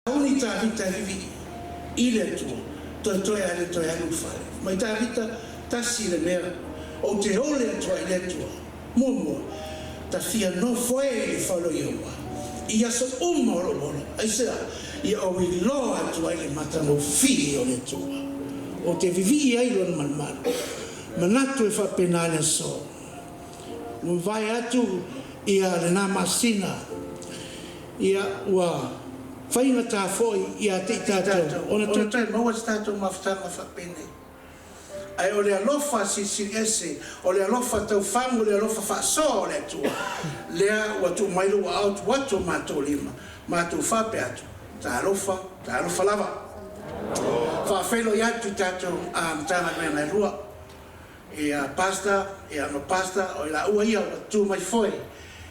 Sauni Tavita e vivii i le Atua, toetoe a le toe alu i le fale. Fai mai Tavita, Tasi le mea ou te ole atu ai i le Atua, muamua, ta fia nofo e i le fale o Ieova i aso uma o lou ola. Aisea? Ia ou iloa atu ai le matagofie o le Atua, ou te vivii ai i Lona malumalu. Manatu e faapena le aso. Ua mavae atu ia lena masina. Ia, ua faigata foi ia te i tatou ona toe maua se tatou mafutaga faapenei. Ae o le alofa silisili ese, o le alofa taufagu, o le alofa faasoa o le Atua, lea ua tuu mai lou aao tuu atu o matou lima, matou faapea atu, Talofa, talofa lava. Faafeiloai atu i tatou Matagaluega e lua. Ia Pastor, ia ma Pastor, o i laua ia ua tu mai foe,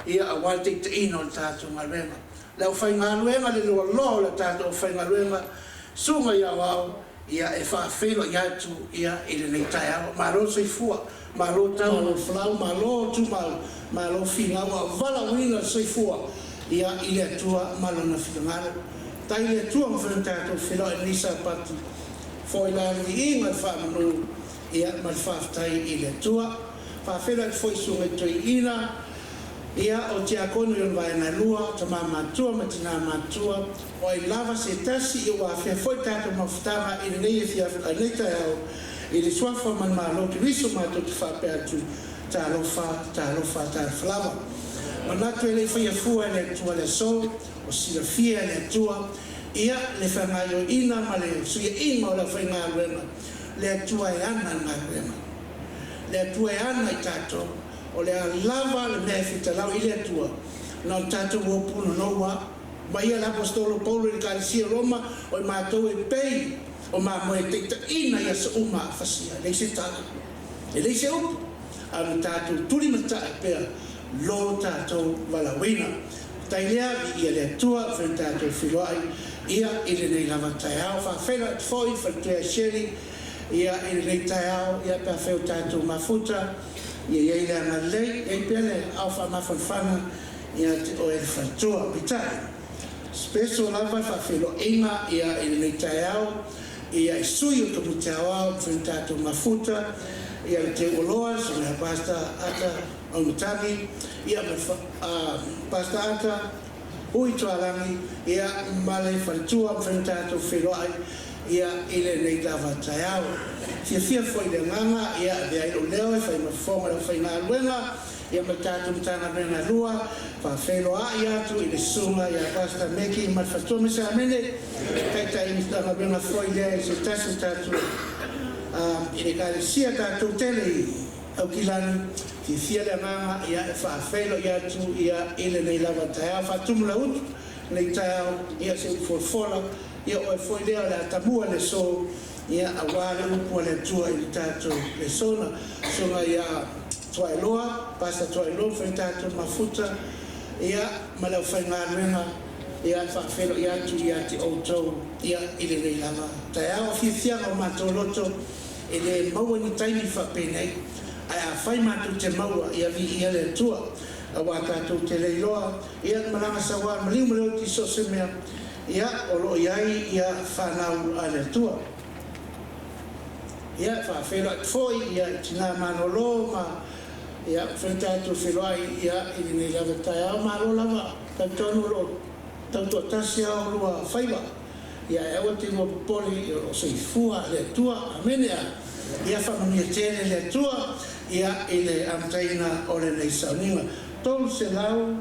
ia aua le taitaiina o le tatou galuega. Le aufaigaluega, le loaloa o le tatou aufaigaluega, susuga i aoao, ia e faafeiloai atu ia i lenei taeao. Malo le soifua, malo tau, malo folau, malo tumau, malo finau a o valaauina le soifua ia i le Atua ma Lona finagalo. Faafetai i le Atua ua mafai ona tatou feiloai i lenei Sapati foi la le viiga i le faamanu. Ia, ma le faafetai i le Atua. Faafeiloai atu foi i Susuga i Toeaina, ia, o Tiakono i ona vaega e lua, Tama Matutua ma Tina Matutua, o ai lava se tasi ia ua afea foi tatou mafutaga i lenei afiafi, a lenei taeao, i le Suafa ma le Malo Keriso matou te faapea atu, Talofa, talofa, talofa lava. Manatu e le i faia fua e le Atua le aso, ua silafia e le Atua, ia, le fagaoioiina ma le fesuiaiga o le aufaigaluega, Le Atua e ana le galuega. Le Atua e ana i tatou. O le a lava le mea e fetalau i le Atua, na o le tatou o punonou a. Mai ia le Aposetolo Paulo i le Ekalesia o Roma, O i matou e pei o mamoe e taitaiina i aso uma a fasia. E leai se tala, e leai se upu, a o le tatou tulimatai pea lo tatou valaauina. Faafetai lea, viia le Atua, ua fai ona tatou feiloai ia i lenei lava taeao. Faafeiloai atu foi i le faletua ia Shirley ia i lenei taeao ia pe afai ua tatou mafuta, ia i ai le agalelei, ia i ai pea le aao faamafanafana ia te oe le faletua. Peitai, special lava le faafeiloaiga ia i lenei taeao ia i sui o le Komiti Aoao ua mafai ona tatou mafuta ia le Teuoloa, le Susuga ia Pastor Ata Auimatagi, ia ma le Pastor Ata Hui Tualagi, ia ma le faletua ua mafai ona tatou feiloai ia i lenei lava taeao. Fiafia foi le agaga ia avea ai lou leo e fai ma fofoga o le aufaigaluega ia ma le tatou Matagaluega e lua, faafeiloai atu i le Susuga ia Pastor Meki ma le faletua ma Siamene, Taitai Matagaluega foi lea i se tasi o tatou i le Ekalesia tatou tele i Aukilani, fiafia le agaga ia e faafeiloai atu ia i lenei lava taeao. Faatumu lau utu lenei taeao ia se upu folafola ia oe foi lea o le a tamua le aso ia aua le upu a le Atua i le tatou lesona. Susuga ia Tuaeloa, Pastor Tuaeloa ma fai tatou mafuta ia ma le aufaigaluega ia e faafeiloai atu ia te outou ia i lenei lava taeao. O fiafiaga o matou loto E le maua ni taimi faapenei, ae afai matou te maua, ia viia le Atua, aua tatou te le iloa, ia le malaga saua a le maliu ma le oti i so o se mea, ia, o lo o i ai ia fanau a le Atua. Ia, e faafeiloai atu foi, ia, i tina malolo ma, ia, mafai ona tatou feiloai, ia, i lenei lava taeao. Malo lava, talitonu o lo o tautoatasi lava oulua faiva. Ia e aua te lua popole o lo o soifua le Atua. Amene a. Ia faamanuia tele le Atua ia i le amataina o lenei sauniga. 300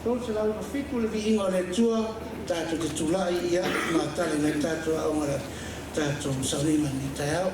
307 le viiga o le Atua tatou te tulai ia ma tali mai tatou aoga le tatou sauniga i lenei taeao.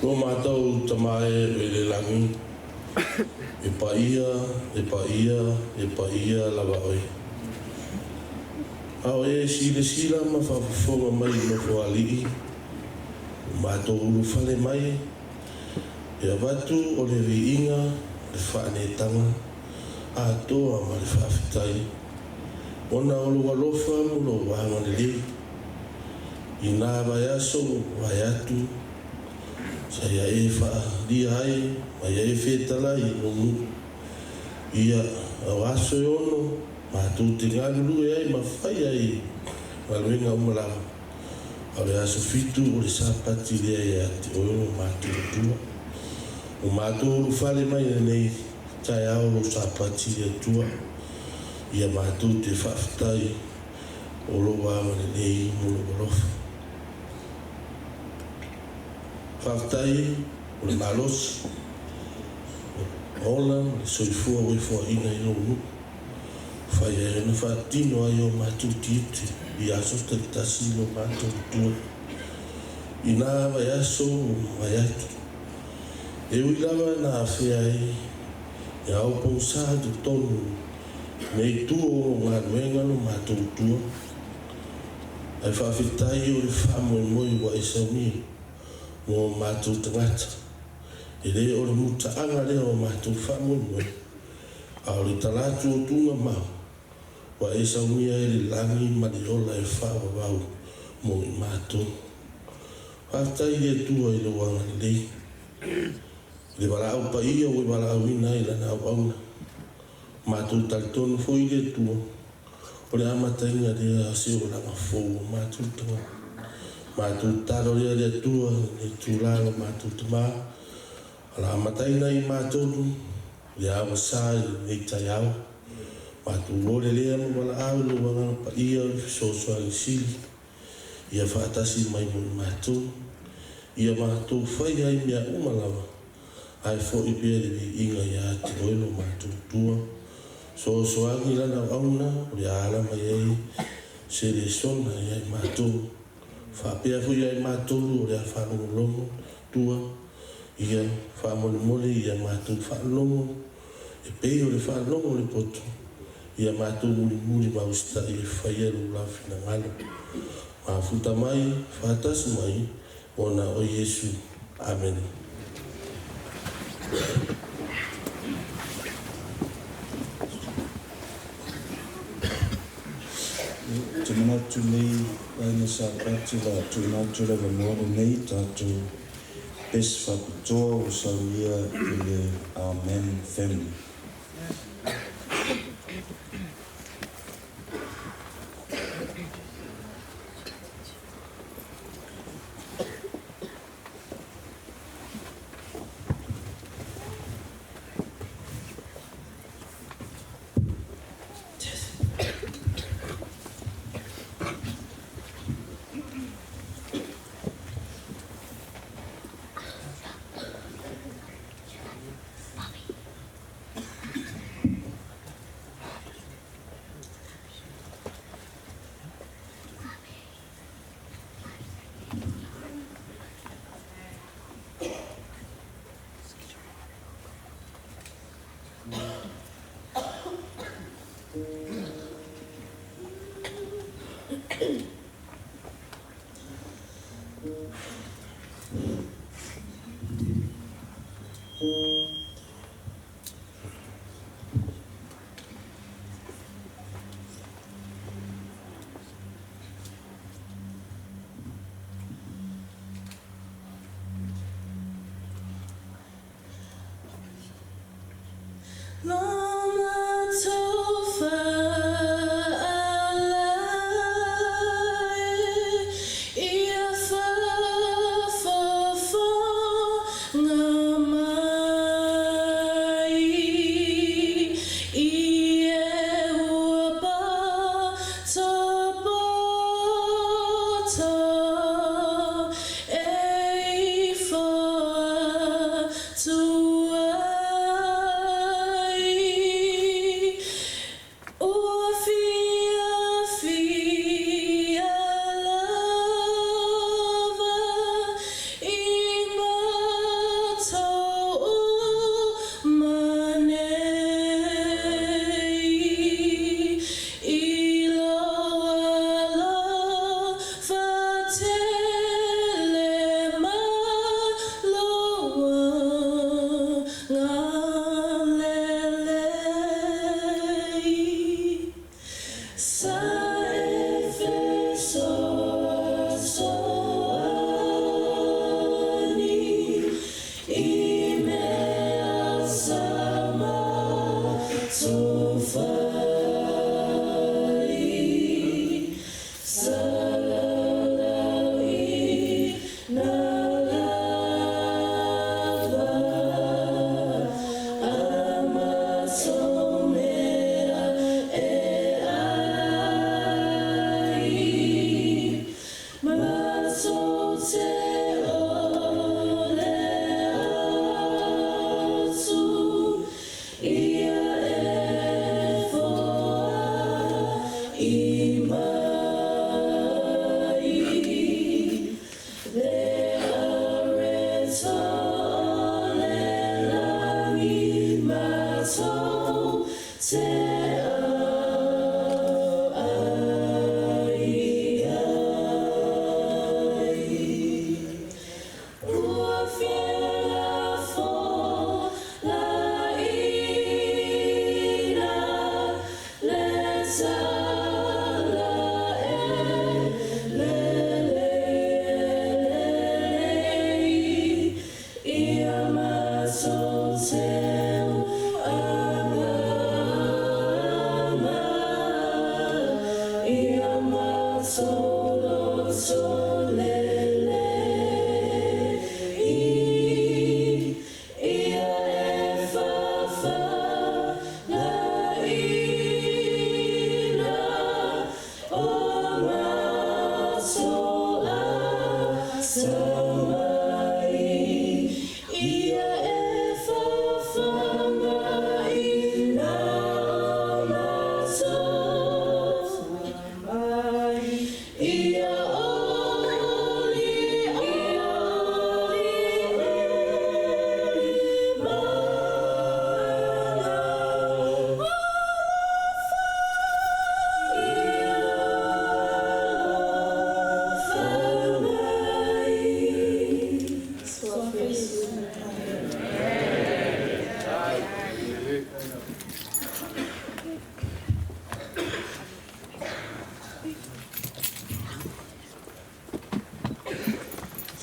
Lo matou Tama e o i le lagi, e paia, e paia, e paia lava Oe. A o E silasila ma faafofoga mai i Nofoalii, ua matou ulufale mai, e avatu o le viiga, le faaneetaga atoa ma le faafetai, ona o Lou alofa ma Lou agalelei, i nā vaiaso ua mavae atu, sa ia E faaalia ai ma ia E fetalai i Lou nuu. Ia, o aso e ono, matou te galulue ai ma fai ai galuega uma lava, a o le aso fitu o le Sapati lea ia te Oe lo matou Atua. Ua matou ulufale mai lenei taeao Lou Sapati le Atua, ia matou te faafetai o Lou agalelei ma Lou alofa. Faafetai o le malosi, o ola ma le soifua ua ifoaina i Lou nuu. Fai ai ona faatino ai o matou tiute i aso taitasi lo matou Atua. I nā vaiaso ua mavae atu, e ui lava na afea ai e ao pogisa i totonu nei itu o galuega lo matou Atua, ae faafetai o le faamoemoe ua e saunia mo matou tagata. E le o le mutaaga lea o matou faamoemoe, a o le tala atu o tuugamau ua e saunia ai le lagi ma le ola e faavavau mo i matou. Faafetai i le Atua i Lou agalelei, i le valaau paia ua e valaauina ai Lana auauna. Matou talitonu foi i le Atua, o le amataina lea o se olaga fou o matou tagata. Matou tatalo lea i le Atua i lenei itula lo matou Tama, o le amataina i matou le augasa i lenei taeao. Matou ole lea ma valaau i Lou Agaga Paia o le fesoasoani sili, ia faatasi mai mo i matou, ia matou fai ai mea uma lava, ae foi pea le viiga ia te Oe lo matou Atua. Soasoani Lana auauna o le a ala mai ai se lesona ia i matou, faapea foi ia i matou o le a faalogologo tua, ia faamolemole ia matou faalogo e pei o le faalogo o le poto, ia matou mulimuli ma usitai e faia Lou la finagalo. Mafuta mai, faatasi mai, ona o Iesu. Amene. Ou te manatu lenei Aiga Sapati o le a tuuina atu le avanoa lenei i tatou pesi faapitoa ua saunia i le Amen Family.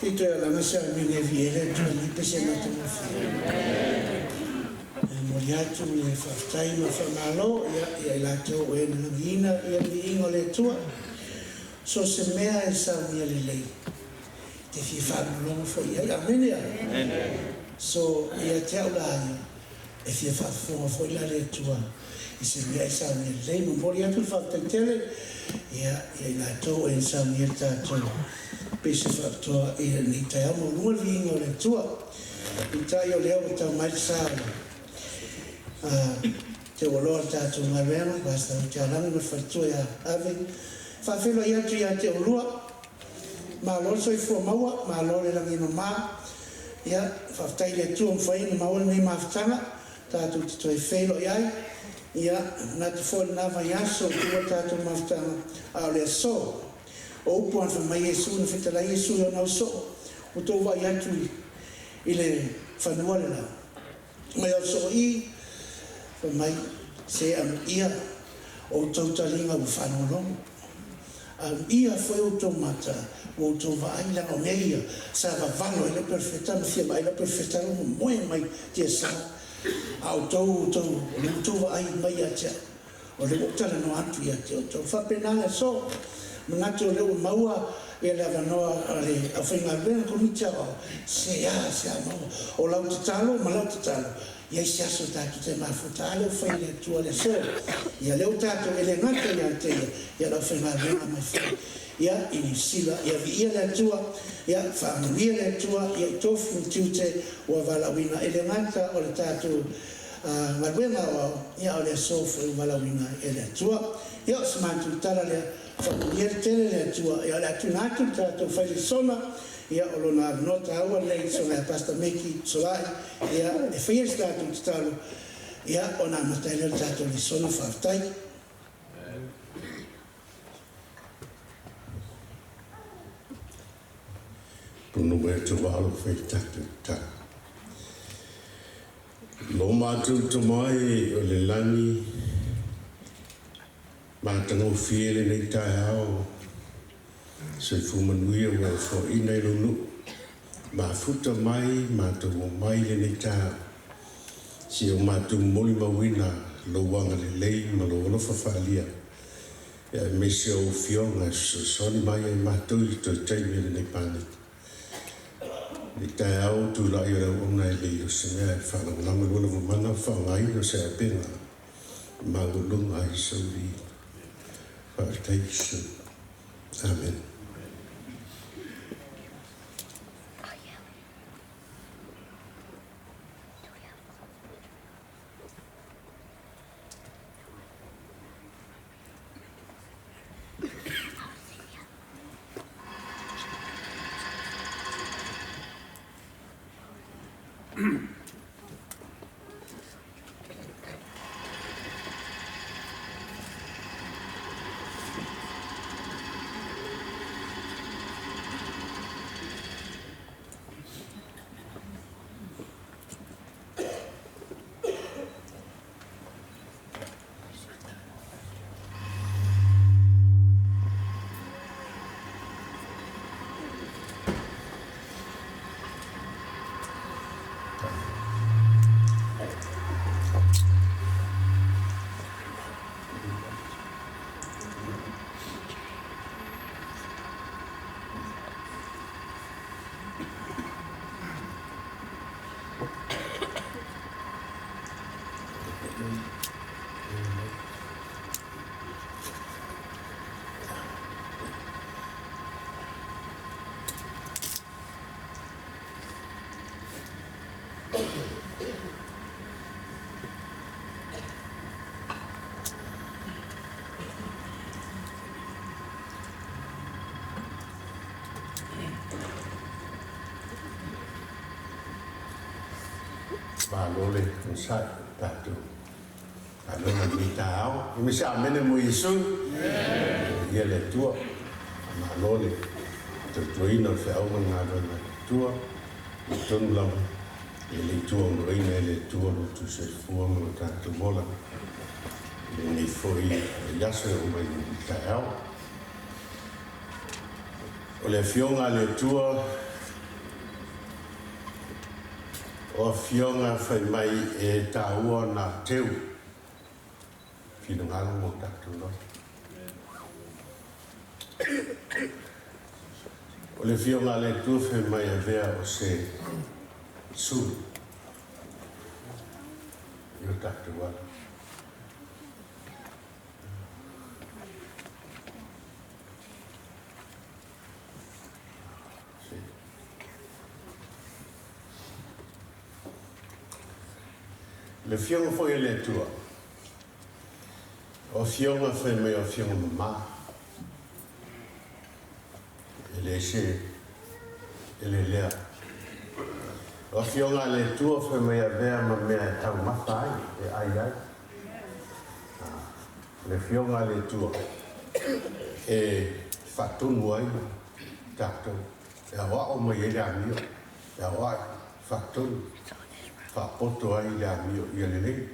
Se i toe alaga se amene e viia ai le Atua i lenei pese matagofie. E momoli atu le faafetai ma le faamalo ia i latou o e na lagiina le viiga o le Atua. So o se mea e saunia lelei, e te fia faalogologo foi i ai. Amene a? So, ia te au la ia, e fia faafofoga foi la le Atua i se mea e saunia lelei. Momoli atu le faafetai tele ia i latou o e na saunia le tatou pese faapitoa i lenei taeao. Maualuga le viiga o le Atua. Peitai o lea ua tau mai le sa o le teualoa o le tatou galuega, Pastor Utialagi ma le faletua ia Ave. Faafeiloai atu ia te oulua. Malo le soifua maua, malo le lagi e mama. Ia, faafetai i le Atua ua mafai ona maua lenei mafutaga tatou te toe feiloai ai. Ia, e manatu foi o lena vaiaso ua tuua le tatou mafutaga, a o le aso. O upu lava na fai mai Iesu, na fetalai Iesu i ona ausoo, Ua tou vaai atu i le fanua le la. Mai ausoo i, fai mai, se amuia outou taliga ua faalogologo, amuia foi outou mata ua outou vaai, leaga o mea ia sa vavalo ai lau perofeta ma fia vaai lau perofeta la ua momoe mai tiasa, a outou, outou, o lea ua outou vaai mai ia te au. O lea ua ou talanoa atu ia te outou. E faapena le aso. Manatu o lea ua maua le avanoa a le aufaigaluega Komiti Aoao, se a se a maua. O lau tatalo ma lau tatalo, i ai se aso tatou te mafuta. A lea ua fai e le Atua le aso. Ia lea ua tatou, e le gata ia te ia, ia le aufaigaluega mai foi ia i Niu Sila. Ia viia le Atua, ia faamanuia le Atua ia i tofi ma tiute ua valaauina. E le gata o le tatou galuega aoao, ia a o le aso foi ua valaauina ai e le Atua. Ia o se matou tala lea, faamanuia tele le Atua, ia o le a tuuina atu le tatou fai lesona, ia o lona avanoa taua lenei i le Susuga ia Pastor Meki Solai, ia e faia se tatou tatalo, ia ona amata ai lea o le tatou lesona. Faafetai. Pono e te wā o fai tatou tatalo. Lo matou Tama e o le lagi, matagofie lenei taeao, soifua manuia ua e foaina i lou nuu, mafuta mai matou omai i lenei taeao, si o matou molimauina lou agalelei ma lou alofa faaalia, aemaise ou Afioga e fesoasoani mai ai matou i le toe taimi o lenei paneta. I le taeao tulai o le auauna e le o se mea e faalagolago i lua lava mana faaaogaina o se auupega maualuga ai sou viiga. Faafetai Iesu. Amen. Malo le onosai i tatou galuega i lenei taeao. Fai mai se amene mo Iesu. Viia le Atua. Faamalo le tautuaina o le feau ma le galuega a le Atua. I totonu lava e le i tuaunoaina e le Atua lo outou soifua ma lo tatou ola i lenei foi aso e oo mai i lenei taeao. O le Afioga a le Atua, o Afioga fai mai e taua na teu finagalo mo tatou lava. O le Afioga a le Atua fai mai avea o se sulu i o tatou ala. Le Afioga foi a le Atua, o Afioga fai mai o Afioga mamā, e le se e le lea. O Afioga a le Atua fai mai avea ma mea e taumafa ai, e ai ai. Le Afioga a le Atua e faatonu ai tatou, e aoao mai ai le amio, e aoai, faatonu, faapoto ai le amio ia lelei.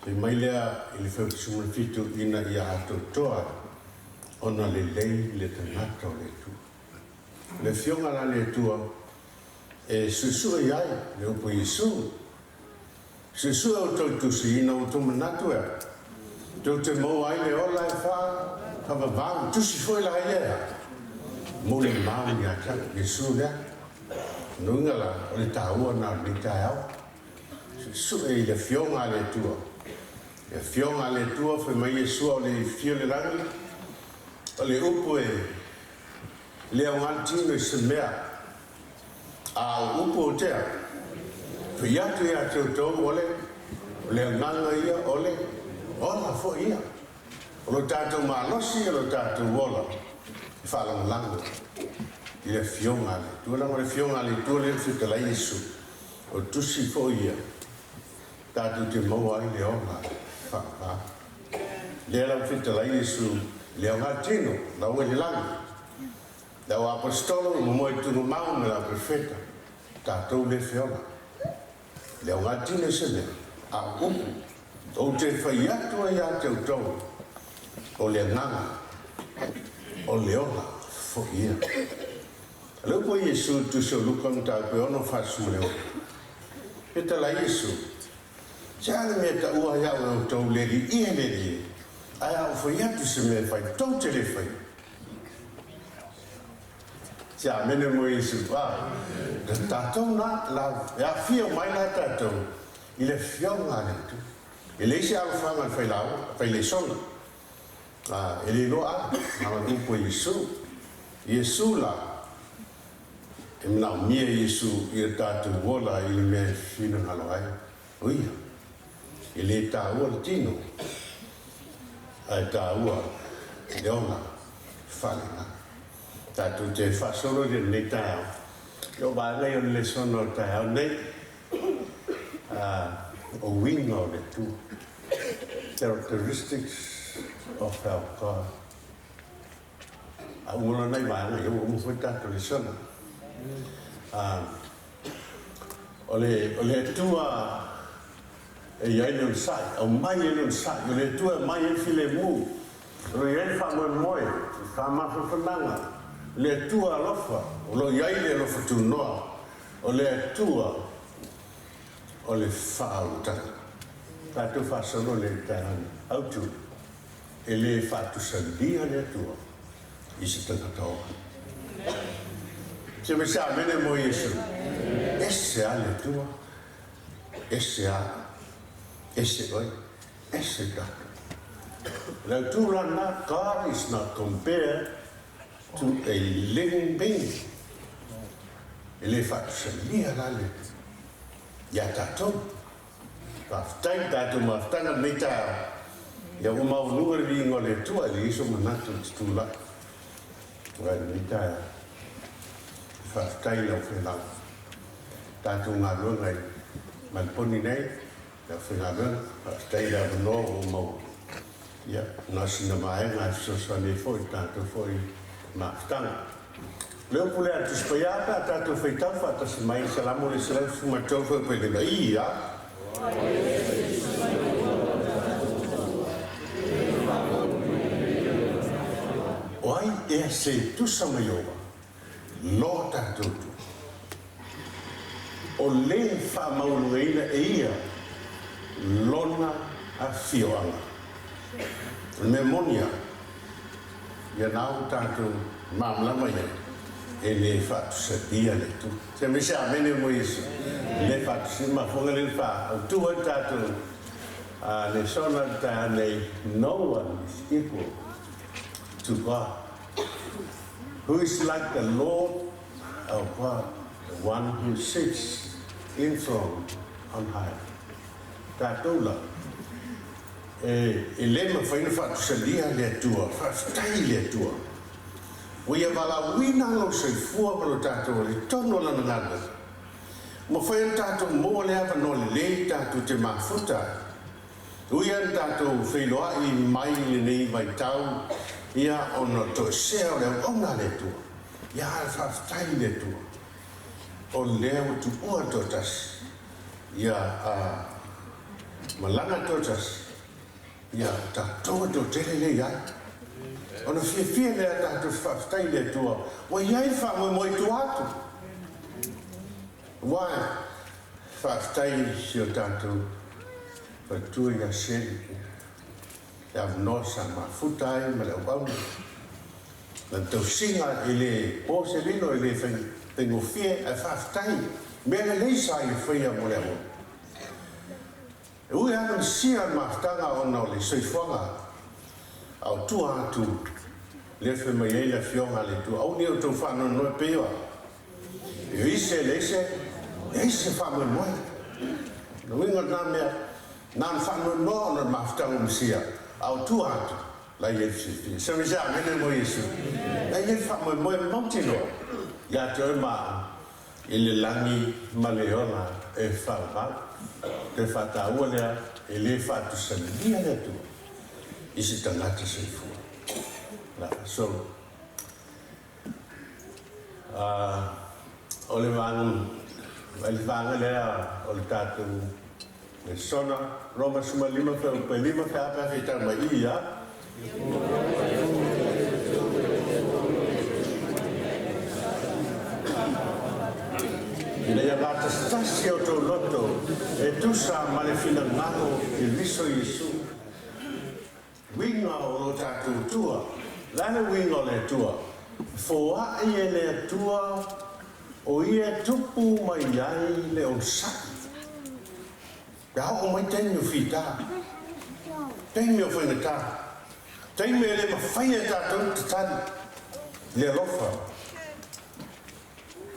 Fai mai lea i le fuaiupu 17 ina ia atoatoa ona lelei le tagata o le Atua. O le Afioga la a le Atua e suesue i ai le upu Iesu. Suesue outou i tusi ina outou manatu ea, tou te maua ai le ola e faavavau, tusi foi la ia ea, mo le mau ia te au, Iesu lea. Lona uiga la, o le taua lena o lenei taeao. Suesue i le Afioga a le Atua. Le Afioga a le Atua, fai mai Iesua o le fio le lagi, o le upu e le aoga le tino i se mea. A o upu o tea, fai atu ia te outou o le, o le agaga ia o le ola foi ia. O lo tatou malosi o lo tatou ola e faalagolago i le Afioga a le Atua. Leaga o le Afioga a le Atua lea na fetalai Iesu, o tusi foi ia tatou te maua ai le ola faavavau. Lea la ua fetalai Iesu i le aoga tino, la ua i le lagi. Le au aposetolo ua momoe i tugamau ma le au perofeta, tatou le feola. Le aoga tino i se mea, a o upu, ou te fai atu ai ia te outou, o le agaga, o le ola foi ia. O le upu a Iesu i le Tusi o Luka mataupu e 6 46, Fetalai Iesu, Se a le mea e taua ai au e outou le alii e, le alii e, ae a ou fai atu se mea e fai, tou te le faia. Se amene mo Iesu. A, tatou na, la, e aafia uma ai la tatou i le Afioga a le Atua. E leai se alofaga i le failaoga, failesona. A, e le iloa a, na o le upu a Iesu. Iesu la, E manaomia Iesu ia tatou ola i le mea e finagalo ai o ia. E le taua le tino, ae taua le ola faaleagaga. Tatou te faasolo i lenei taeao i o vaega ia o le lesona o le taeao nei, o uiga o le Atua, characteristics of our God. A uma loa nai vaega ia, ua uma foi le tatou lesona. O le, o le Atua e i ai le onosai, aumai ai le onosai, o le Atua e aumai ai le filemu, o lo o i ai le faamoemoe, le faamafanafanaga, o le Atua alofa, o lo o i ai le alofa tunoa, o le Atua o le faaolataga. Tatou faasolo lea i le taeao nei. Autu. E le faatusalia le Atua i se tagata ola. Se mai se amene mo Iesu. Ese a le Atua, ese a, ese oe, ese tatou. O le autu la lena, God is not compared to a living being. E le faatusalia la le Atua ia tatou. Faafetai i le tatou mafutaga lenei taeao. Ia ua maualuga le viiga o le Atua e leai sou manatu ou te tulai ai i lenei taeao. Faafetai i lau fealai. tatou galuega i Maleponi nei, le aufaigaluega. Faafetai i le avanoa ua maua, ia, na o sina vaega e fesoasoani ai foi i le tatou foi mafutaga. O le upu lea a le Tusi Paia pe a tatou faitau faatasi mai i le Salamo le 113 fuaiupu e 5, ia. O ai ea se tusa ma Ieova, lo tatou Atua? O le faamaualugaina e ia lona afioaga. O le mea moni lava, ia na ua tatou malamalama i ai, e le faatusalia le Atua. Se mea se amene mo Iesu. E le faatusalia, mafuaaga lea na faaautu ai le tatou lesona i le taeao nei, No one is equal to God. Who is like the Lord our God, the one who sits enthroned on high. Tatou la, e, e le mafai ona faatusalia le Atua, faafetai i le Atua. Ua ia valaauina lou soifua ma lo tatou alii tonu o Lana galuega. Ua mafai ona tatou maua le avanoa lelei tatou te mafuta ai. Ui lava ina tatou feiloai mai i lenei vaitau, ia, ona o le toesea o le auauna a le Atua, ia, ae faafetai i le Atua, o lea ua tuua le toatasi, ia, a malaga le toatasi, ia, o tatou e toatele lea i ai. Ona fiafia lea tatou te faafetai i le Atua, ua i ai le faamoemoe i tua atu. Aua e faafetai i si o tatou faletua ia Shirley le avanoa sa mafuta ai ma le auauna. Lana tausiga e le po se lilo, e le faigofie, ae faafetai mea lelei sa ia faia mo le auauna. E ui lava ina sia le mafutaga ona o le soifuaga, a o tua atu lea fai mai ai le Afioga a le Atua, Aua ne i outou faanoanoe pei o au. E ise, leai se, leai se faamoemoe. O le uiga o lena mea, na ona faanoanoa ona o le mafutaga o Mesia, a o tua atu, la e i ai le fiafia. Se Mesia, amene mo Iesu. La e i ai le faamoemoe mautinoa ia te oe ma au, i le lagi ma le ola e faavavau. Toe faataua lea, e le faatusalia le Atua i se tagata soifua. La, so, O le vaega lea o le tatou lesona, Roma 15 fuaiupu e 5 pe a pe a faitau mai i ia. Ina ia gatasitasi outou loto e tusa ma le finagalo i Keriso Iesu. Uiga o lo tatou Atua. O le a le uiga o le Atua? E foai e le Atua o ia e tupu mai ai le onosai. Pe a oo mai taimi o fita, taimi o faigata, taimi e le mafai e tatou te tali i le alofa,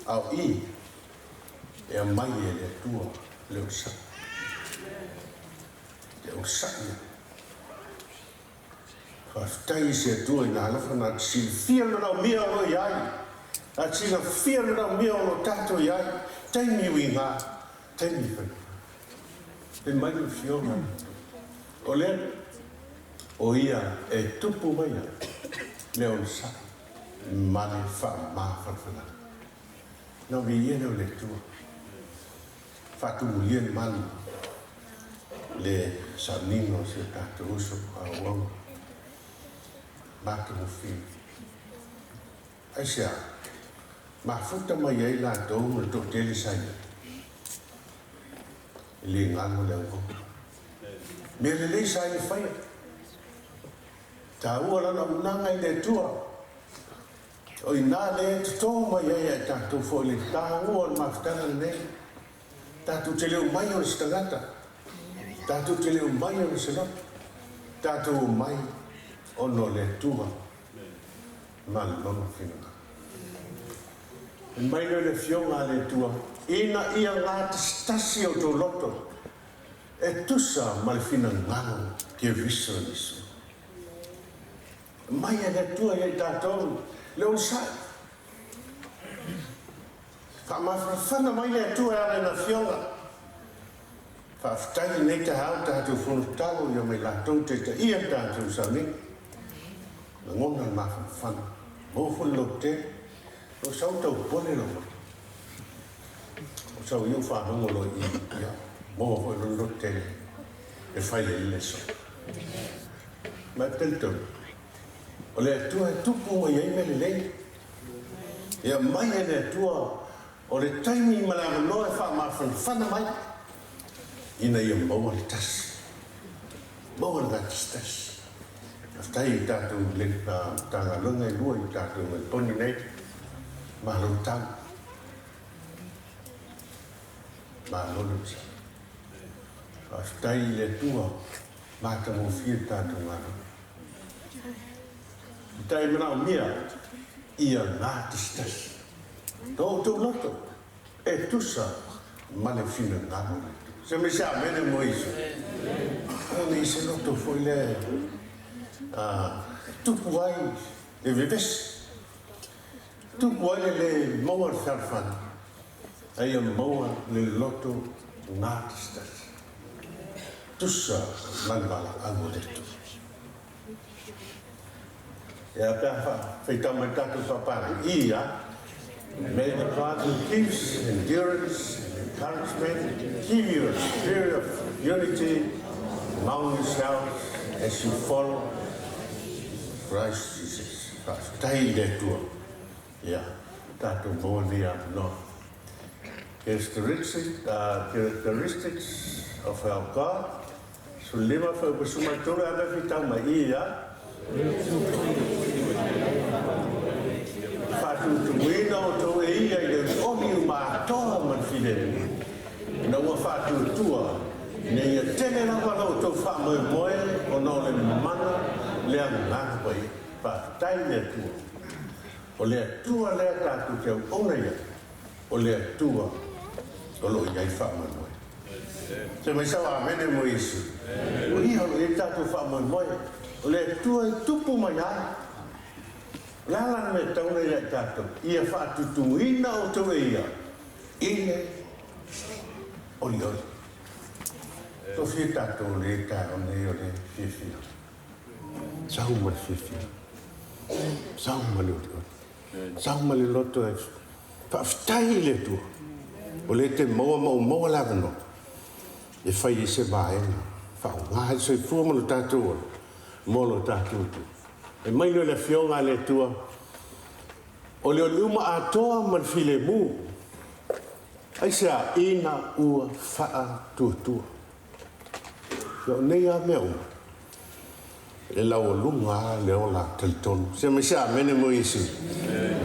a o i e aumai e le Atua le onosai. Te onosai ai. Faafetai i se Atua i na alofa na te silafia le manaomia o lo i ai, na te silafia le manaomia o lo tatou i ai, taimi uiga, taimi faigata. Fai mai le Afioga a le Atua, o lea, o ia e tupu mai ai le onosai ma le faamafalafalaga. Na viia lea o le Atua. Faatumulia le malu le sauniga o si o tatou uso auauna matagofie. Aisea? Mafuta mai ai latou ma le toatele sa i ai. E le galo le auauna. Mea lelei sa ia faia. Taua lana auaunaga i le Atua. O i ina lea e toto mai ai ia i tatou foi le taua o le mafutaga lenei. Tatou te le omai ona se tagata, tatou te le omai ona se loto, tatou omai ona o le Atua ma Lona finagalo. Fai mai lea o le Afioga a le Atua, Ina ia gatasitasi outou loto e tusa ma le finagalo Keriso Iesu. Mai e le Atua ia i tatou le onosai. Faamafanafana mai le Atua e ala i Lana Afioga. Faafetai i lenei taeao tatou fono tatalo ia ma i latou taitaia le tatou sauniga. Lagona le mafanafana. Maua foi le lototele. O sau tau popole lou loto. O sau ia ou faalogo loa i i, ia, maua foi loa le lototele e fai ai le aso. Ma e talitonu, o le Atua e tupu mai ai mea lelei. E aumai e le Atua o le taimi ma le avanoa e faamafanafana mai ina ia maua le tasi, maua le gatasitasi. Faafetai i tatou Matagaluega e lua i tatou Melaponi nei. Malo tau. Malo le onosai. Faafetai i le Atua matagofie le tatou galuega. Uta e manaomia ia gatasitasi lo outou loto e tusa ma le finagalo o le Atua. Se me se amene mo Iesu. Aua ne i se loto foi lea e tupu ai le vevesi, tupu ai le le maua le fealofani, a ia maua le loto gatasitasi, tusa ma le valaau a le Atua. Ia pe a faitau mai le tatou faapalagi, ia, May the God who gives endurance and encouragement give you a spirit of unity among yourselves as you follow Christ Jesus. Faafetai i le Atua. Ia, tatou maua nei avanoa. Characteristics, characteristics of our God. 15 fuaiupu 13 a mea whitau mai i ia. Faatutumuina outou e ia i le olioli uma atoa ma le filemu, ina ua faatuatua, ina ia tele lava lo outou faamoemoe ona o le mana le Agaga Paia. Faafetai i le Atua. O le Atua lea tatou te auauna i ai, o le Atua o lo o i ai faamoemoe. Se mai sau amene mo Iesu. O ia o lo o i ai le tatou faamoemoe. O le Atua e tupu mai ai. O le a la le mea e tatau ona ia i tatou? Ia faatutuina outou e ia i le olioli. Tofia tatou o le taeao nei o le fiafia. Sau ma le fiafia. Sau ma le olioli. Sau ma le loto e faafetai i le Atua, o lea e te maua ma ou maua le avanoa e fai ai se vaega faaaoga ai le soifua ma lo tatou ola mo lo tatou Atua. E mai lea o le Afioga a le Atua, o le oliuma atoa ma le filemu, aisea? Ina ua faatuatua. Ia o nei lava mea uma, e laualuga lava le ola talitonu. Se mai se amene mo Iesu.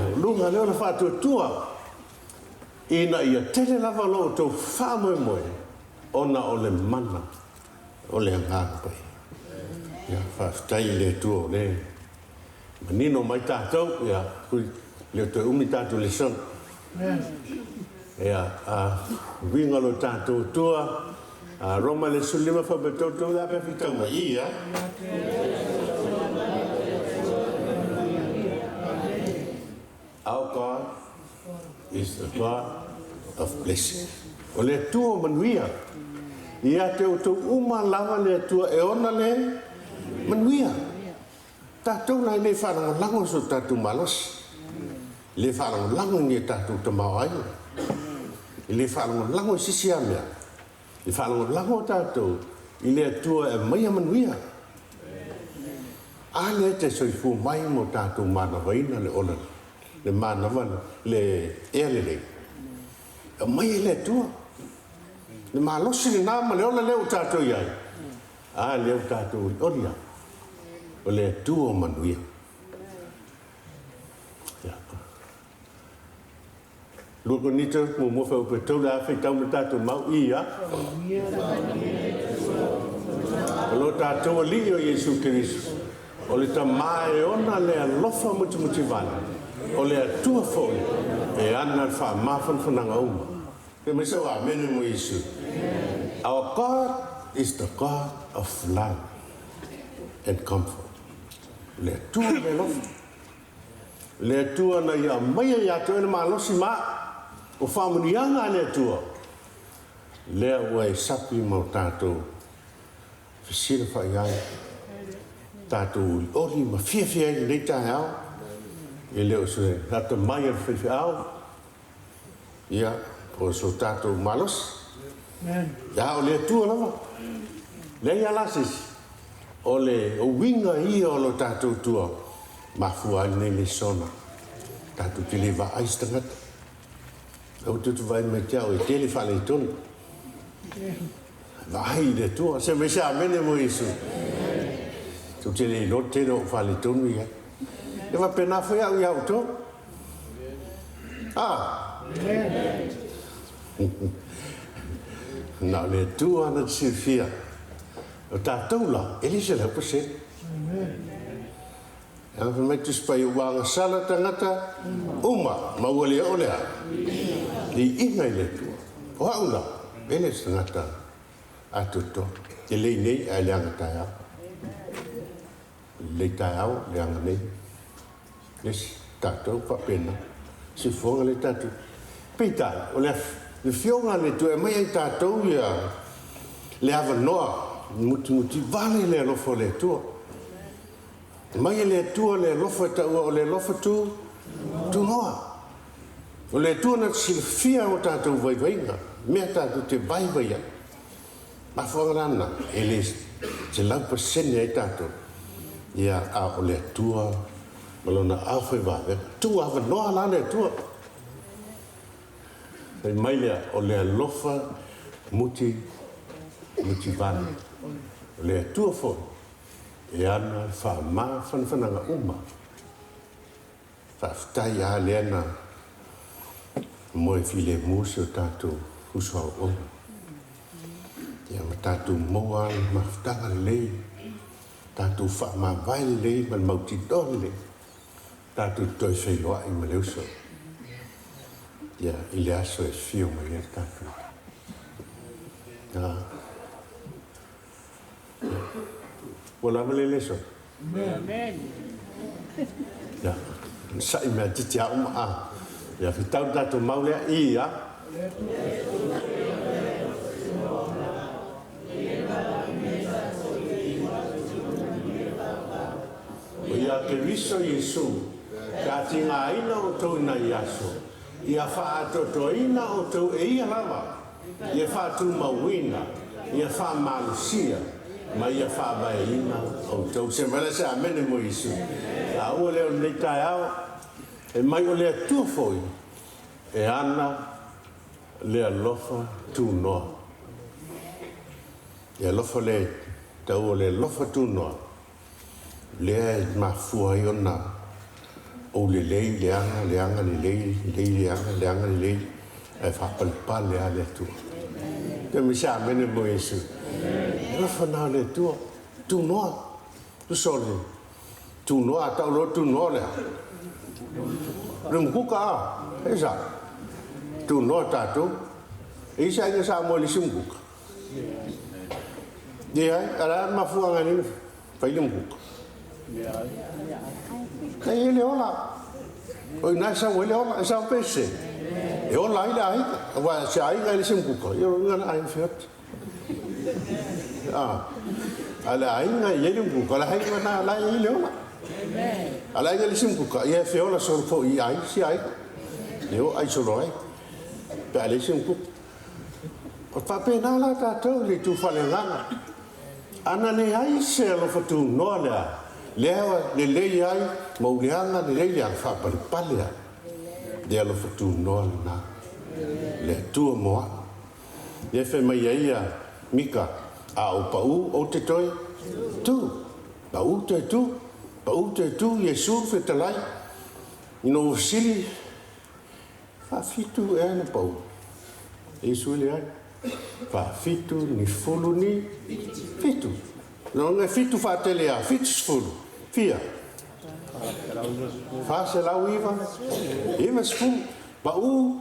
Laualuga le ola faatuatua, ina ia tele lava lo outou faamoemoe ona o le mana o le Agaga Paia. Ia, faafetai i le Atua o lea e manino mai tatou, ia, le o toe umi tatou lesona. Ia, a uiga lo tatou Atua, a Roma le 15 faamatautou le a pe whitau mai ia. Our God is the God of blessing. O le Atua o manuia. Ia te outou uma lava le Atua e ona le manuia. Tatou la e le faalagolago i so tatou malosi, e le faalagolago i ni a tatou tamaoaiga, e le faalagolago i se isi lava mea, e faalagolago tatou i le Atua e aumaia manuia. A lea e te soifua mai mo tatou manavaina le ola, le manava le ea lelei, e aumai e le Atua. Le malosi lena ma le ola lea ua tatou i ai, A lea ua tatou olioli ai, o le Atua o manuia. Ia. 2 Korinito muamua fuaiupu e 3 le a faitau ma tatou mau i a. O lo tatou Alii o Iesu Keriso, o le Tama e ona le alofa mutimutivale, o le Atua foi e ana le faamafanafanaga uma. Fai mai sau amene mo Iesu. Our God is the God of love and comfort. O le Atua o le alofa. O le Atua na ia aumaia ia te oe le malosi ma. O faamanuiaga a le Atua, lea ua e sapi ma o tatou fesilafai ai, tatou olioli ma fiafia ai i lenei taeao, e le o se atamai a le faifeau, ia, po o so tatou malosi. A o le Atua lava, leai lava la se isi, o le uiga ia o lo tatou Atua, mafua ai lenei lesona, tatou te le vaai se tagata. Aua tou te vaai mai te au e tele faaletonu. Vaai i le Atua. Se mai se amene mo Iesu. Tou te le iloa le tele o ou faaletonu i ai. E faapena foi au ia outou. Ah! Na o le Atua na te silafia. O tatou la, e le 100%. Leaga fai mai Tusi Paia, ua agasala tagata uma, ma ua le oo le a? Liiga i le Atua. O au la, e le o se tagata atoatoa. Lelei nei ae leaga taeao. Lelei taeao, leaga nei. Le isi, tatou faapena. Sifuaga lea tatou. Peitai, o le Afioga a le Atua e aumai ai tatou ia le avanoa mutimuti vale le alofa o le Atua. Mai e le Atua le alofa e taua o le alofa tu, tunoa. O le Atua na te silafia o tatou vaivaiga, mea tatou te vaivai ai. Mafuaaga la lena, e le 100% ai tatou, ia, a o le Atua ma Lona ao faivavega. Tuu avanoa la le Atua. Fai mai lea, o le alofa muti, muti vale. O le Atua foi, E ana le faamafanafanaga uma. Faafetai a lea na moe filemu si o tatou uso auauna. Ia ma tatou maua le mafutaga lelei, tatou faamavae lelei ma le mautinoa lelei, tatou toe feiloai ma le uso ia i le aso e afio mai ai le tatou. Ua lava le leso. Amen. Ia, sa'i mea titi a uma a. Ia, fitau le tatou mau lea, i a. O ia Keriso Iesu, pe a tigaina outou i nai aso, ia faaatoatoaina outou e ia lava. Ia faatumauina, ia faamalosia, ma ia faavaeina outou. Se mai la se amene mo Iesu. A ua lea o lenei taeao, e mai o le Atua foi e ana le alofa tunoa. Le alofa lea e tau o le alofa tunoa. Lea e mafua ai ona ou lelei, leaga, leaga, lelei, lelei, leaga, leaga, lelei, ae faapalepale lava le Atua. Ia me se amene mo Iesu. E alofa na o le Atua. Tunoa. Tusa o le tunoa, a tau loa tunoa o le a? Le mukuka a? E sa? Tunoa tatou. E i se aiga Samoa i le isi mukuka? Leai, a le a le mafuaaga e le fai le mukuka? E i le ola. O ina e sau ai le ola, e sau pe se. E ola ai le aiga. Aua se aiga e le se mukuka, ia o le aiga feoti. A, a le aiga e i ai le mukuka, o le aiga na la e i ai le ola. A le aiga e le se mukuka, ia e feola solo foi i ai si aiga. E o ai solo ai. Pe a le se mukuka. O faapena la tatou i le itu faaleagaga. Ana leai se alofa tunoa lea, lea lelei ai ma ou leaga lelei leaga faapalepale ai. Le alofa tunoa lena. Le Atua mo au. Lea fai mai ai ia Mika, A ou pau ou te toe tu. Pau toe tu, pau toe tu, Iesu fetalai, ina ua fesili, Faafitu ea na pau e Iesu e leai. Faafitu ni fulu ni fitu. Lona e fitu faatele a, 70. Fia? 490. Pau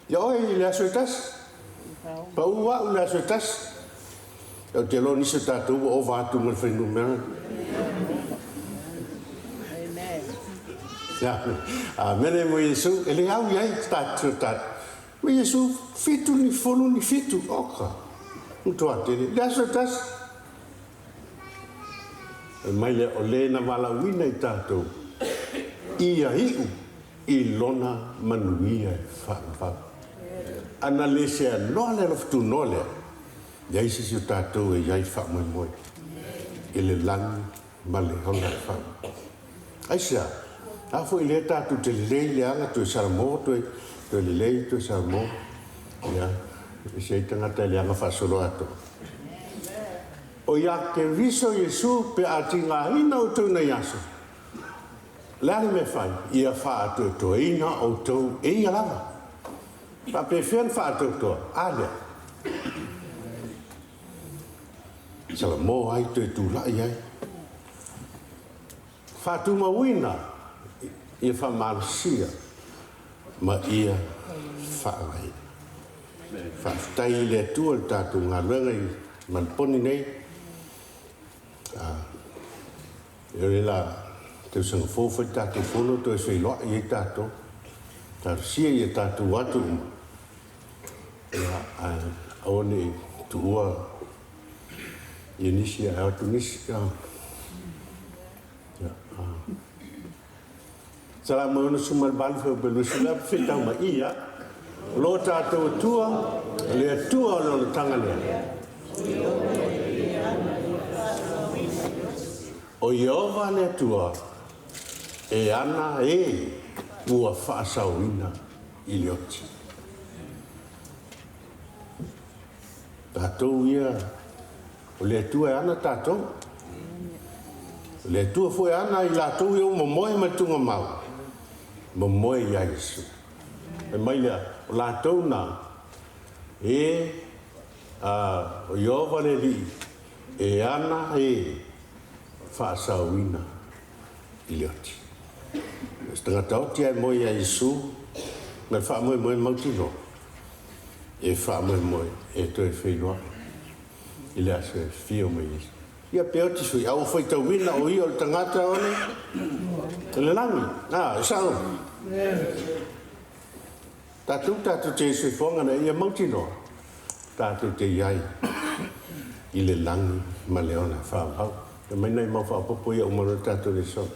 ia oe i le aso e tasi. Pau au i le aso e tasi. Ou te iloa nisi o tatou ua ova atu ma le fuainumera. Amene mo Iesu. E le au i ai tatou Ma Iesu, 77 ni fitu, oka, matua tele, i le aso e tasi. Fai mai lea, o le na valaauina i tatou, ia iu i lona manuia e faavavau. A na le seanoa le alofa tunoa lea, leai se isi o tatou e i ai faamoemoe i le lagi ma le ola e faavavau. Aisea? A foi lea tatou te lelei leaga toe Salamo toe toe lelei toe Salamo. Ia, ese ai tagata e leaga faasoloatoa. O ia Keriso Iesu pe a tigaina outou i nai aso, o le a le mea e fai? Ia faatoetoaina outou e ia lava. Faapefea ona faatoetoa? A lea. Salamo ai toe tulai ai. Faatumauina ia faamalosia ma ia faavaeina. Faafetai i le Atua i le tatou galuega i Manuponi nei. E ole la tausaga fou fai le tatou fono toe feiloai ai tatou. Talosia ia tatou atu uma. Ia, ae aua ne i tuua ia nisi ae o atu nisi. Salamo e 68 fuaiupu e 20 feitau mai ia, O lo tatou Atua, o le Atua o le olataga lea. O Ieova le Atua e ana e ua faasaoina i le oti. Tatou ia, o le Atua e ana tatou. O le Atua foi e ana i latou ia ua momoe ma le tugamau, momoe ia Iesu. Fai mai lea, o latou na, e, a, o Ieova le Alii, e ana e faasaoina i le oti. O se tagata oti ae moe ia Iesu, ma le faamoemoe mautinoa, e faamoemoe e toe feiloai i le aso e afio mai Iesu. Ia pe oti sui, a ua faitauina o ia o le tagata o le, o le lagi. A, e sao. Tatou tatou te soifuaga nei, ia mautinoa, tatou te i ai i le lagi ma le ola faavavau. E aumai nai mau faaopoopo ia uma loa le tatou lesona.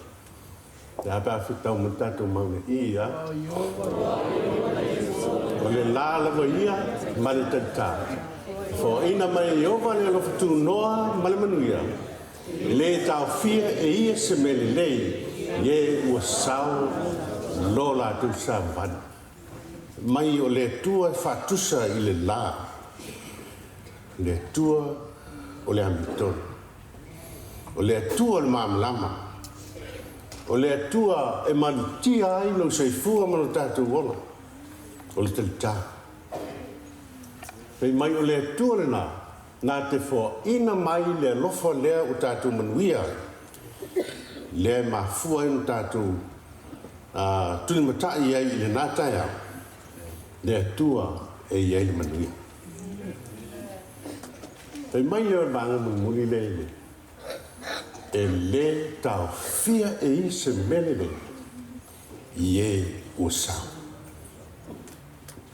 E a pe a fetau ma le tatou mau nei? Ia. O le la lava ia ma le talitā. E foaina mai e Ieova le alofa tunoa ma le manuia. E lē taofia e ia se mea lelei i e ua sao lo latou savali. Mai o le Atua e faatusa i le la, le Atua o le amiotonu. O le Atua o le malamalama. O le Atua e malutia ai lou soifua ma lo tatou ola. O le talitā. Fai mai o le Atua lenā, na te foaina mai le alofa lea ua tatou manuia ai, lea e mafua ai ona tatou tulimatai ai i lenā taeao, le Atua e i ai le manuia. Fai mai lea o le vaega mulimuli lea i le, E lē taofia e ia se mea lelei i ē ua sao.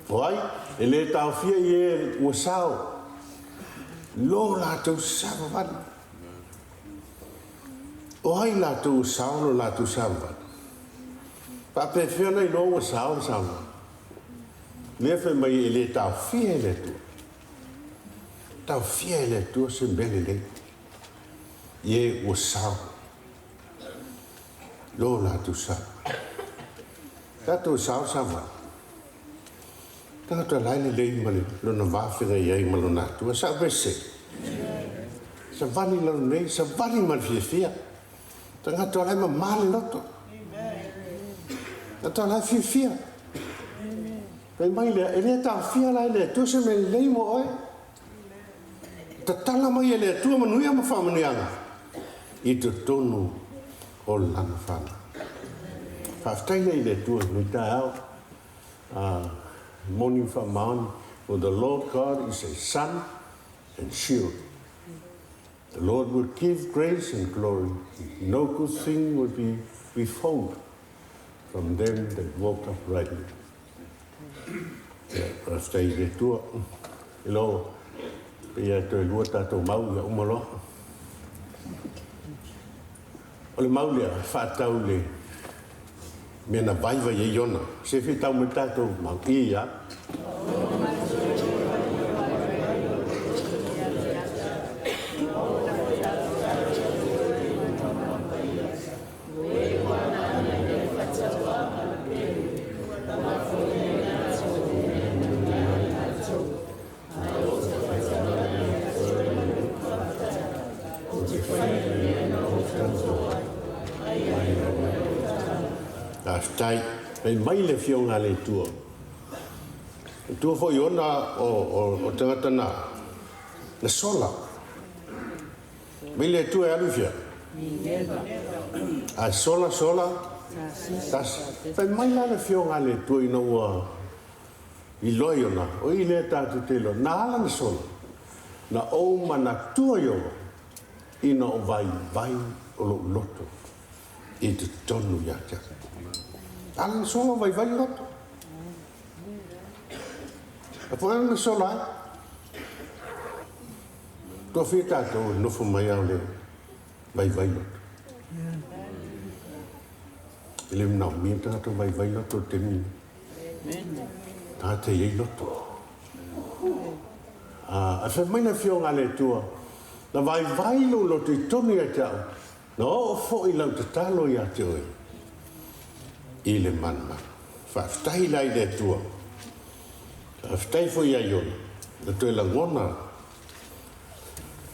O ai? E lē taofia i ē ua sao lo latou savavali. O ai latou ua sao lo latou savavali? Faapefea ona iloa ua sao le savavali? Lea fai mai e lē taofia e le Atua. Taofia e le Atua se mea lelei i e ua sao lo latou sao. Tatou sao savali. Tagata la e lelei ma le lona va feagai ai ma lona Atua. Sao pe sese? Savali i lalo nei, savali ma le fiafia. Tagata la e mama le loto. Tagata la e fiafia. Fai mai lea, e le taofia la e le Atua se mea lelei mo oe. Tatala mai e le Atua manuia ma faamanuiaga i totonu o Lana fanau. Faafetai lea i le Atua i lenei taeao, a moni ma faamaoni, for the Lord God is a sun and shield. The Lord will give grace and glory, no good thing will be withhold from them that walk uprightly. Faafetai i le Atua. Ilo, pei lava toe lua tatou mau ia uma loa. O le mau lea, e faatatau i le mea na vaivai ai Iona. Se fia tau mai le tatou mau. Ia. Faafetai. Fai mai le Afioga a le Atua. Atua foi ona o tagata na na sola. Mai le Atua e alu i fea? Ae sola sola tasi. Fai mai la le Afioga a le Atua ina ua iloa Iona, o i lea tatou te iloa, na ala na sola, na ou manatua Iova ina o vaivai o lou loto i totonu ia te au. Na ala na sola o vaivai le loto. A foi ala na sola ai. Toafia tatou e nofo mai ao le vaivai loto. E le manaomia tagata vaivai loto i le taimi lenei. Tagata e i ai loto. Ae fai mai le Afioga a le Atua, Na vaivai lou loto i tonu ia te au, na oo foi lau tatalo ia te oe i le manumanu. Faafetai la i le Atua. Faafetai foi ia Iona, na toe lagona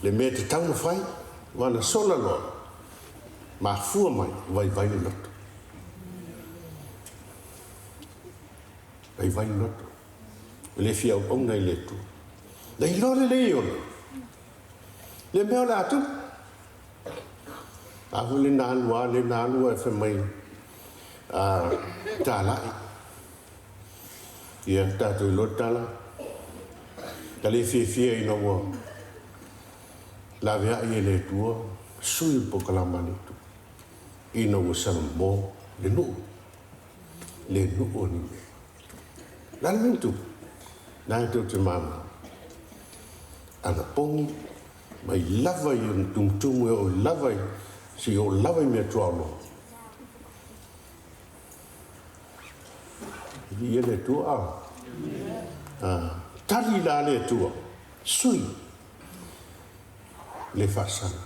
le mea e tatau ona fai, aua na sola loa, mafua mai, vaivai le loto. Vaivai le loto. E le fia auauna i le Atua. Na iloa lelei e Iona le mea o le a tupu. A foi le na alu a, le na alu ae fai mai, a, talai. Ia, tatou iloa le tala. Na le fiafia ina ua laveai e le Atua sui le polokalama a le Atua ina ua salamo le nuu, le nuu o Nineva. O le a le mea na tupu? Na e tou te malamalama. Anapogi mai lava i ona tumutumu e oo lava i, seia oo lava i mea tuaoloa. Viia le Atua a. A tali la le Atua, sui le faasaga.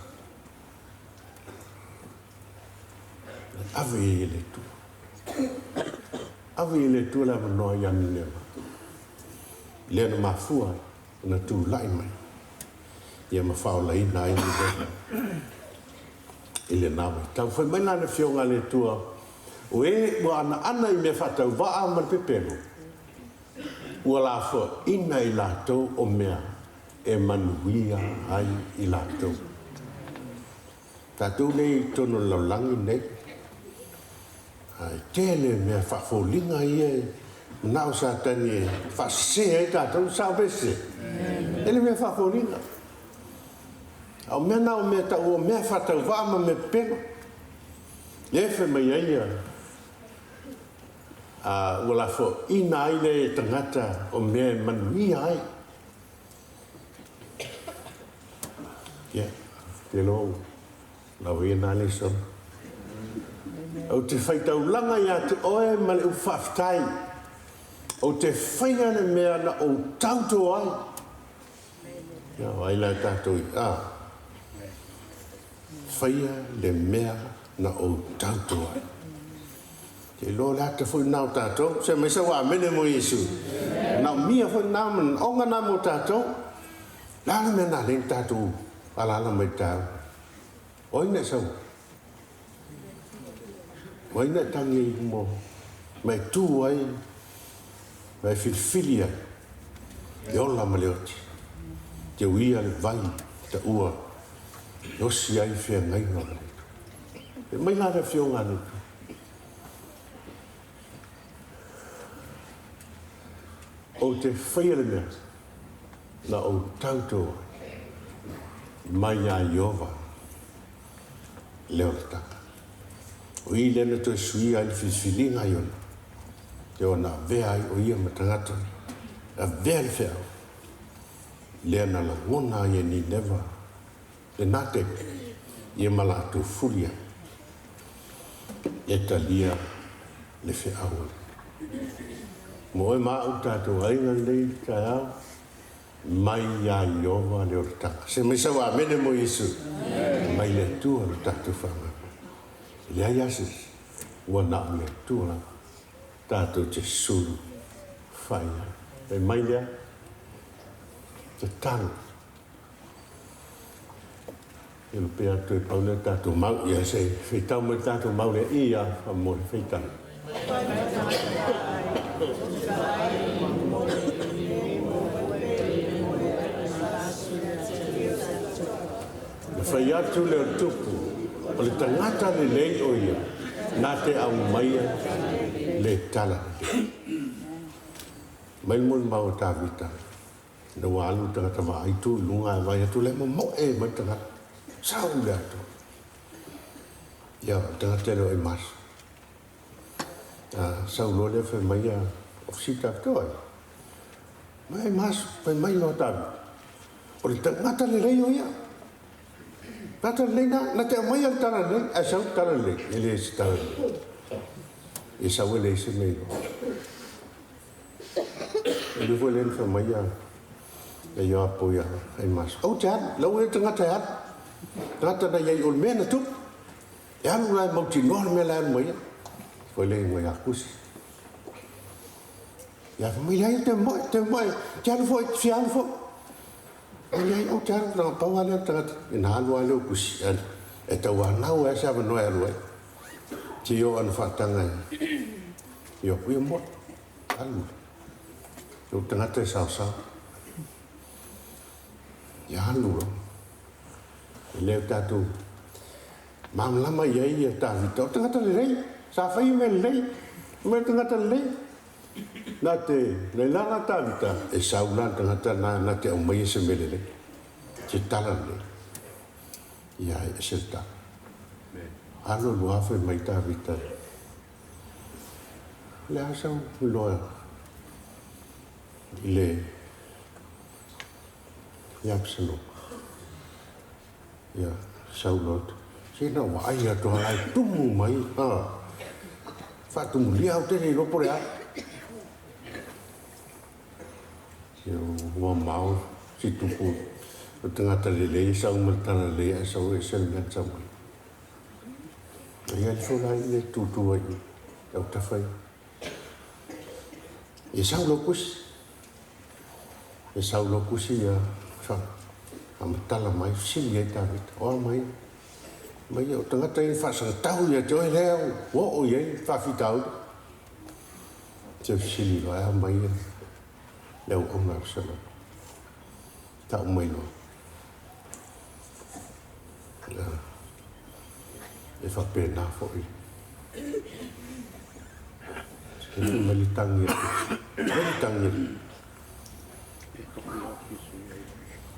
Na ave i ai e le Atua. Ave i le Atua le avanoa ia Nineva, lea na mafua ai ona tulai mai ia ma faaolaina ai Nineva i lena vaitau. Fai mai la le Afioga a le Atua, O e ua anaana i mea faatauvaa ma le pepelo, ua lafoaina i latou o mea e manuia ai i latou. Tatou nei i totonu o le lalolagi lenei, e tele mea faafoliga ia e manao Satani e faasese ai tatou, sao pe sese? Tele mea faafoliga. A o mea na o mea tau o mea faatauvaa ma mea pepelo. Lea e fai mai ai ia, a ua lafoaina ai lea e tagata o mea e manuia ai. Ia, te iloa ua lava ia na lesona. Ou te faitaulaga ia te oe ma le upu faafetai. Ou te faia le mea na ou tauto ai. Ia, o ai la e tatou i, a? Faia le mea na ou tauto ai. Te iloa o le ata foi lena o tatou. Se mai sau amene mo Iesu. Manaomia foi lena manaoga na mo tatou. Le a le mea na alai na tatou alaala mai le taeao? O ai na e sau ai? O ai na e tagi ai i luma ma e tu ai ma e filifili ai le ola ma le oti? Te uia le vai taua e osi ai feagaiga ma le Atua. Fai mai la le Afioga a le Atua. Ou te faia le mea na ou tauto ai mai iā Ieova le olataga. O i lea na toe suia ai le filifiliga a Iona, e ona avea ai o ia ma tagata Avea le feau lea na lagona ai e Nineva lena taimi, ia ma latou fuli ai e talia le feau a le Mo oe ma au tatou aiga lenei taeao, mai iā Ieova le olataga. Se mai sau amene mo Iesu. Mai le Atua lo tatou faamoemoe. E leai lava se isi, ua na o le Atua lava tatou te sulu fai ai. Fai mai lea, tatalo. Ia pea toe pau lea tatou mau. Ia se feitau mai le tatou mau lea. Ia, faamolemole, feitau. Na fai atu lea o le tupu, o le tagata lelei o ia, na te aumaia le tala lelei. Mai le molimau a Tavita, ina ua alu le tagata vaai tu i luga ae vaai atu, le momoe mai le tagata, sau le atoa. Ia, o le tagata e le o Aimasa. A sau loa lea fai mai ia Ofisita Tavita, oi, mai Aimasa, fai mai loa Tavita, o le tagata lelei o ia. Tagata lelei na, na te aumaia le tala lelei, ae sau le tala lelei, e le se tala lelei. E sau e leai se mea iloa. E le foi lea na fai mai ia ia Ioapo ia Aimasa, Ou te alu, lau ia tagata e alu. Tagata na iai o le mea na tupu. E alu la e mautinoa le mea la e alu mai ai. Foi lea i ia Kusi. Ia fai mai, leai, te moe, te moe, te alu foi, te fia alu foi. E leai, ou te alu, na pau lava lea o le tagata. Ina alu lava lea o Kusi, alu. E tauanau ai se avanoa e alu ai. Te oo ana faataga i Ioapo, ia moe, alu. Lou tagata e saosao. Ia alu loa. E le o tatou malamalama i ai ia Tavita. O le tagata lelei. Sa fai mea lelei. Mea tagata lelei. Na te leila la Tavita, e sau la le tagata na, na te aumaia se mea lelei. Se tala lelei. Ia e ese le tala. Alu alu lava fai mai Tavita. O le a sau iloa i le ia Absaloma. Ia, sau loa atu. Se na vaai atu lava e tumu mai, ha. Faatumulia au te le iloa po o le a. Se ua mamao si tupu o tagata lelei e sau ma le tala lelei ae sau ese le mea na sau ai. Ia le fola ai le tutu ai i autafa ia. E sau lau kusi. E sau lau kusi ia faamatala mai, fesili ai Tavita, o a mai? Mai o tagata ia faasagatau ia te oe lea ua oo i ai faafitauli. Se fesili loa, e a mai ia le auauna a Absaloma. Tau mai loa. E faapena foi. E fai mai le tagi a le Fai le tagi a le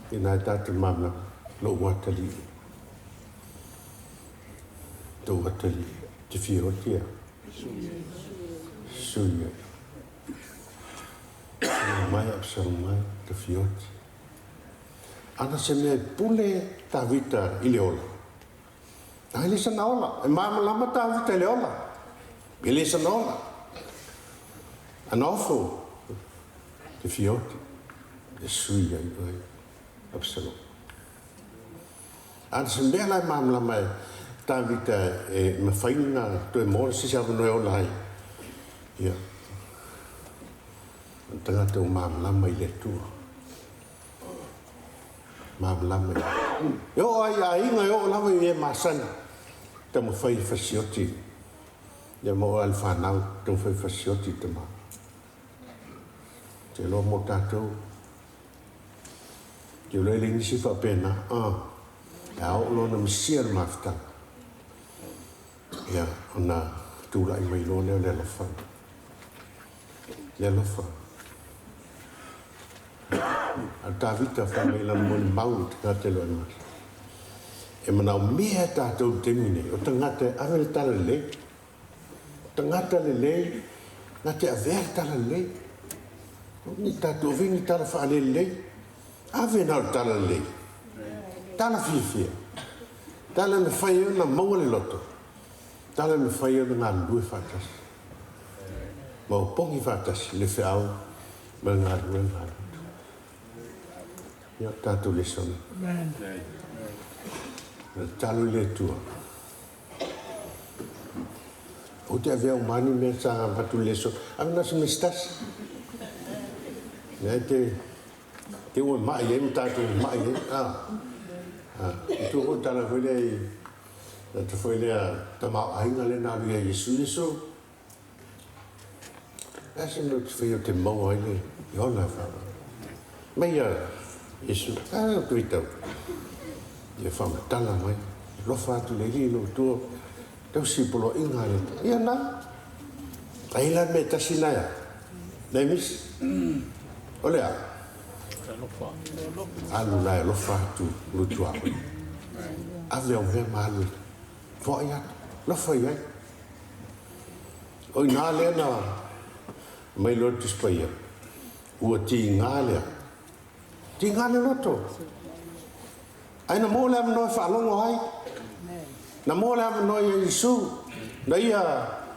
Tēnā e tātou malamalama, lou atalii. Tou atalii, te fia oti a. Sui ai. Absalom mai, Absalom mai, te fia oti. Ana se mea e pule Tavita i le ola. A e le sana ola. E malamalama Tavita i le ola. E le sana ola. Ana ofo te fia oti e sui ai oe Absalom. Ana se mea la e malamalama e Tavita e mafai ona toe maua le sisi avanoa e ola ai. Ia. O le tagata ua malamalama i le Atua. Malamalama i. E oo lava i aiga, e oo lava i e masani, taumafai e fasioti ia ma oo lava i le fanau, taumafai e fasioti i tama. Te iloa mo tatou, te iloa e leai nisi faapena, e a oo loa ona misia le mafutaga, ia, ona tulai mai loa lea o le alofaga. Le alofa. A Tavita fai mai lana molimau i tagata e loa mata. E manaomia e tatou i le taimi nei, o tagata e ave le tala lelei. O tagata lelei na te avea le tala lelei. Aua ne i tatou avea ni tala faalelelei. Ave na o le tala lelei, tala fiafia, tala e mafai ai ona maua le loto, tala e mafai ai ona galulue faatasi ma opogi faatasi le feau ma le galuega a le Atua. Ia, o le tatou lesona. Tatalo i le Atua. Ou te avea uma lava ni mea sa avatu i le lesona. Ave na o se mea se tasi. Lea te te ua mai ai ma tatou mai ai. Ah. Ah. Tu ko tala foi lea i ta foi lea tamaoaiga lea na alu ia Iesu. Iesu, Le a se mea ou te faia ou te maua ai le ola e faavavau? Mai ia Iesu, a ou te faitau, ia faamatala mai, alofa atu le Alii i lou Atua, tausi i poloaiga a le Atua. Ia na, ai la le mea e tasi na e a? Nai misi? O le a? Alu la e alofa atu lou tuaoi. Ave au mea ma alu e foai atu, alofa i ai. O i ina lea na aumai loa le Tusi Paia, ua tiga lea, tiga le loto. Ae na maua le avanoa e faalogo ai, na maua le avanoa ia Iesu, na ia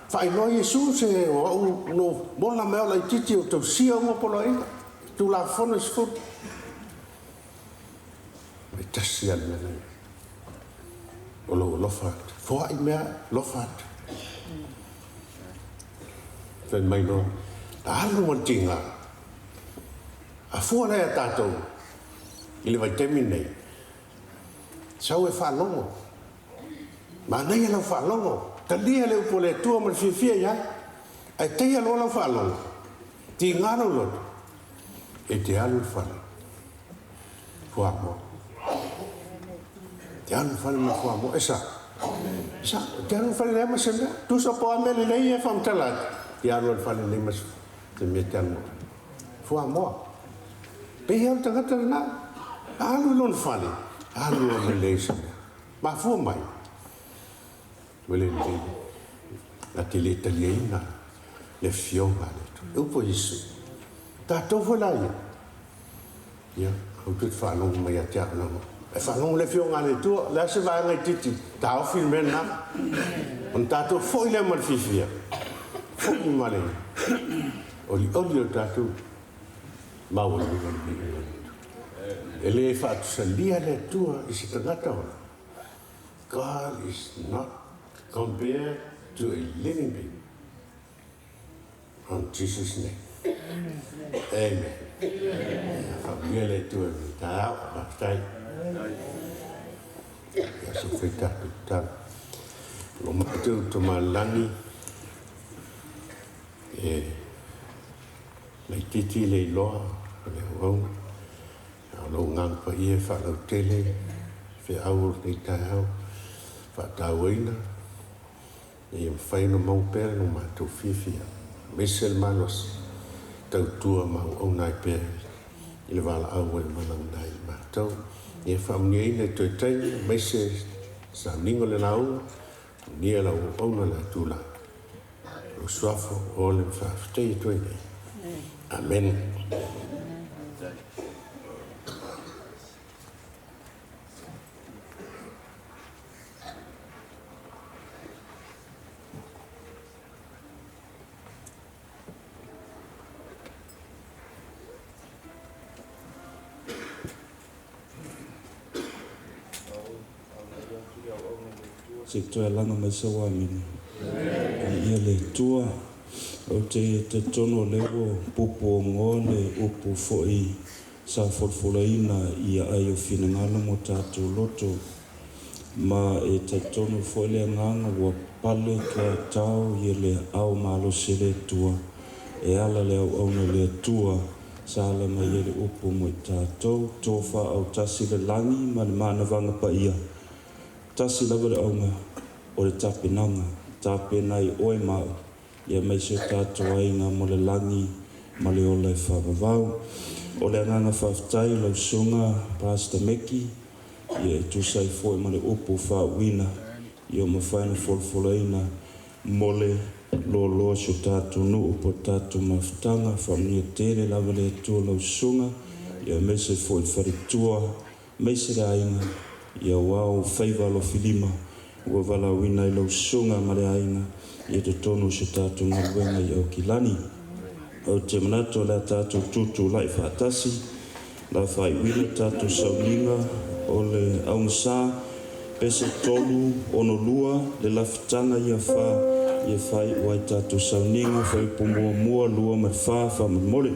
faailoa Iesu se o au no mola mea o laititi o tausia uma poloaiga, Tulafono e sefulu. E tasi lava le mea na i ai. O lou alofa atu. Foai mea, alofa atu. Fai mai loa, alu ma le tiga. A fua la ia tatou i le vaitaimi lenei, sau e faalogo. Manaia lau faalogo, talia le upu a le Atua ma le fiafia i ai. Ae taia loa lau faalogo, tiga lou loto, e te alu i le fale. Fuamoa. Te alu fale ma fuamoa. E sa. E sa. Te alu fale lea ma se mea. Tusa po a mea lelei e whamatala atu. Te alu al fale nei ma se mea te alu. Fuamoa. Pei au tangata lena. Alu i lona fale. Alu o me lei se mea. Mafua mai. Ua le lelei. Na te le taliaina le afioga a le Atua. E upu a Iesu. Tatou foi la ia. Ia, outou te faalogo mai ia te au lava. E faalogo le afioga a le Atua, o le a se vaega itiiti, taofi le mea lena. Ona tatou foi lea ma le fiafia, foi ma le olioli o le tatou maualuga i le viiga o le Atua. E le faatusalia le Atua i se tagata ola. God is not compared to a living being. On Jesus name. Amen. Faamanuia le Atua i lenei taeao. Faafetai. Ia se fai tatou tatalo. O lo matou Tamalani e laitiiti le iloa o le auauna. A o lou agaga paia e faalautele feau o lenei taeao faatauaina. Ina ia mafai ona maua pea lo matou fiafia, aemaise le malosi, tautua ma auauna ai pea i le valaau ua e valaauina ai i matou. Ia faamanuiaina i toe taimi, aemaise sauniga o le lauga, manuia lau auauna le tulaga. O lou suafa o le faafetai atu ai nei. Amene. Se i toe alaga mai sau amene. Viia le Atua. Ou te talitonu o lea ua pupuogoa le upu foi Sa folafolaina i aai o finagalo mo tatou loto, ma e talitonu foi le agaga ua pale ke tao ia le ao malosi e le Atua, e ala le auauna le Atua sa ala mai ai le upu mo i tatou, tofa autasi le lagi ma le manavaga paia, tasi lava le auga o le tapenaga, tapena ai oe ma au. Ia mai si o tatou aiga mo le lagi ma le ola e faavavau. O le agaga faafetai i lau susuga Pastor Meki, ia e tusa ai foi ma le upu faauuina ia ua mafai ona folafolaina mo le Loaloa si o tatou nuu po o tatou mafutaga. Faamanuia tele lava le Atua lau susuga, ia aemaise foi le faletua, aemaise le aiga, ia aua ou faiva alofilima ua valaauina ai lau susuga ma le aiga i totonu o si o tatou galuega i Aukilani. Ou te manatu o le a tatou tutulai faatasi, la faaiuina tatou sauniga o le augasa pese 362 le lafutaga ia fa ia faaiu ai tatou sauniga fuaiupu 1, 2 ma le 4 faamolemole.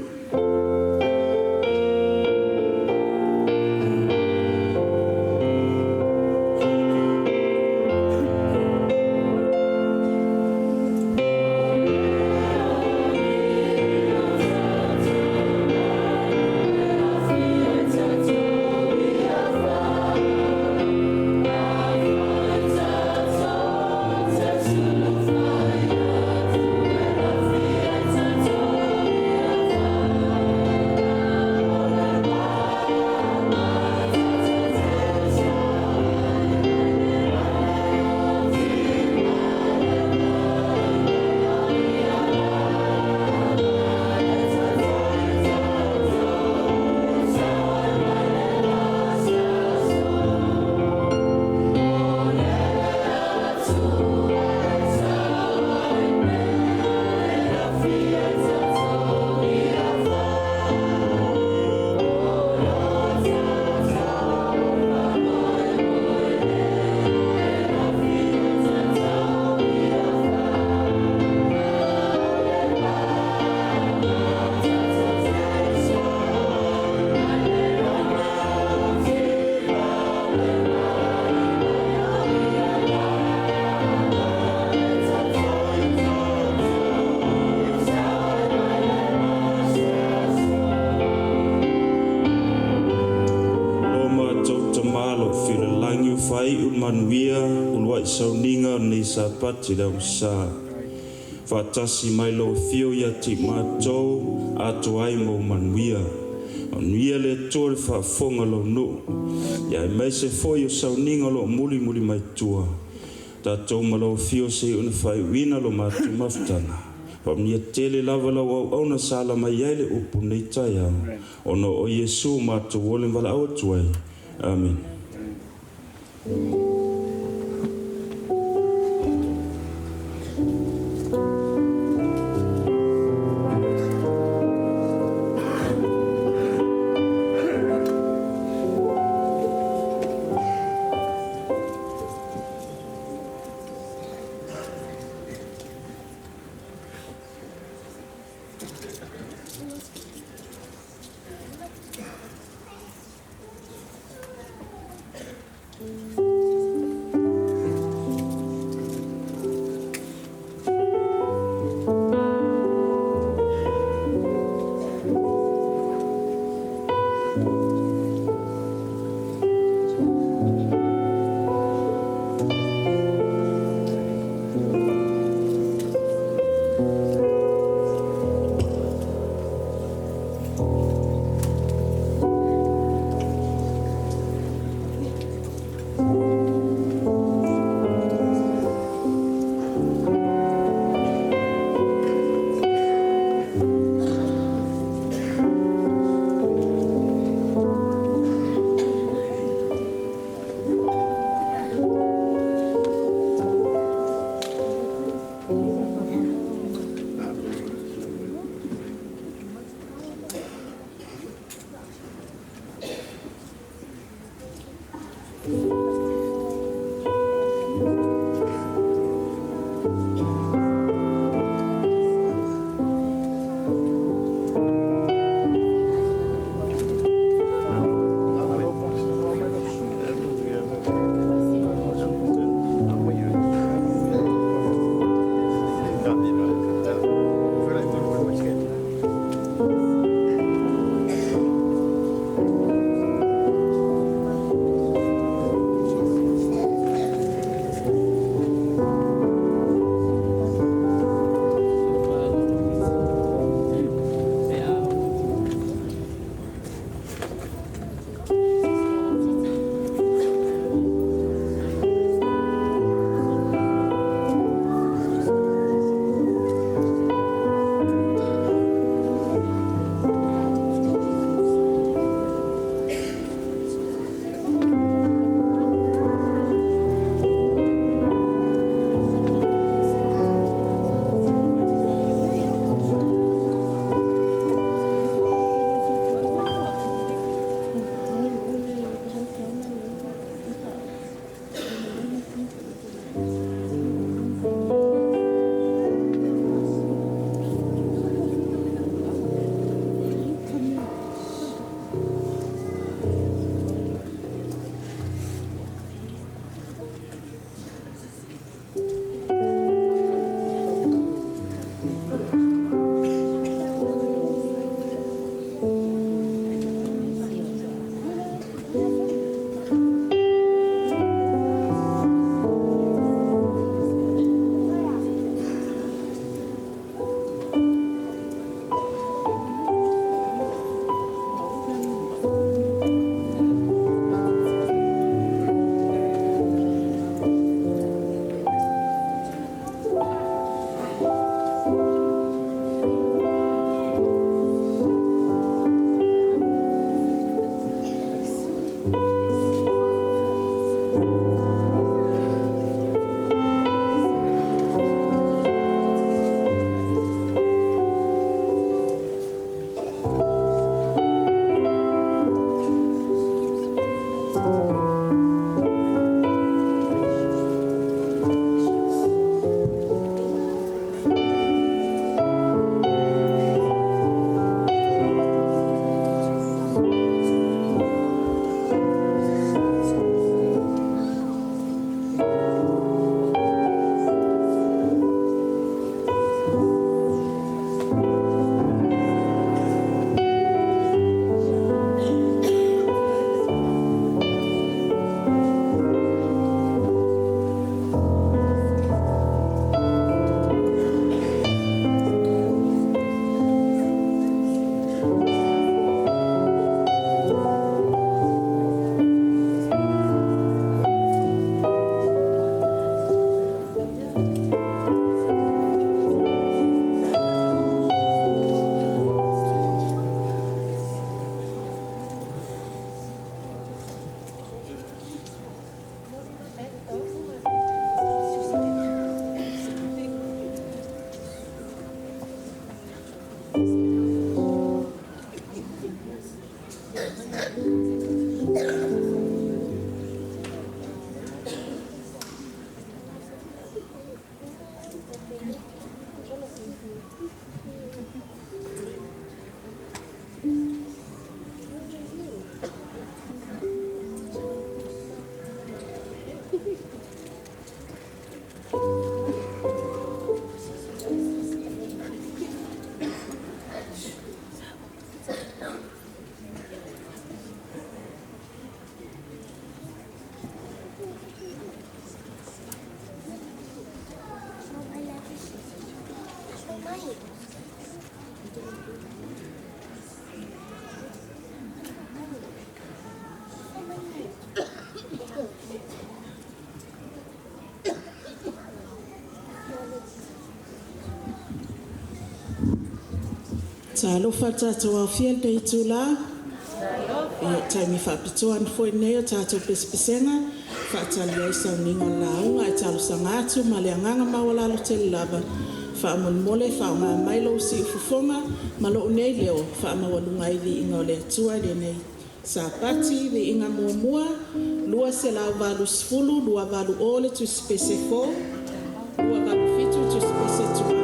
Lo matou Tama o lo o filalagi ua faaiu le manuia uluai sauniga o lenei Sapati le augasa. Faatasi mai lou afio ia te matou atoa ai ma ou manuia. Manuia le Atua le faafofoga o lou nuu, ia aemaise foi o sauniga o lo o mulimuli mai tua. Tatou ma lau afio seia ona faaiuina lo matou mafutaga. Faamanuia tele lava lau auauna sa ala mai ai le upu nei taeao, ona o Iesu matou ole ma valaau atu ai. Amene. Talofa le tatou aofia i lenei itula. Ia, taimi faapitoa foi lenei o tatou pesepesega e faatali ai sauniga o le lauga. Ae talosaga atu ma le agaga maualalo tele lava, faamolemole faaaoga mai lou siufofoga ma lou nei leo e faamaualuga ai le viiga o le Atua i lenei Sapati. Viiga muamua, 280 280 le tusipese 4, 287 le tusipese tuai.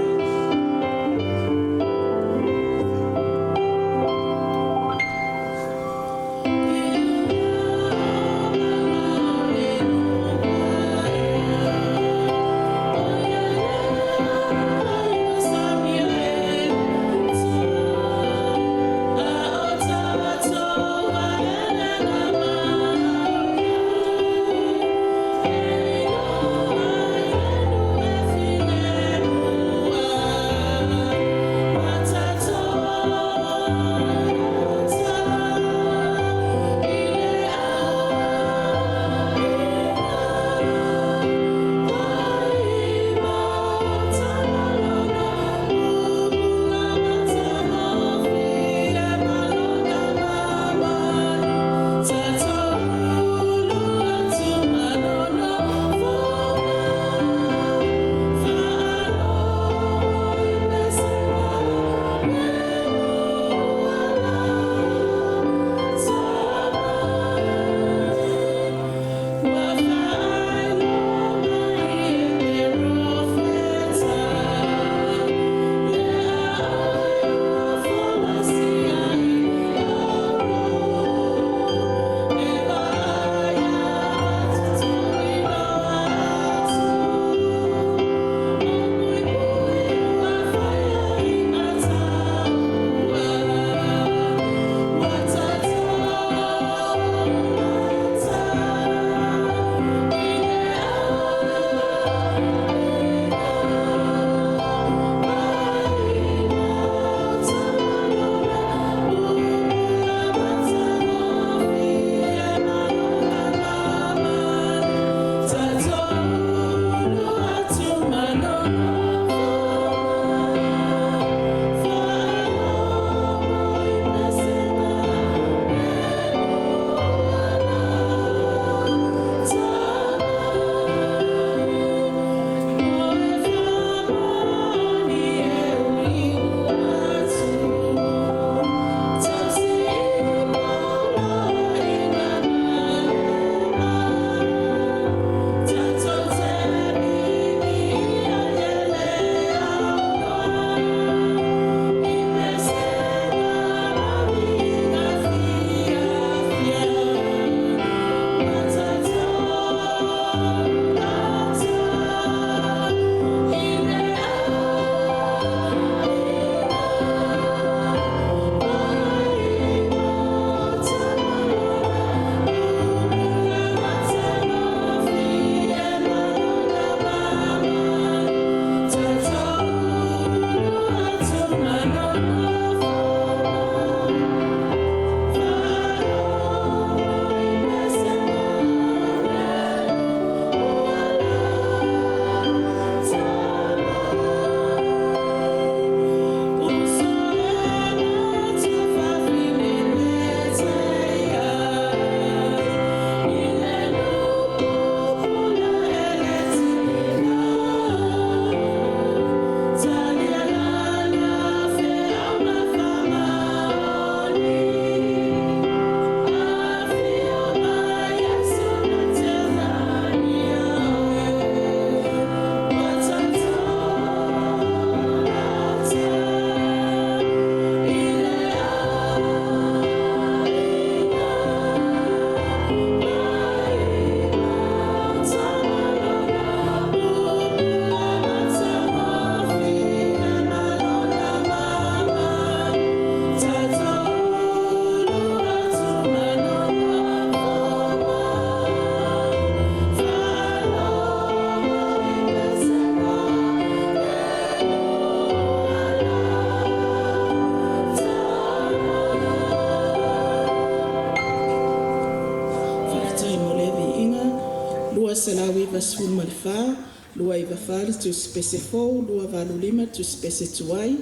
94, 294 le tusipese fou, 285 le tusipese tuai.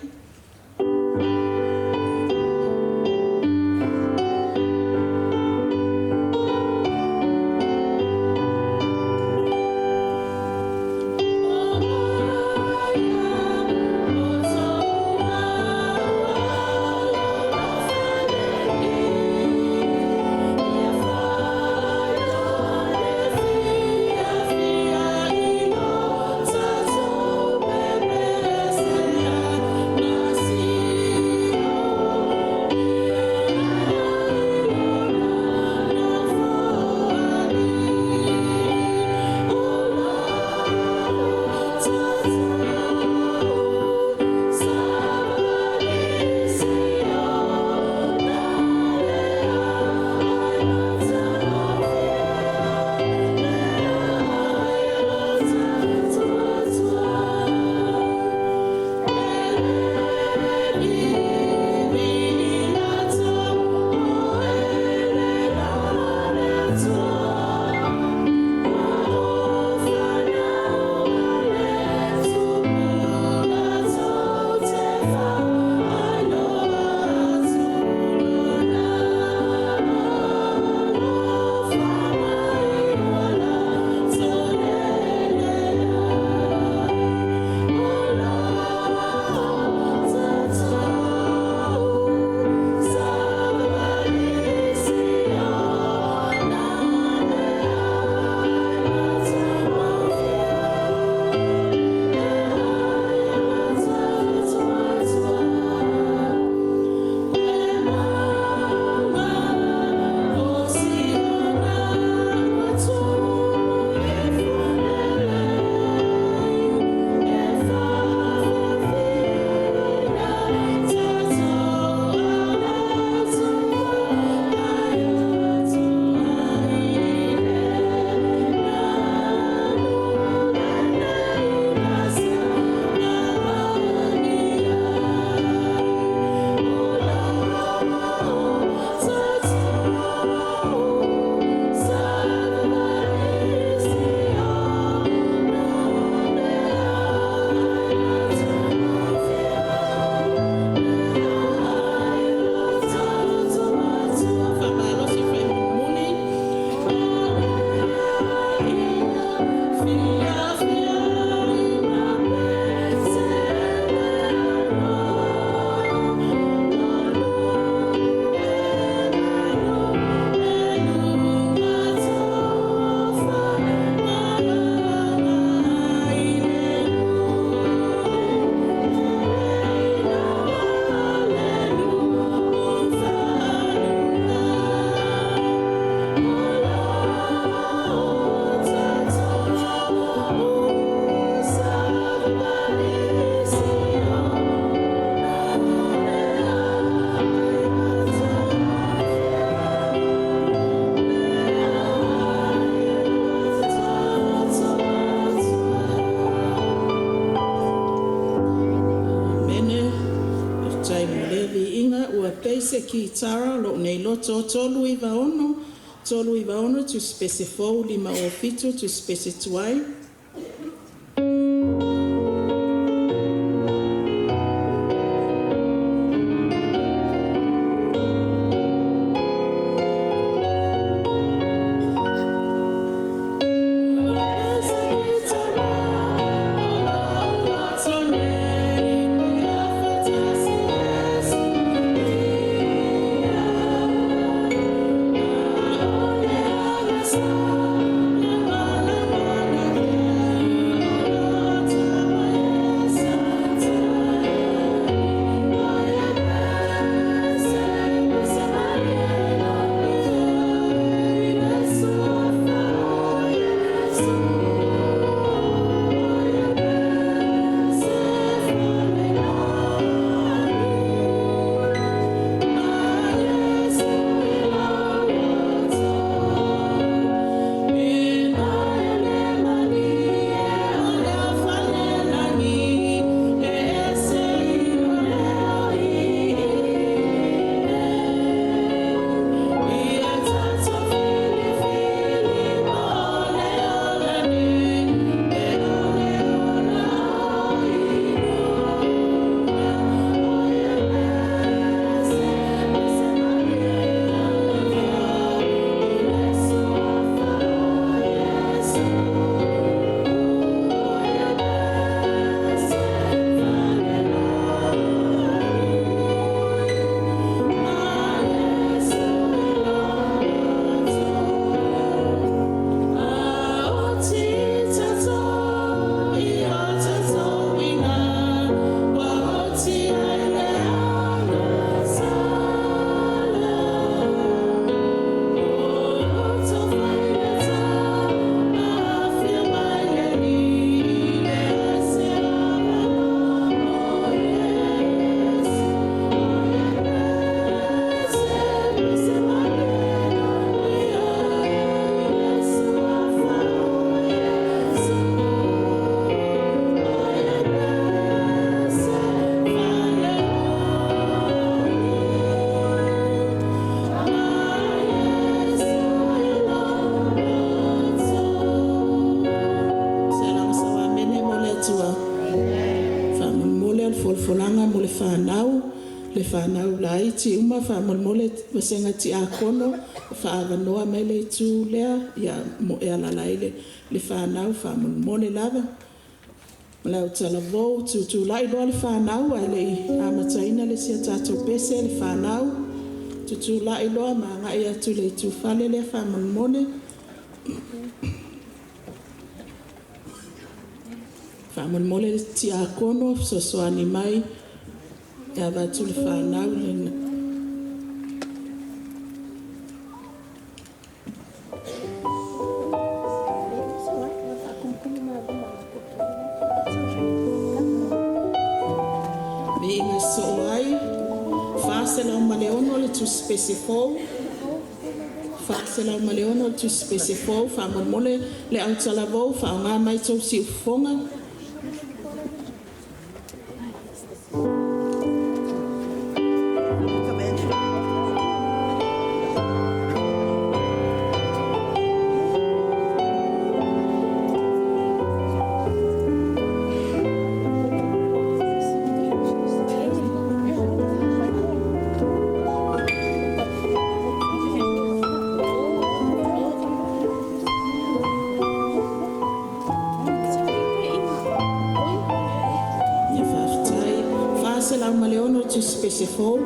Amene. Faafetai mo lea viiga. Ua pei se kitara o loo nei loto 396, 396 tusipese fou, 507 tusipese tuai. fanau laiti uma faamolemole vasega tiakono faaavanoa mai le itu lea ia mo e alaala ai le fanau faamolemole lava. Ma le autalavou, tutulai loa le fanau ae le i amataina le isi a tatou pese le fanau. Tutulai loa ma agai atu i le itufale lea faamolemole. Faamolemole le tiakono fesoasoani mai e avatu le fanau i le Viiga soo ai, 406 le tusi pese fou, 406 le tusi pese fou. Faamolemole le autalavou faaaoga mai tou siufofoga. Ia faafetai. 406 tusi pese fou.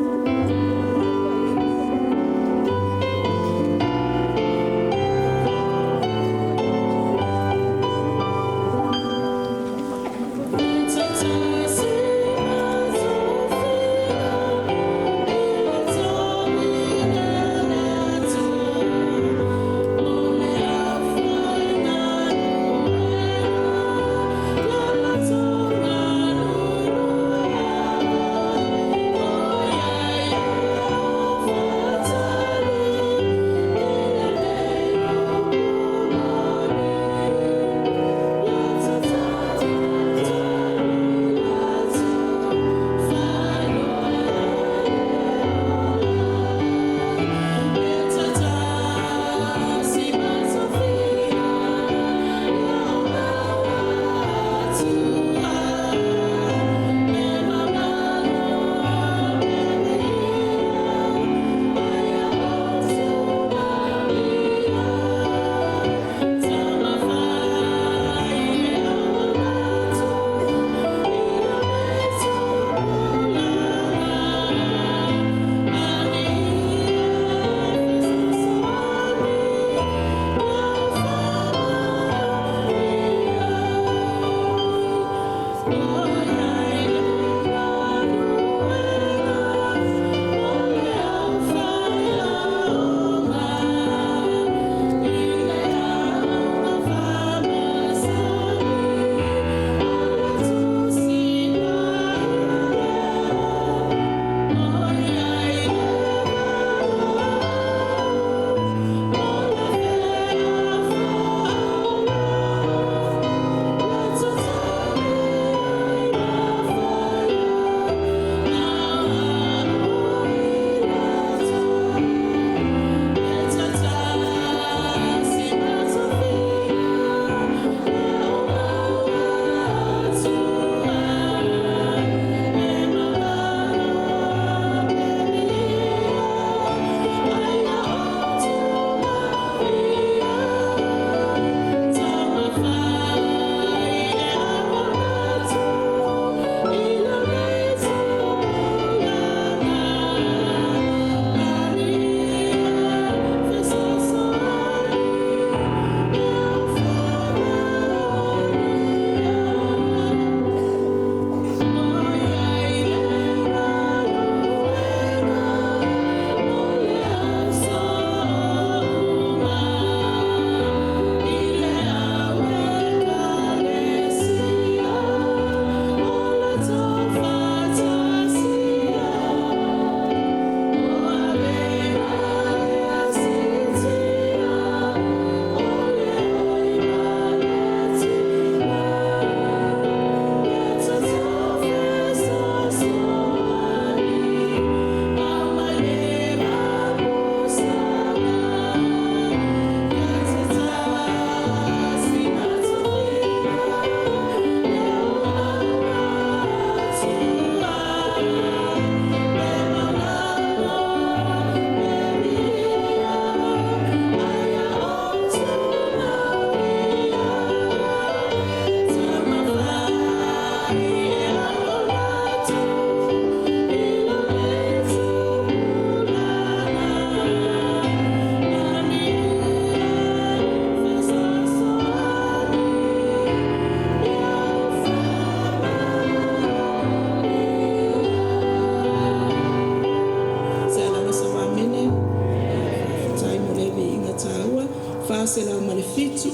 407,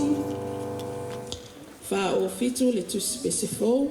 407 le Tusi Pese Fou.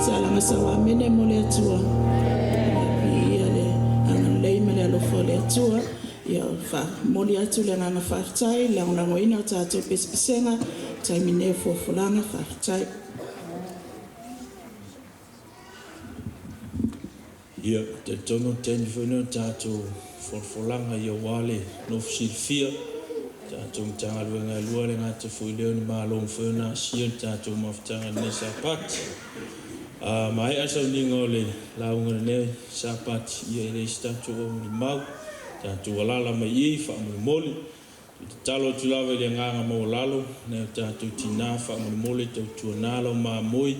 Salaga sau amene mo le Atua. Viia le agalelei ma le alofa o le Atua. Ia faamoli atu le agaga faafetai, lagolagoina o tatou pesepesega, taimi nei o folafolaga, faafetai. Ia, talitonu o le taimi foi lenei o le tatou folafolaga aua le nofo silafia tatou Matagaluega e lua, e le gata foi i lea o ni malo mafai ona asia le tatou mafutaga i lenei Sapati. A maea le sauniga o le lauga i lenei Sapati, ia e leai se tatou aumolimau, tatou alaala mai i faamolemole. Ou te tatalo atu lava i le agaga maualalo nai o tatou tina faamolemole tautuana lau mamoe,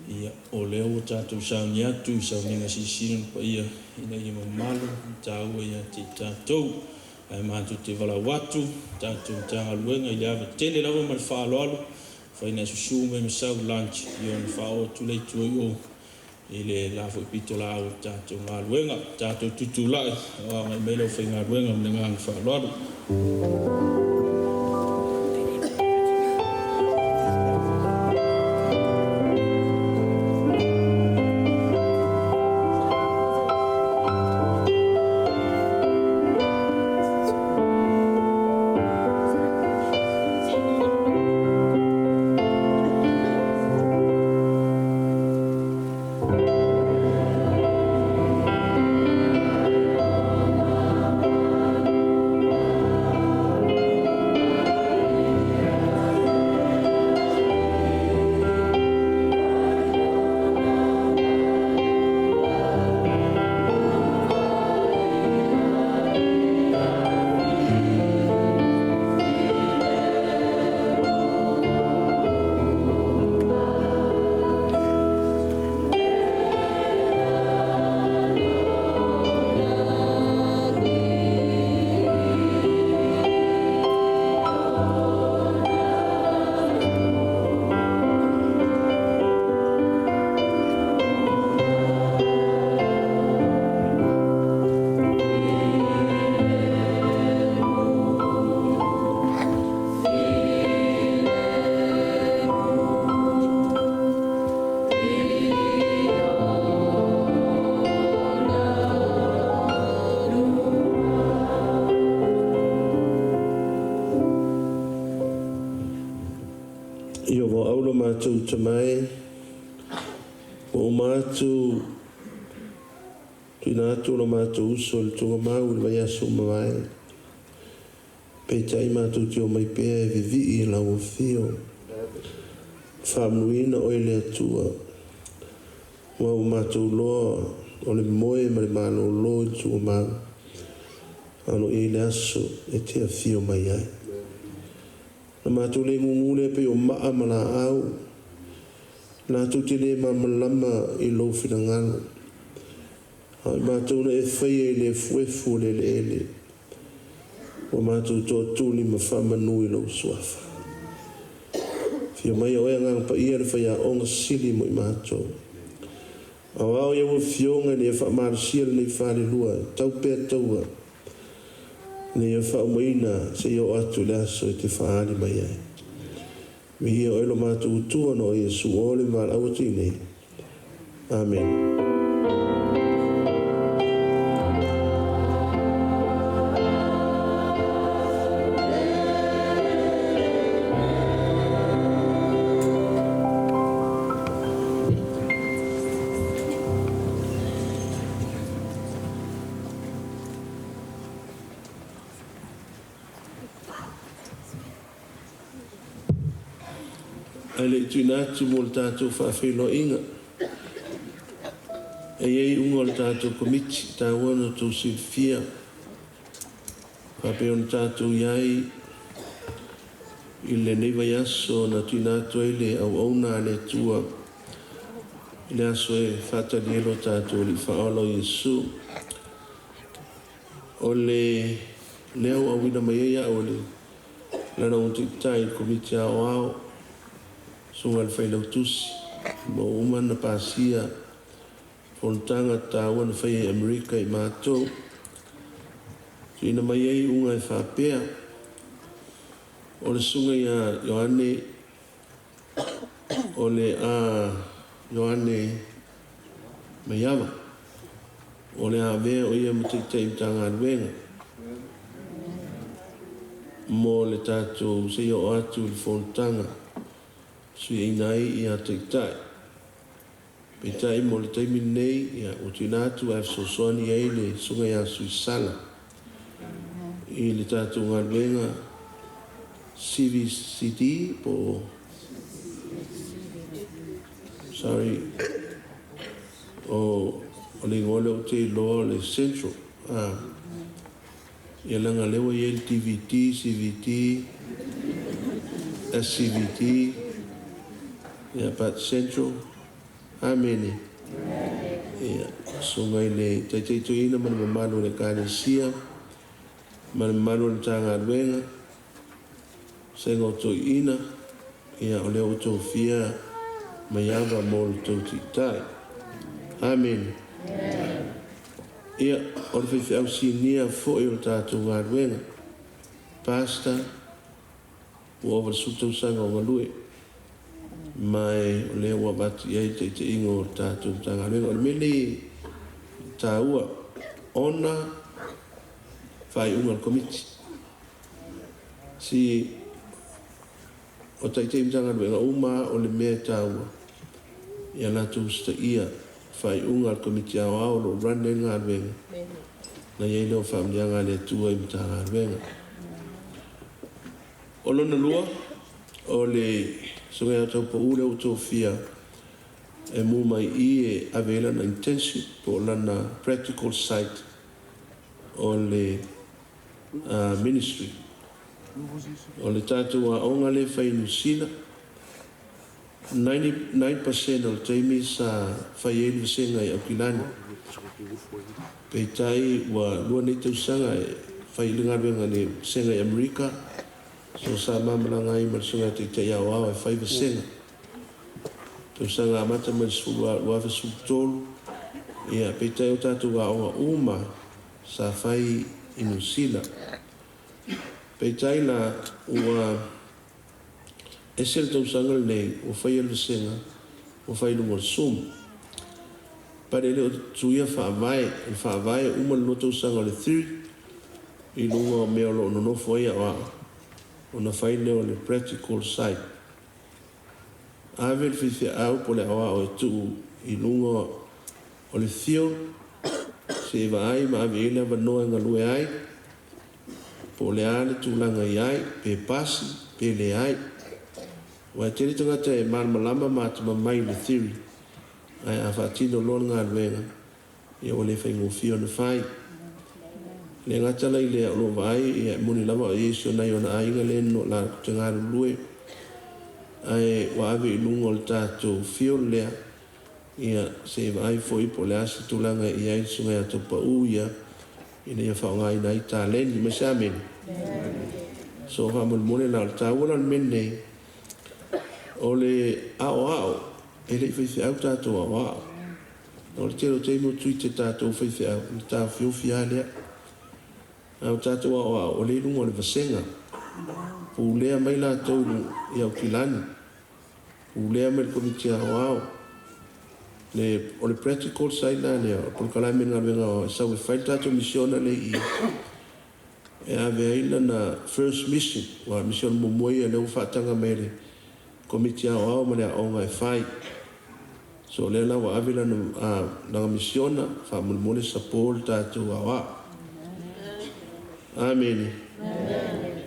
ia o lea ua tatou sauni atu i sauniga silisili ona paia ina ia mamalu ma taua ia te i tatou. Ae matou te valaau atu tatou Matagaluega i le ava tele lava ma le faaaloalo, Fai na susu mai ma sau lunch ia ona faaoo atu lea i tua i o i le la foi pitolaau o le tatou galuega. Tatou tutulai o agai mai le aufaigaluega ma le agaga faaaloalo. Iowa au lo matou Tama e, ua uma atu tuuina atu lo matou uso i le tugamau i le vaiaso ua mavae. Peitai matou te omai pea e vivii i lau afio. Faamanuiina oe le Atua, aua ua matou loa o le moe ma le malolo i le tugamau, a o lo o i ai le aso e te afio mai ai. Na matou le gugu lea pei o maa ma laau, latou te le malamalama i lou finagalo, a o i matou na e faia i le efuefu o le eleele, ua matou toatuli ma faamanu i lou suafa. Afio mai oe Agaga Paia le faiaoga sili mo i matou. Aoao i au afioga ina ia faamalosia lenei falelua e tau pea taua ina ia faaumaina seia oo atu i le aso e te faaali mai ai. Viia oe lo matou Atua ona o Iesu o le valaau atu i nei. Amene. Ae le i tuuina atu mo le tatou faafeiloaiga, e i ai iuga o le tatou Komiti e taua ona outou silafia, faapea ona tatou i ai i lenei vaiaso na tuuina atu ai le auauna a le Atua i le aso e faatali ai lo tatou Alii Faaola o Iesu. O le lea ua auina mai ai au e le Lana Taitai i le Komiti Aoao, Susuga i le Failautusi, ma ua uma ona pasia fonotaga taua na faia i Amerika i matou. Tuuina mai ai iuga e faapea, o le Susuga ia Ioane, o le a Ioane Maiava, o le a avea o ia ma Taitai Matagaluega mo le tatou seia oo atu i le fonotaga suiaina ai ia Taitai. Peitai mo le taimi lenei, ia, ua tuuina atu ae fesoasoani i ai le Susuga ia Suisala i le tatou galuega CVCD po o. Sorry, o le igoa lea ou te iloa o le Central. A, ia leaga lea ua i ai le DVT, CVT, SCVT, ia, but Central. Amene. Ia, susuga i le Taitai Toeaina ma le mamalu o le Ekalesia, ma le mamalu o le Matagaluega, Vasega o Toeaina, ia, o lea ua tofia Maiava mo le tou Tiitai. Amene. Ia, o le faifeau sinia foi o le tatou galuega, Pastor, Ua ova i le 10 tausaga o galue, ma o lea ua avatu i ai le taitaiga o le tatou Matagaluega. O le mea lenei e taua ona faaiuga a le Komiti. Si o taitai Matagaluega uma lava o le mea e taua ia latou usitaia faaiuga a le Komiti Aoao o lo o run ai le galuega na i ai lea o faamanuiaga a le Atua i Matagaluega. O lona lua, o le Susuga ia Taupou lea ua tofia e mu mai i e ave ai lana internship po o lana practical side o le ministry. O le tatou aoga lea e fai i Niu Sila, 99% o le taimi sa fai ai le vasega i Aukilani. Peitai ua lua nei tausaga e fai ai le galuega i le vasega i Amerika, so sa ma malaga ai ma le Susuga ia Taitai Aoao e fai vasega. Tausaga amata mai le 2013, ia peitai o tatou aoga uma sa fai i Niu Sila. Peitai la ua Ese le tausaga lenei ua faia le vasega ua fai i luga o le Zoom. But e le o tuia faavae, o le faavae e uma le lua tausaga o le theory i luga o mea o lo o nonofo ai aoao ona fai lea o le practical side. Ave le faifeau po o le aoao e tuu i luga o le field se i vaai ma ave i ai le avanoa e galue ai Po o le a le tulaga i ai, pe pasi, pe leai. Aua e tele tagata e malamalama ma atamamai i le theory, ae a faatino loa le galuega, ia ua le faigofie ona fai. E le gata la i lea, o lo o vaai, ia e moni lava o Iesu o nai ona aiga lea latou te galulue, ae ua ave i luga o le tatou field lea, ia se i vaai foi po o le a se tulaga e i ai le susuga ia Taupau ia, ina ia faaaogaina ai taleni. Mai se amene? So faamolemole la, o le taua la o le mea lenei, o le aoao, e le i faifeau tatou aoao. O le tele o taimi o treat e tatou faifeau, o le taofiofi lava lea. A o tatou aoao, o lea i luga o le vasega. Pulea mai latou i Aukilani. Pulea mai le Komiti Aoao. Le, o le practical side la lea, o le polokalame le galuega aoao e sau e fai le tatou misiona lea i i, e ave ai lana first mission, aua o le misiona muamua ia lea ua faataga mai e le Komiti Aoao ma le aoga e fai. So o lea la ua ave lana, lana misiona, faamolemole support le tatou aoao. Amene.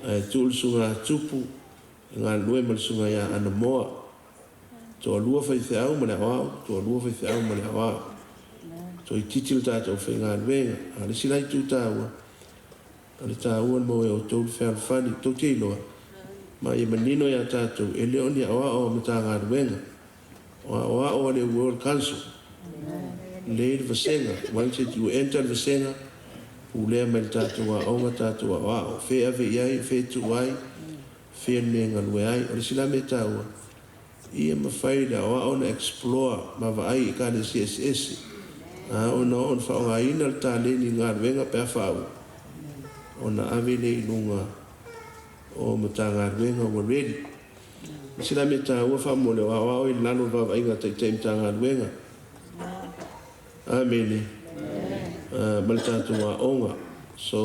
Ae tuu le susuga a Tupu E galulue ma le susuga ia Anamoa. Toalua faifeau ma le aoao, toalua faifeau ma le aoao. Toeitiiti le tatou faigaluega. A o le isi la itu taua, o le taua o le maua e outou le fealofani. Tou te iloa, ma ia manino ia tatou, e le o ni aoao a Matagaluega, o aoao a le World Council. Lelei le vasega, once that you enter le vasega, pulea mai le tatou aoga, tatou aoao, fea e ave i ai, fea e tuu ai, fea le mea e galue ai. O le isi la mea taua, ia mafai le aoao ona explore ma vaai i Ekalesia eseese, a ona oo ona faaaogaina le taleni i galuega pe a faauu, ona ave lea i luga o Matagaluega ua ready. O le isi la mea taua faamolemole, o aoao i lalo o le vaavaaiga a Taitai Matagaluega. Amene. Ma le tatou aoga. So,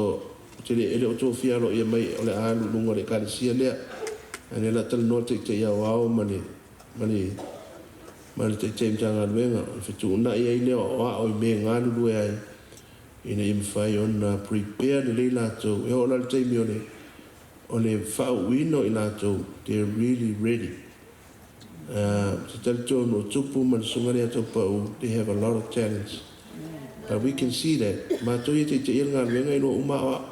ou te le, e le o tofia aloaia mai o le a alu i luga o le Ekalesia lea. Ae o lea o le a talanoa le Taitai Aoao ma le, ma le, ma le Taitai Matagaluega, o le fetuunai ai lea o aoao i mea e galulue ai, ina ia mafai ona prepare lelei latou. E oo la i le taimi o le, o le faauuina o i latou, they're really ready. Ou te talitonu o Tupu ma le Susuga lea Taupau, they have a lot of talents. But we can see that matou ia e taitaia le galuega e iloa uma aoao.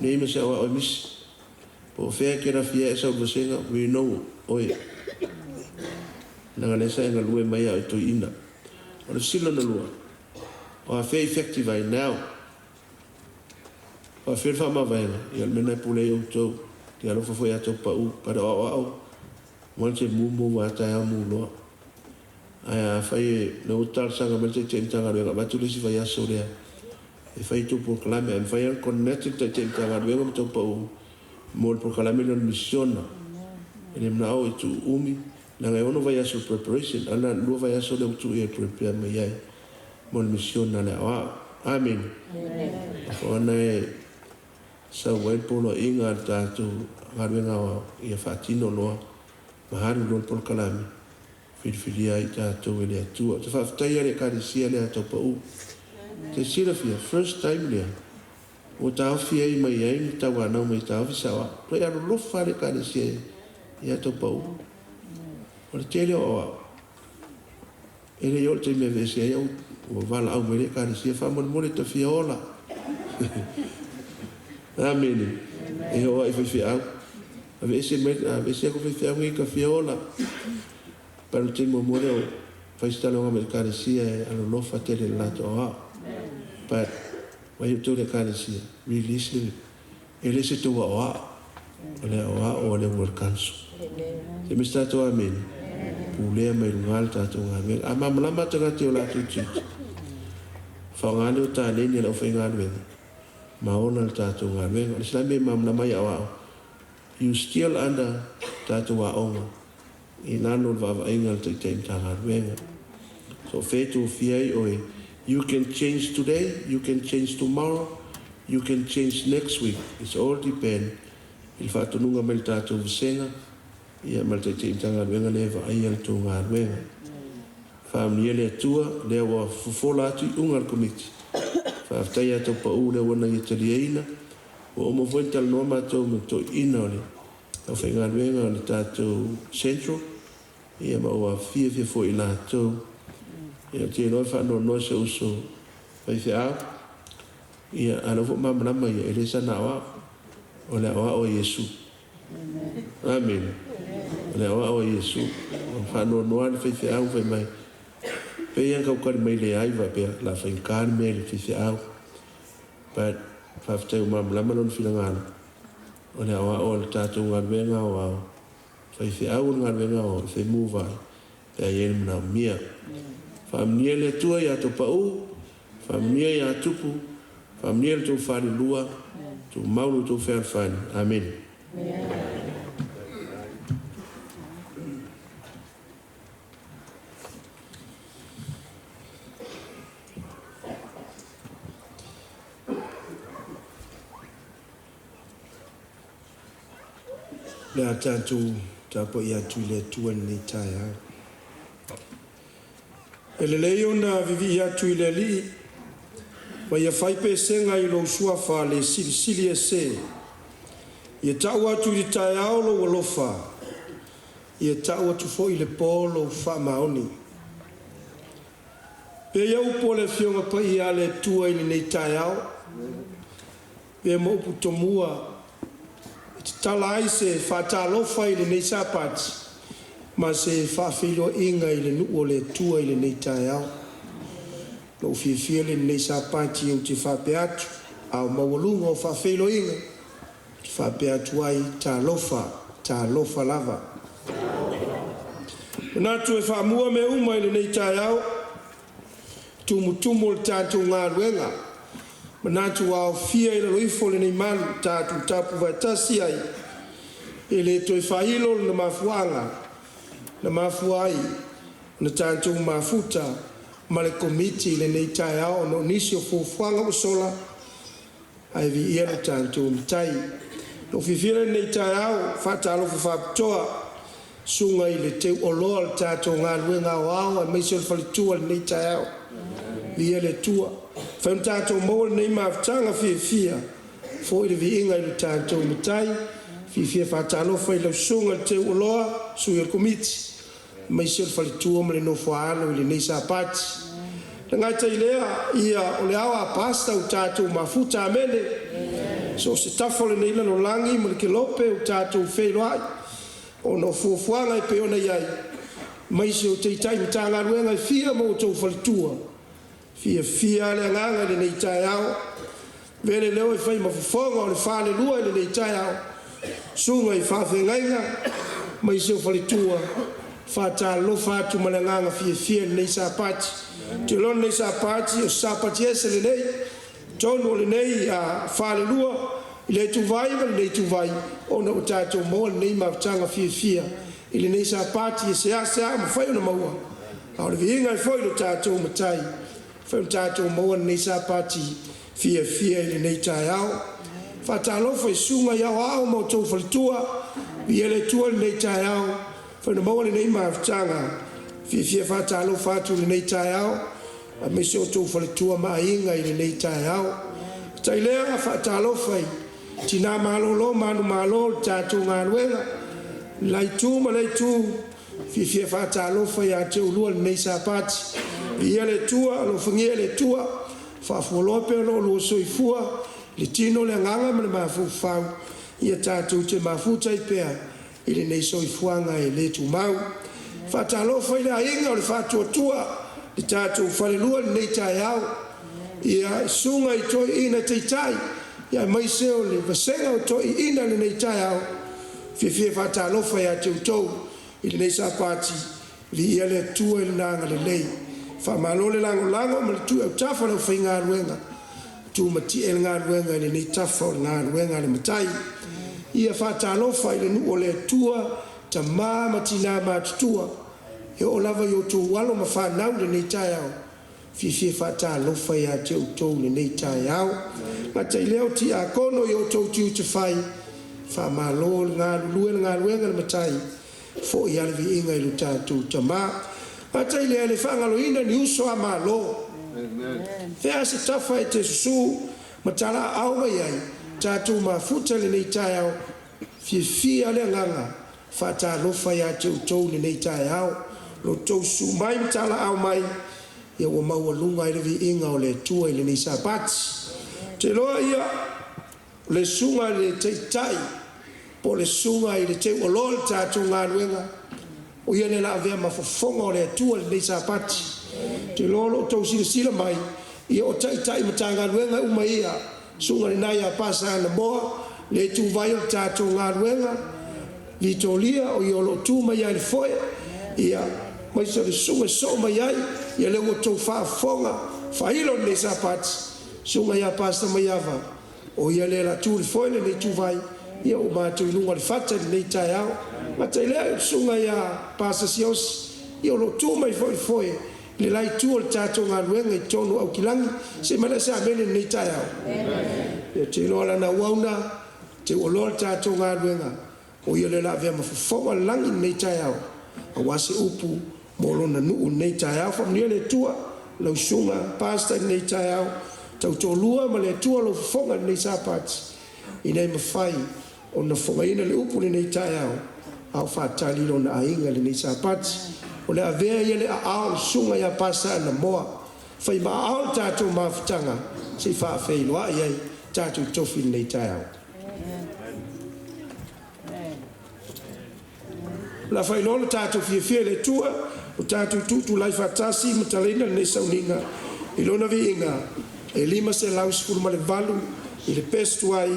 Nei ma se aoao e misi. Po o fea e te lafia ai sau vasega, we know oe. Leaga lea sa e galue mai a o e toeaina. O le fesili lona lua, o afea e effective ai now? Faafefea le faamavaega? Ia o le mea lena e pule ai outou. Te alofa foi ia Taupau, but o aoao once e mumu ua taeao mu loa. Ae afai e lea ua talosaga mai le Taitai Matagaluega avatu le isi vaiaso lea e fai tou polokalame ae mafai lava ona connect le Taitai Matagaluega ma Taupau mo le polokalame lea o le misiona. E le manao e tuu umi leaga e ono vaiaso o le preparation ae na o le lua vaiaso lea ua tuu i ai e prepare mai ai mo le misiona a le aoao. Amene. Ona e sau ai le poloaiga a le tatou galuega aoao ia faatino loa ma alu loa le polokalame filifilia ai tatou e le Atua. Ou te faafetaia le Ekalesia lea a Taupau. Te silafia, first time lea ua taofi ai mai ai ni tauanau mai taofi saoao. Toe alolofa le Ekalesia ia Taupau. O le tele o aoao. E le i oo le taimi e aveese ai au, ua valaau mai le Ekalesia, faamolemole ta fia ola. Amene. E oo lava i faifeau. Aveese mai, aveese aku faifeau nei ta fia ola. But o le taimi muamua lea o fai se talanoaga ma le Ekalesia e alolofa tele i le latou aoao. But vaai outou i le Ekalesia, release le, e le se tou aoao, o le aoao a le World Council. Se mea se tatou amene, pulea mai luga le tatou galuega. A malamalama tagata i o latou tiute, faaaoga lea o taleni a le aufaigaluega ma ola le tatou galuega. O le isi la mea e malamalama ai aoao, you still under tatou aoga i lalo o le vaavaaiga a le Taitai Matagaluega. So o fea e tofia ai oe, you can change today, you can change tomorrow, you can change next week, it's all depend i le faatonuga mai le tatou vasega ia ma le Taitai Matagaluega lea e vaaia le tou galuega. Faamanuia le Atua, lea ua fofola atu iuga a le Komiti. Faafetai ia Taupau lea ua na ia taliaina, ua uma foi ona talanoa matou ma le toeaina o le aufaigaluega o le tatou Central, ia ma ua fiafia foi i latou. Ia ou te iloa e faanoanoa si ou uso faifeau, ia a o lea foi ua malamalama ia, e le sana aoao, o le aoao a Iesu. Amene. O le aoao a Iesu. Ua faanoanoa le faifeau fai mai, pei lava ona tautali mai leai faapea, o le a faigata le mea i le faifeau. But faafetai ua malamalama lona finagalo. O le aoao o le tatou galuega aoao, faifeau o le galuega aoao e femuva ai pe a i ai le manaomia. Faamanuia le Atua ia Topau, faamanuia ia Tupu, faamanuia le tou falelua, tumau lo outou fealofani. Amene. O le a tatou tapuai atu i le Atua i lenei taeao. E lelei ona vivii atu i le Alii, ma ia fai pesega i lou suafa le Silisili Ese. Ia tau atu i le taeao lou alofa, ia tau atu foi i le po lou faamaoni. Pea upu o le Afioga Paia a le Atua i lenei taeao, pea ma upu tomua e tatala ai se faatalofa i lenei Sapati ma se faafeiloaiga i le nuu o le Atua i lenei taeao. Lou fiafia lenei Sapati ou te faapea atu, a o maualuga o faafeiloaiga, ou te faapea atu ai, talofa, talofa lava. Manatu e faamua mea uma i lenei taeao, tumutumu o le tatou galuega, manatu ua aofia i lalo ifo o lenei malu tatou tapuvaetasi ai, e le toe faailo lona mafuaaga na mafua ai ona tatou mafuta ma le Komiti i lenei taeao ona o nisi o fuafuaga ua sola ae viia lo tatou Matai. Lou fiafia lenei taeao, faatalofa faapitoa susuga i le teuoloa o le tatou galuega aoao aemaise o le faletua i lenei taeao. Viia le Atua. Fai ona tatou maua lenei mafutaga fiafia, foi le viiga i lo tatou Matai. Fiafia e faatalofa i lau Susuga i le Teuoloa, Sui o le Komiti, aemaise o le faletua ma le nofo a alo i lenei Sapati. E le gata i lea, ia, o le ao a Pastor ua tatou mafuta, amene. So o se tafa o lenei lalolagi ma le kelope ua tatou feiloai ona o fuafuaga e pei ona i ai, aemaise o Taitai o Matagaluega e fia ma outou faletua. E fiafia lava le agaga i lenei taeao, e avea le leo e fai ma fofoga o le falelua i lenei taeao, susuga i faafeagaiga aemaise o faletua. E faatalofa atu ma le agaga fiafia i lenei Sapati. Ou te iloa o lenei Sapati o se Sapati ese lenei i totonu o lenei falelua i lea ituvai ma lenei ituvai, ona ua tatou maua lenei mafutaga fiafia i lenei Sapati e seasea mafai ona maua. A o le viiga e foi i lo tatou Matai ua mafai ona tatou maua lenei Sapati fiafia i lenei taeao. E faatalofa i susuga i aoao ma outou faletua, viia le Atua i lenei taeao ua mafai ona maua lenei mafutaga. E fiafia e faatalofa atu i lenei taeao aemaise o outou faletua ma aiga i lenei taeao. E gata i lea, e faatalofa i tina malolo manumalo o le tatou galuega i le la itu ma lea itu, e fiafia e faatalofa ia te oulua i lenei Sapati. Viia le Atua, alofagia e le Atua faafualoa pea lo oulua soifua i le tino, le agaga ma le mafaufau ia tatou te mafuta ai pea i lenei soifuaga e le tumau. E faatalofa i le aiga o le Faatuatua, le tatou falelua i lenei taeao, i susuga i toeaiina taitai aemaise o le vasega o toeaiina i lenei taeao. E fiafia e faatalofa ia te outou i lenei Sapati, viia le Atua i Lona agalelei. Faamalo le lagolago ma le tuu i autafa o le aufaigaluega, tumatie le galuega i lenei tafa o le galuega a le Matai. Ia faatalofa i le nuu o le Atua, tama ma tina matutua, e oo lava i outou alo ma fanau i lenei taeao. E fiafia e faatalofa ia te outou i lenei taeao. E le gata i lea o tiakono i o outou tiute fai, faamalo le galulue i le galuega a le Matai, e foi lava le viiga i lo tatou Tama. E le gata i lea, e le faagaloina ni uso a Malo. Fea se tafa e te susu ma talaaao mai ai, tatou mafuta i lenei taeao. E fiafia lava le agaga e faatalofa ia te outou i lenei taeao. Lo outou susu mai ma talaaao mai, ia ua maualuga ai le viiga o le Atua i lenei Sapati. Ou te iloa ia, o le susuga i le Taitai po o le susuga i le Teuoloa o le tatou galuega, o ia lea o le a avea ma fofoga o le Atua i lenei Sapati. Ou te iloa o lo o outou silasila mai, ia o Taitai Matagaluega uma ia, susuga lena ia Pasa Anamoa, le ituvai o le tatou galuega, Vitolia, o ia o lo o tu mai lava i le foe, ia, aemaise o le susuga e sosoo mai ai, ia lea ua outou faafofoga, faailo lenei Sapati, susuga ia Pastor Maiava, o ia lea o le a tu i le foe i lenei ituvai, ia ua matou i luga o le fata i lenei taeao. E le gata i lea, o le susuga ia Pastor Siaosi, ia o lo o tu mai foi i le foe i le la itu o le tatou galuega i totonu o Aukilagi. Se i meaane se amene i lenei taeao. Ia, ou te iloa o lana auauna teuoloa le tatou galuega, o ia lea o le a avea ma fofoga o le lagi i lenei taeao aua se upu mo lona nuu i lenei taeao. Faamanuia le Atua i lau susuga Pastor i lenei taeao, tautoalua ma le Atua lou fofoga i lenei Sapati ina ia mafai ona fofogaina le upu i lenei taeao a o faatali lona aiga i lenei Sapati. O le a avea ia le aao o le susuga ia Pastor Anamoa e fai ma aao le tatou mafutaga se i faafeiloai ai tatou tofi i lenei taeao. O le a faailoa lo tatou fiafia i le Atua, ua tatou tutulai faatasi ma talaina lenei sauniga i Lona viiga e 518 i le pesi tuai,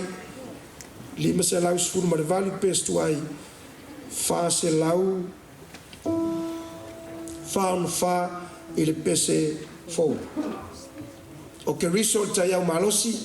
518 i le pesi tuai, 444 i le pese fou. O Keriso o le taiao malosi.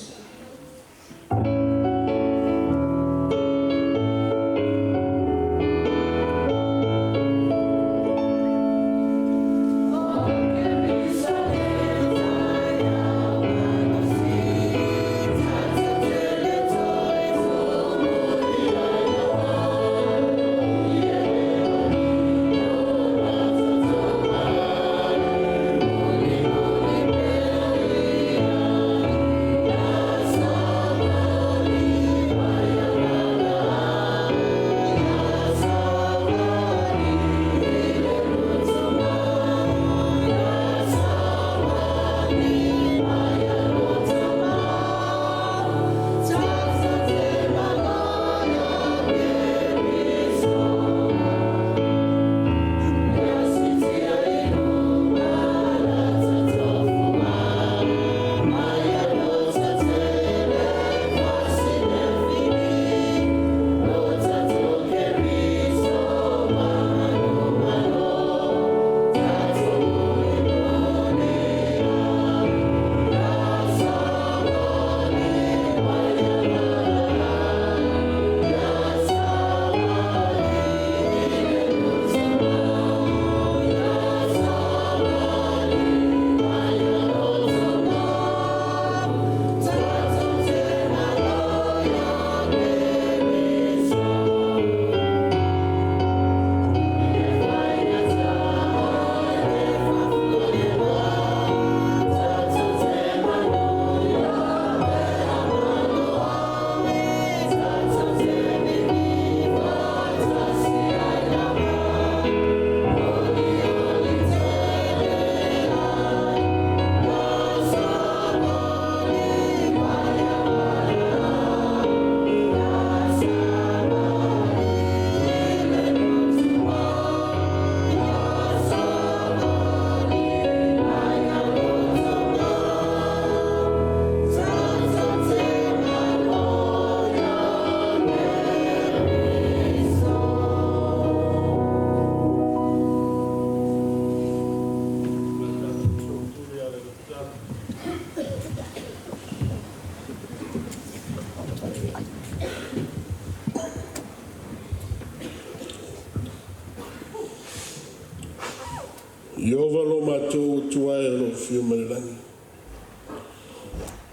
Ieova lo matou Atua e o lo o afio mai le lagi,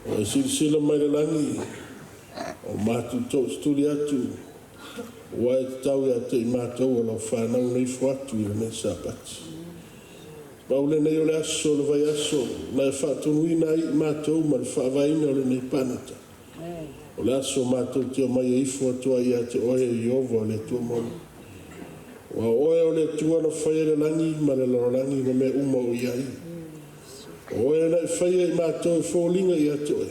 ua e silasila mai le lagi, o matou toosituli atu, ua e tatau ia te i matou o lau whanau nei atu i lenei Sapati. Pau lenei o le aso o le vaiaso, na e faatonuina ai i matou ma le faavaeina o lenei paneta. O le aso matou te omai e ifo atu ai ia te oe e Ieova o le Atua moni. Ua oe o le Atua na faia le lagi ma le lalolagi ma mea uma o i ai. O oe na e faia i matou e foliga ia te oe.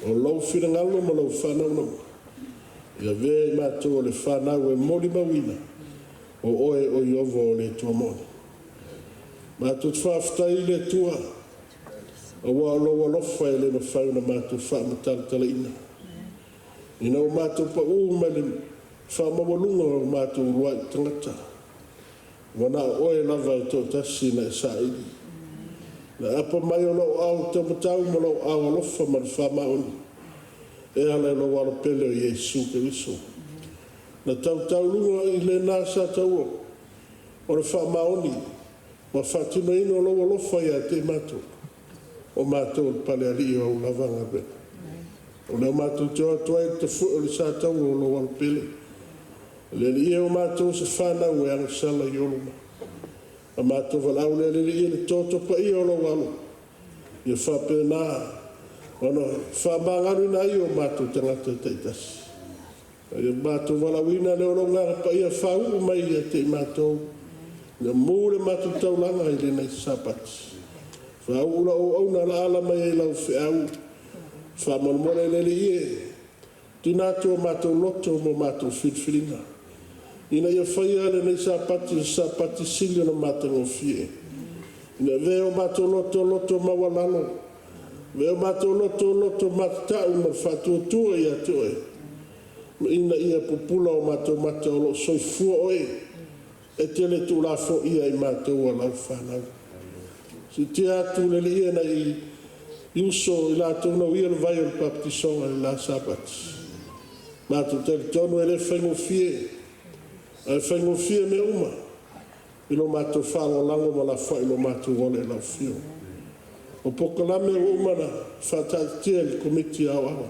O lou finagalo ma lou faanaunauga. Ia avea i matou o le fanau e molimauina. O oe o Ieova o le Atua moni. Matou te faafetai i le Atua, aua o lou alofa e le mafai ona matou faamatalatalaina. Ina ua matou paū mai le faamaualuga o matou uluai tagata, ua na o oe lava e toatasi na e saili. Na apa mai o lou aao taumatau ma lou aao alofa ma le faamaoni, e ala i lou alopele o Iesu Keriso. Na tautauluga i lena sa taua o le faamaoni ma faatinoina o lou alofa ia te i matou, o matou o le palealii o au lava galuega. O lea matou te o atu ai i le tafue o le sa taua o lou alopele. Le Alii e o matou se whanau e agasala i o luma. A matou valaau le Alii e le toto paia o lou alo. Ia faapena ona faamagaloina ai o matou tagata taitasi. Ia matou valaauina le o lou agaga paia faauu mai ia te i matou. Ia mu le matou taulaga i lenei Sapati. Faauu lau auauna alaala mai ai lau feau. Faamolemole le Alii e, tuuina atu o matou loto ma matou filifiliga. Ina ia faia lenei Sapati o se Sapati sili ona matagofie. Ina avea o matou loto loto maualalo. Avea o matou loto loto matatau ma le faatuatua ia te oe. Ma ina ia pupula o matou mata o loo soifua oe. E te le tuulafoia i matou o lau whanau. Siitia atu le Alii e nai uso i latou nauia le vai o le baptisoga i le la Sapati. Matou talitonu e le faigofie, ae faigofie mea uma i lo matou faalagolago ma lafoai i lo matou ola i lau afio. O polokalame ua uma ona faataatitia e le Komiti Aoao.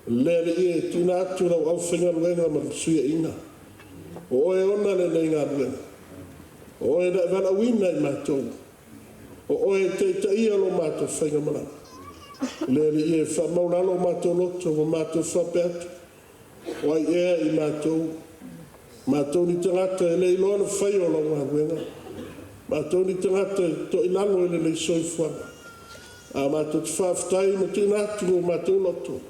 Le Alii e tuuina atu lau aufaigaluega ma le fesuiaiga. O oe ona lenei galuega. O oe na e valaauina i matou. O oe e taitaia lo matou faigamalaga. Le Alii e faamaulalo o matou loto ma matou faapea atu. O ai ea i matou. Matou ni tagata e le iloa le faia o lau galuega. Matou ni tagata e toilalo i lenei soifuaga. A matou te faafetai ma tuuina atu o matou loto.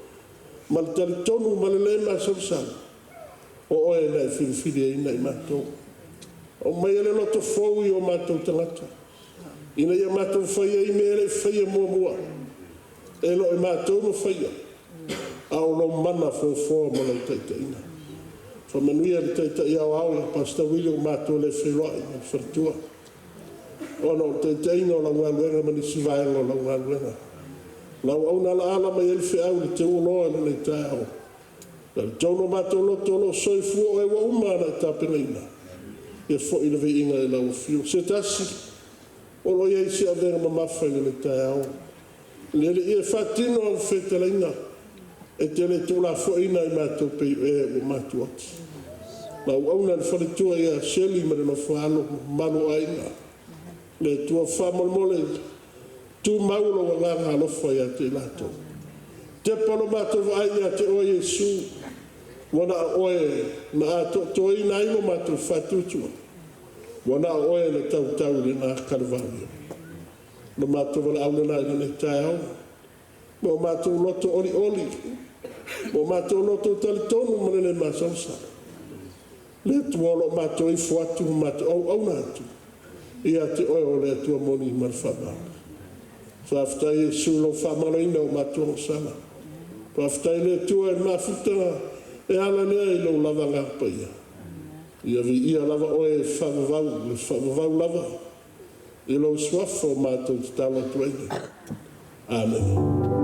Ma le talitonu ma le le masalosalo. O oe na e filifiliaina i matou. O mai le loto fou i o matou tagata. Ina ia matou faia i mea le faia muamua. E lo e matou no faia. A o lo mana fofoa ma lau taitaiga. Faamanuia le taitai aoao ia Pastor William matou le feiloai ma le faletua. Ona o le taitaiga o lau galuega ma nisi vaega o lau galuega. Lau auauna alaala mai ai le feau i le teuoloa i lenei taeao. Talitonu o matou loto o lo o soifua oe ua uma ona e tapenaina. Ia foi le viiga i lau afio. Se tasi, o lo o i ai se avega mamafa i lenei taeao. Le Alii e faatino au fetalaiga, e te le tuulafoaiina i matou pei e ua matou ati. Lau auauna le faletua ia Shelley ma le nofo a alo mamalu o aiga. Le Atua faamolemole, tumau lou agaga alofa ia te i latou. Tepa lo matou vaai ia te oe Iesu, ua na o oe na atoatoaina ai lo matou faatuatua. Ua na o oe na tautau i lena Kalevario. Lo matou valaau lena i lenei taeao. Ma o matou loto olioli. Ma o matou loto talitonu ma le le masalosalo. Le Atua o lo matou ifo atu ma matou auauna atu. Ia te oe o le Atua moni ma le faamaoni. Faafetai Iesu lou faamagaloina o matou agasala. Faafetai le Atua i le mafutaga e ala lea i lou lava agaga paia. Ia viia lava oe e faavavau, le faavavau lava i lou suafa o matou tatalo atu ai nei. Amen.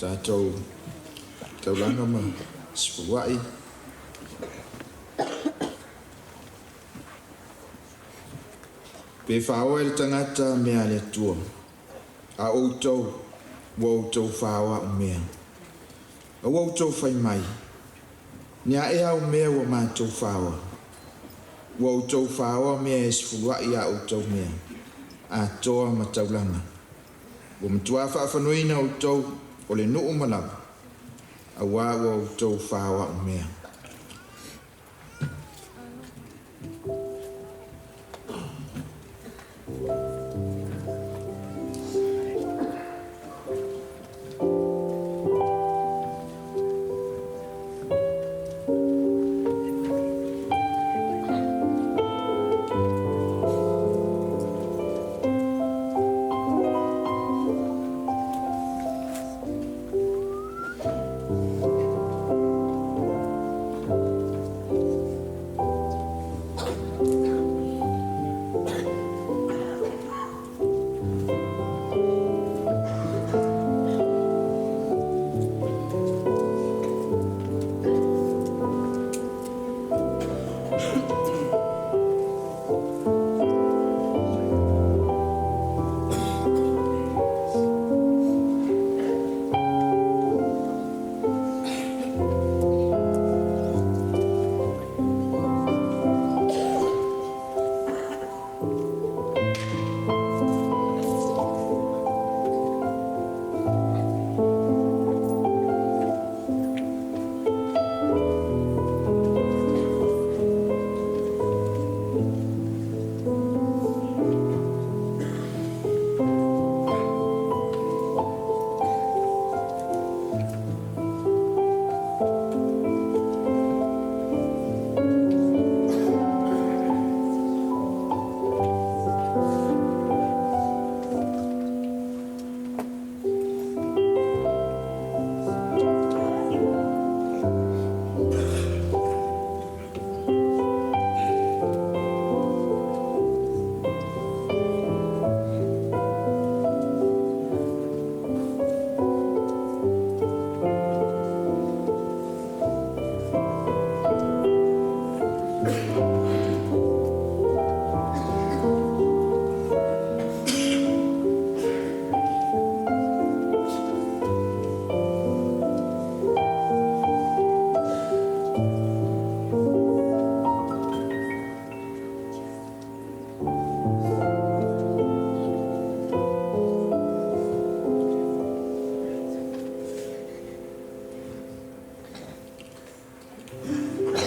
Tatou taulaga ma sefuluai. Pe faoa e le tagata mea a le Atua, a outou ua outou faoa au mea. Aua outou fai mai, Ni a ea au mea ua matou faoa? Ua outou faoa mea e sefuluai a outou mea, atoa ma taulaga. Ua matua faafanuaina outou o le nuu ma lava, auā ua outou faoa au mea.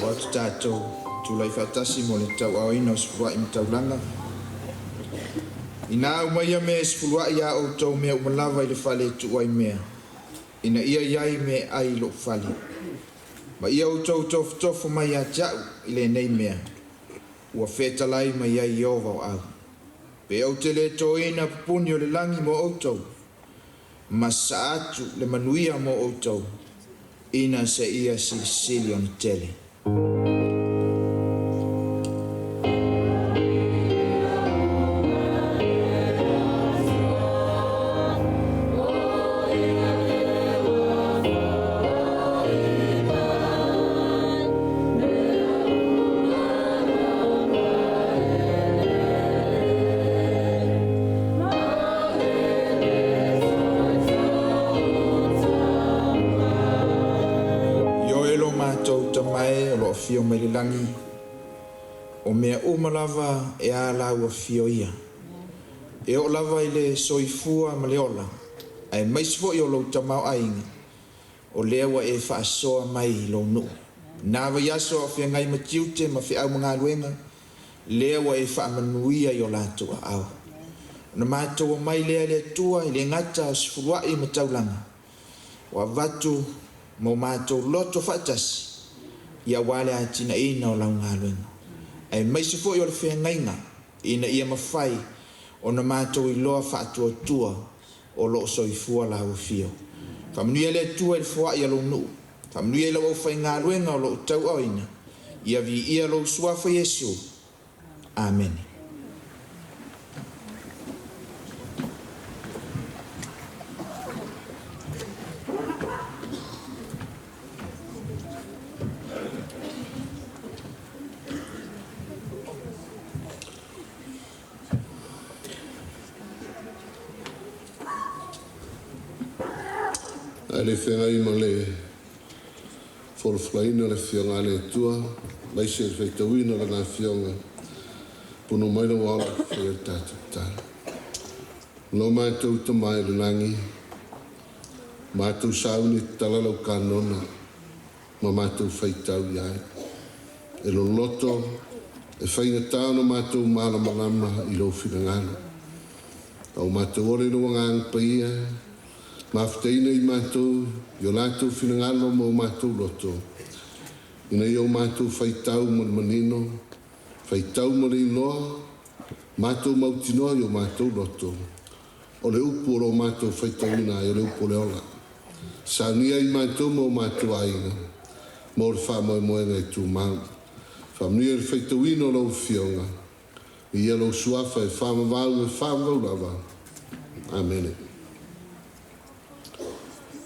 Ua atu tatou tulai faatasi mo le tauaoina o sefuluai ma taulaga. Inā aumaia mea e sefuluai iā outou mea uma lava i le fale e tuu ai mea, ina ia i ai mea e ai i lou fale. Ma ia outou tofotofo mai ia te a'u i lenei mea, ua fetalai mai ai Ieova o au. Pe ou te le toina pupuni o le lagi mo outou, ma sasaa atu le manuia mo outou, ina seia silisili ona tele. Ioe lo matou Tama e o lo o afio mai le lagi, o mea uma lava e a lau afio ia. E oo lava i le soifua ma le ola, aemaise foi o lou tamaoaiga, o lea ua e faasoa mai i lou nuu. Na vaiaso a o feagai ma tiute ma feau ma galuega, lea ua e faamanuia i o latou aao. Ona matou omai lea e le Atua i le gata o sefuluai ma taulaga, ua avatu ma o matou loto faatasi ia aua le atinaeina o lau galuega, aemaise foi o le feagaiga ina ia mafai ona matou iloa faatuatua o lo o soifua lau afio. Faamanuia le Atua i le foai a lou nuu. Faamanuia i lau aufaigaluega o lo o tauaoina. Ia viia lou Suafa Iesu. Amene. le feagai ma le folafolaina o le Afioga a le Atua, aemaise le faitauina o Lana Afioga, pono mai lou ola e faia le tatou tatalo. Lo matou Tama i le lagi, matou sauni e tatala lau kanona ma matou faitau i ai. E loloto, e faigata ona matou malamalama i lou finagalo. A o matou ola i lou Agaga Paia, mafutaina i matou i o latou finagalo ma o matou loto, ina ia o matou faitau ma le manino, faitau ma le iloa, matou mautinoa i o matou loto, o le upu o lo o matou faitauina ai o le upu o le ola. Saunia i matou ma o matou aiga, mo le faamoemoega e tumau. Faamanuia i le faitauina o lau Afioga, Viia lou Suafa e faavavau e faavavau lava. Amene.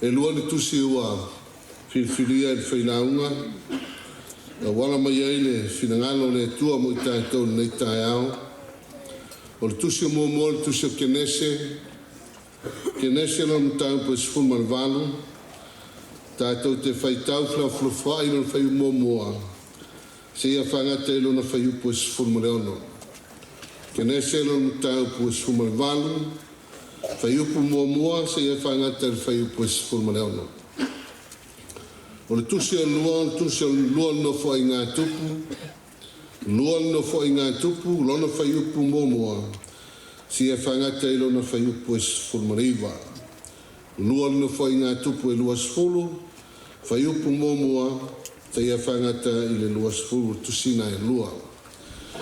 E lua ni tusi ua filifilia e le failauga e auala mai ai le finagalo o le Atua mo i tatou i lenei taeao. O le tusi o muamua o le tusi o Kenese, Kenese lona mataupu e 18, tatou te faitau felafolafoai lona faiupu muamua seia faagata i lona fuaiupu e 16. Kenese lona mataupu e 18, fuaiupu muamua seia faagata i le fuaiupu e 16. O le tusi o lua, o le tusi o lua o le Nofoaiga a Tupu, lua o le Nofoaiga a Tupu, lona fuaiupu muamua seia faagata i lona fuaiupu e 19. Lua o le Nofoaiga a Tupu e 20, fuaiupu muamua seia faagata i le 20 tusina e lua.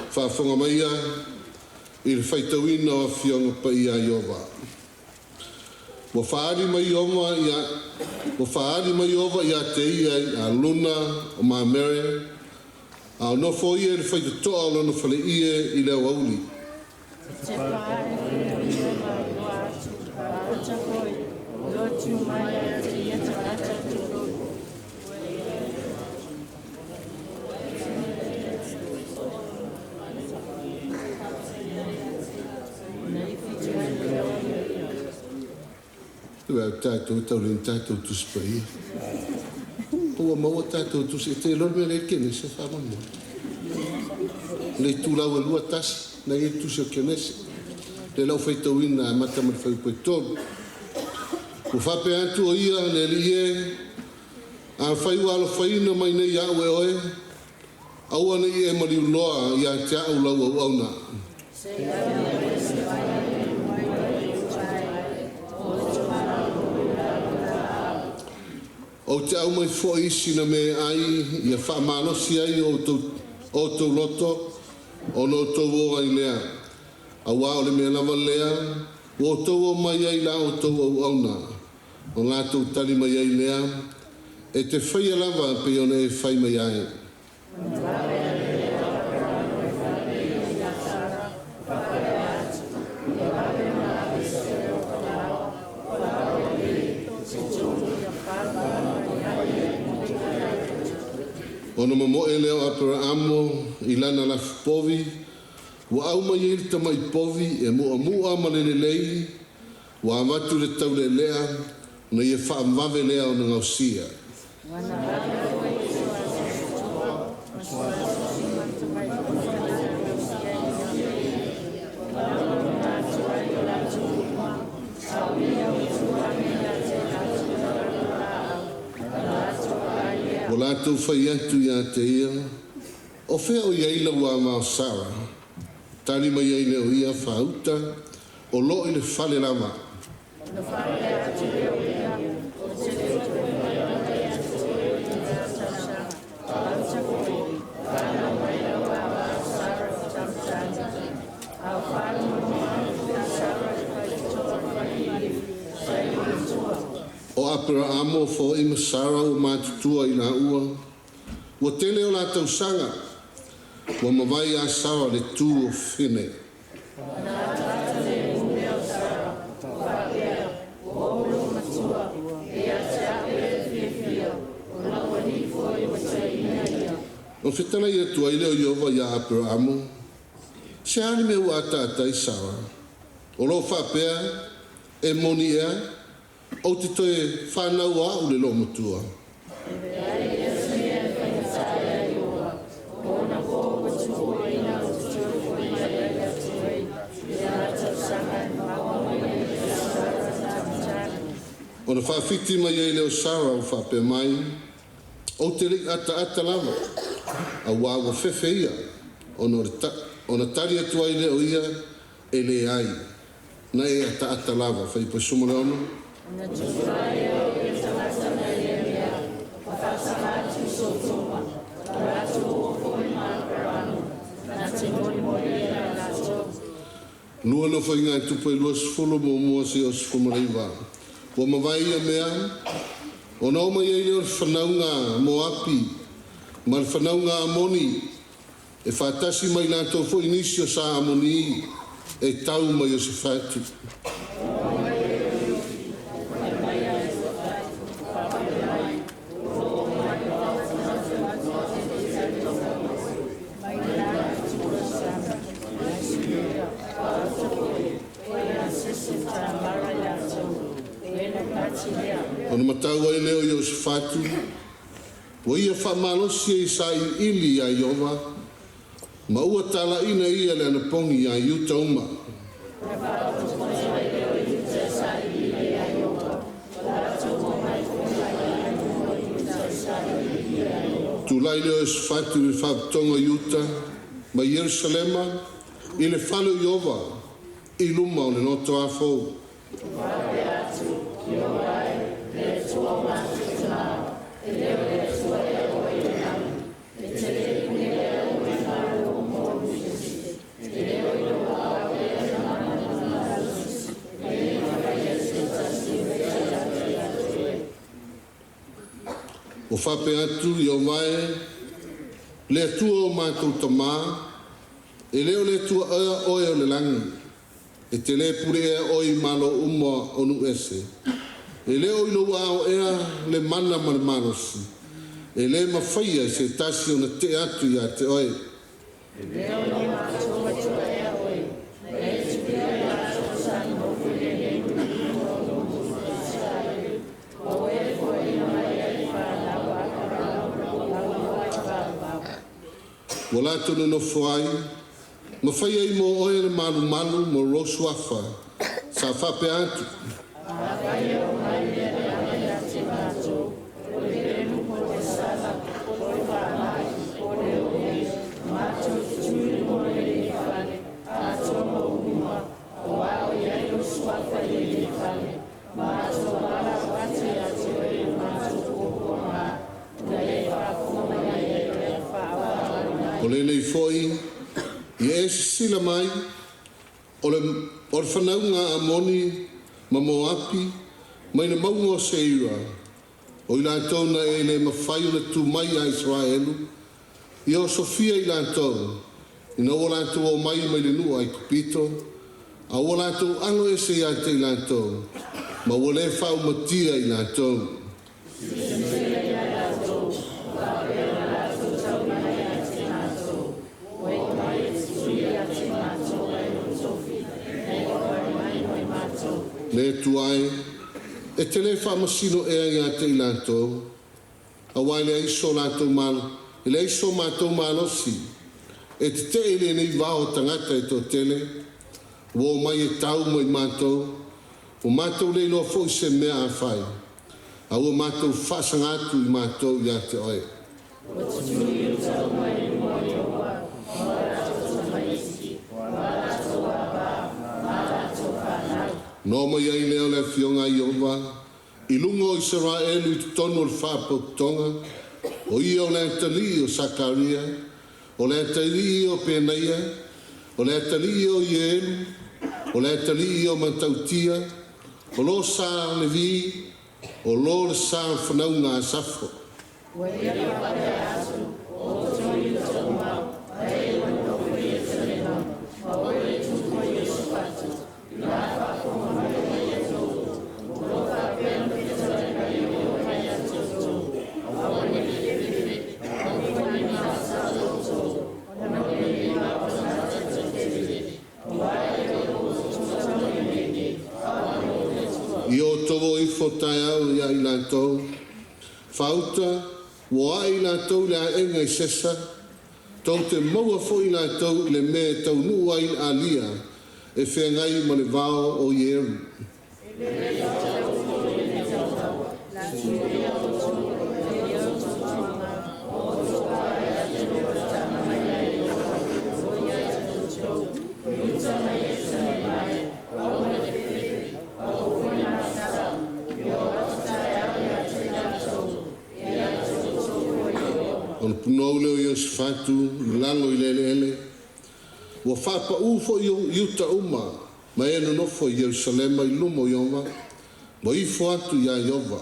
Faafofoga maia i le faitauina o Afioga Paia a Ieova. Ua faaali mai Ieova ia Ua faaali mai Ieova ia te ia i Aluna o Mamere, a o nofo ia i le faitotoa o lona faleie i le aoauli. Ua tatou tau le tatou Tusi Paia. Ua maua tatou tusi e te iloa le mea lea i Kenese faamolemole. Le itulau e 21 na i ai le tusi o Kenese. Lea la ua faitauina amata ma le fuaiupu e 3. Ua faapea atu o ia le Alii e, afai ua alofaina mai nei iaʻu e oe, aua ne i e maliu loa ia te aʻu lau auauna. Ou te aumai foi isi na mea e ai, ia faamalosi ai o outou loto, ona outou o ai lea. Auā o le mea lava lea ua outou omai ai i la outou auauna, ona latou tali mai ai lea, E te faia lava pei ona e fai mai ai. Ona momoe lea o Aperaamo i lana lafupovi, ua aumai ai le tamai povi e mu'amu'a ma le lelei, ua avatu i le taulealea, ona ia faavave lea ona gaosia. Ua latou fai atu ia te ia, O fea o i ai lau ava o Sara? Tali mai ai lea o ia, Faauta, o lo o i le fale lava. O Aperaamo foi ma Sara ua matutua i laua, ua tele o la tausaga, ua mavae ia Sara le tu o Fine. Ona fetalai atu ai lea o Ieova iā Aperaamo, Se a le mea ua ataata ai Sara? O lo o faapea, E moni ea? Ou te toe fanau o a'u le loomatua? Ona faafiti mai ai lea o Sara ua faapea mai, Ou te le i ataata lava, auā ua fefe ia, ona o le ta, ona tali atu ai lea o ia, E leai, na e ataata lava. Fuaiupu 16. Ona tufa lea o ia tagata mai ia mea, ma faasaga atu i Sotoma, ma latou o foi ma Aperaamo, na te molimoli ai ia latou. Lua Nofoaiga e tupu ai 21 seia 19. Ua mavae ia mea, ona oo mai ai lea o le fanauga a Moapi ma le fanauga a Amoni, e faatasi ma i latou foi nisi o sa Amonii e tau mai Iosefatu. Ona matau ai lea o Iosefatu, ua ia faamalosi e i sailiili iā Ieova, ma ua talaiina e ia le anapogi iā Iuta uma. Tulai lea o Iosefatu i le faapotoga o Iuta ma Ierusalema i le fale o Ieova i luma o le lotoa fou. Ua faapea atu Ieova e, le Atua o matou tamā, E le o le Atua ea oe o le lagi, e te lē pule ea oe i malo uma o nuu ese. E le o i lou aao ea le mana ma le malosi, e lē mafaia e se tasi ona te'e atu iā te oe. Ua latou nonofo ai, ma fai ai mo oe le malumalu mo lou suafa, sa faapea atu. O lenei foi, ia e sisila mai, o le, o le fanauga a Amoni ma Moapi, mai le mauga o Seira, o i latou na e le mafai ona tu mai ia Isaraelu, ia osofia i latou, ina ua latou omai mai le nuu o Aikupito, a ua latou alo ese ia te i latou, ma ua le faaumatia i latou. Le Atua e, e te le faamasino ea ia te i latou, auā e leai so latou malo, e leai so matou malosi e tetee i lenei vao o tagata e toatele, ua omai e tau mai matou, ua matou le iloa foi se mea a fai, a ua matou faasaga atu i matou ia te oe. Ona oo mai ai lea o le Afioga a Ieova i luga o Isaraelu i totonu o le Faapotopotoga, o ia o le atalii o Sakaria, o le atalii o Penaia, o le atalii o Ieelu, o le atalii o Matautia, o lo sa Levi, o lo le sa o le fanauga a Asafo. Ia outou o ifo aso taeao ia i latou. Faauta, ua ae i latou i le aega i Sesa, tou te maua foi i latou i le mea e taunuu ai le alia e feagai ma le vao o Ieru. Ona punou lea o Iosefatu i lalo i le eleele, ua faapaū foi Iuta uma ma e nonofo i Ierusalema i luma o Ieova, ma ifo atu iā Ieova.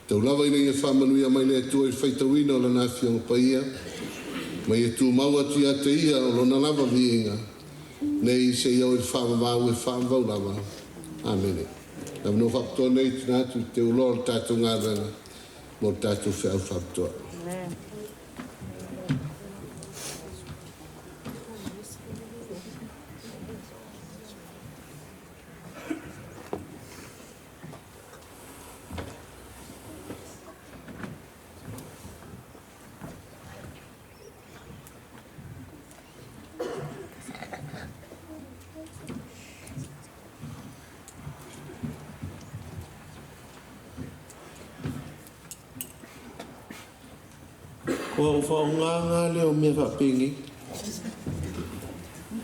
Tau lava ina ia faamanuia mai le Atua i le faitauina o Lana Afioga Paia, ma ia tumau atu ia te Ia o Lona lava viiga, nei seia oo i le faavavau e faavavau lava. Amene. Le avanoa faapitoa nei tuuina atu i le teuloa o le tatou galuega mo le tatou feau faapitoa. Ua ou faaaogaina lea o mea faapenei,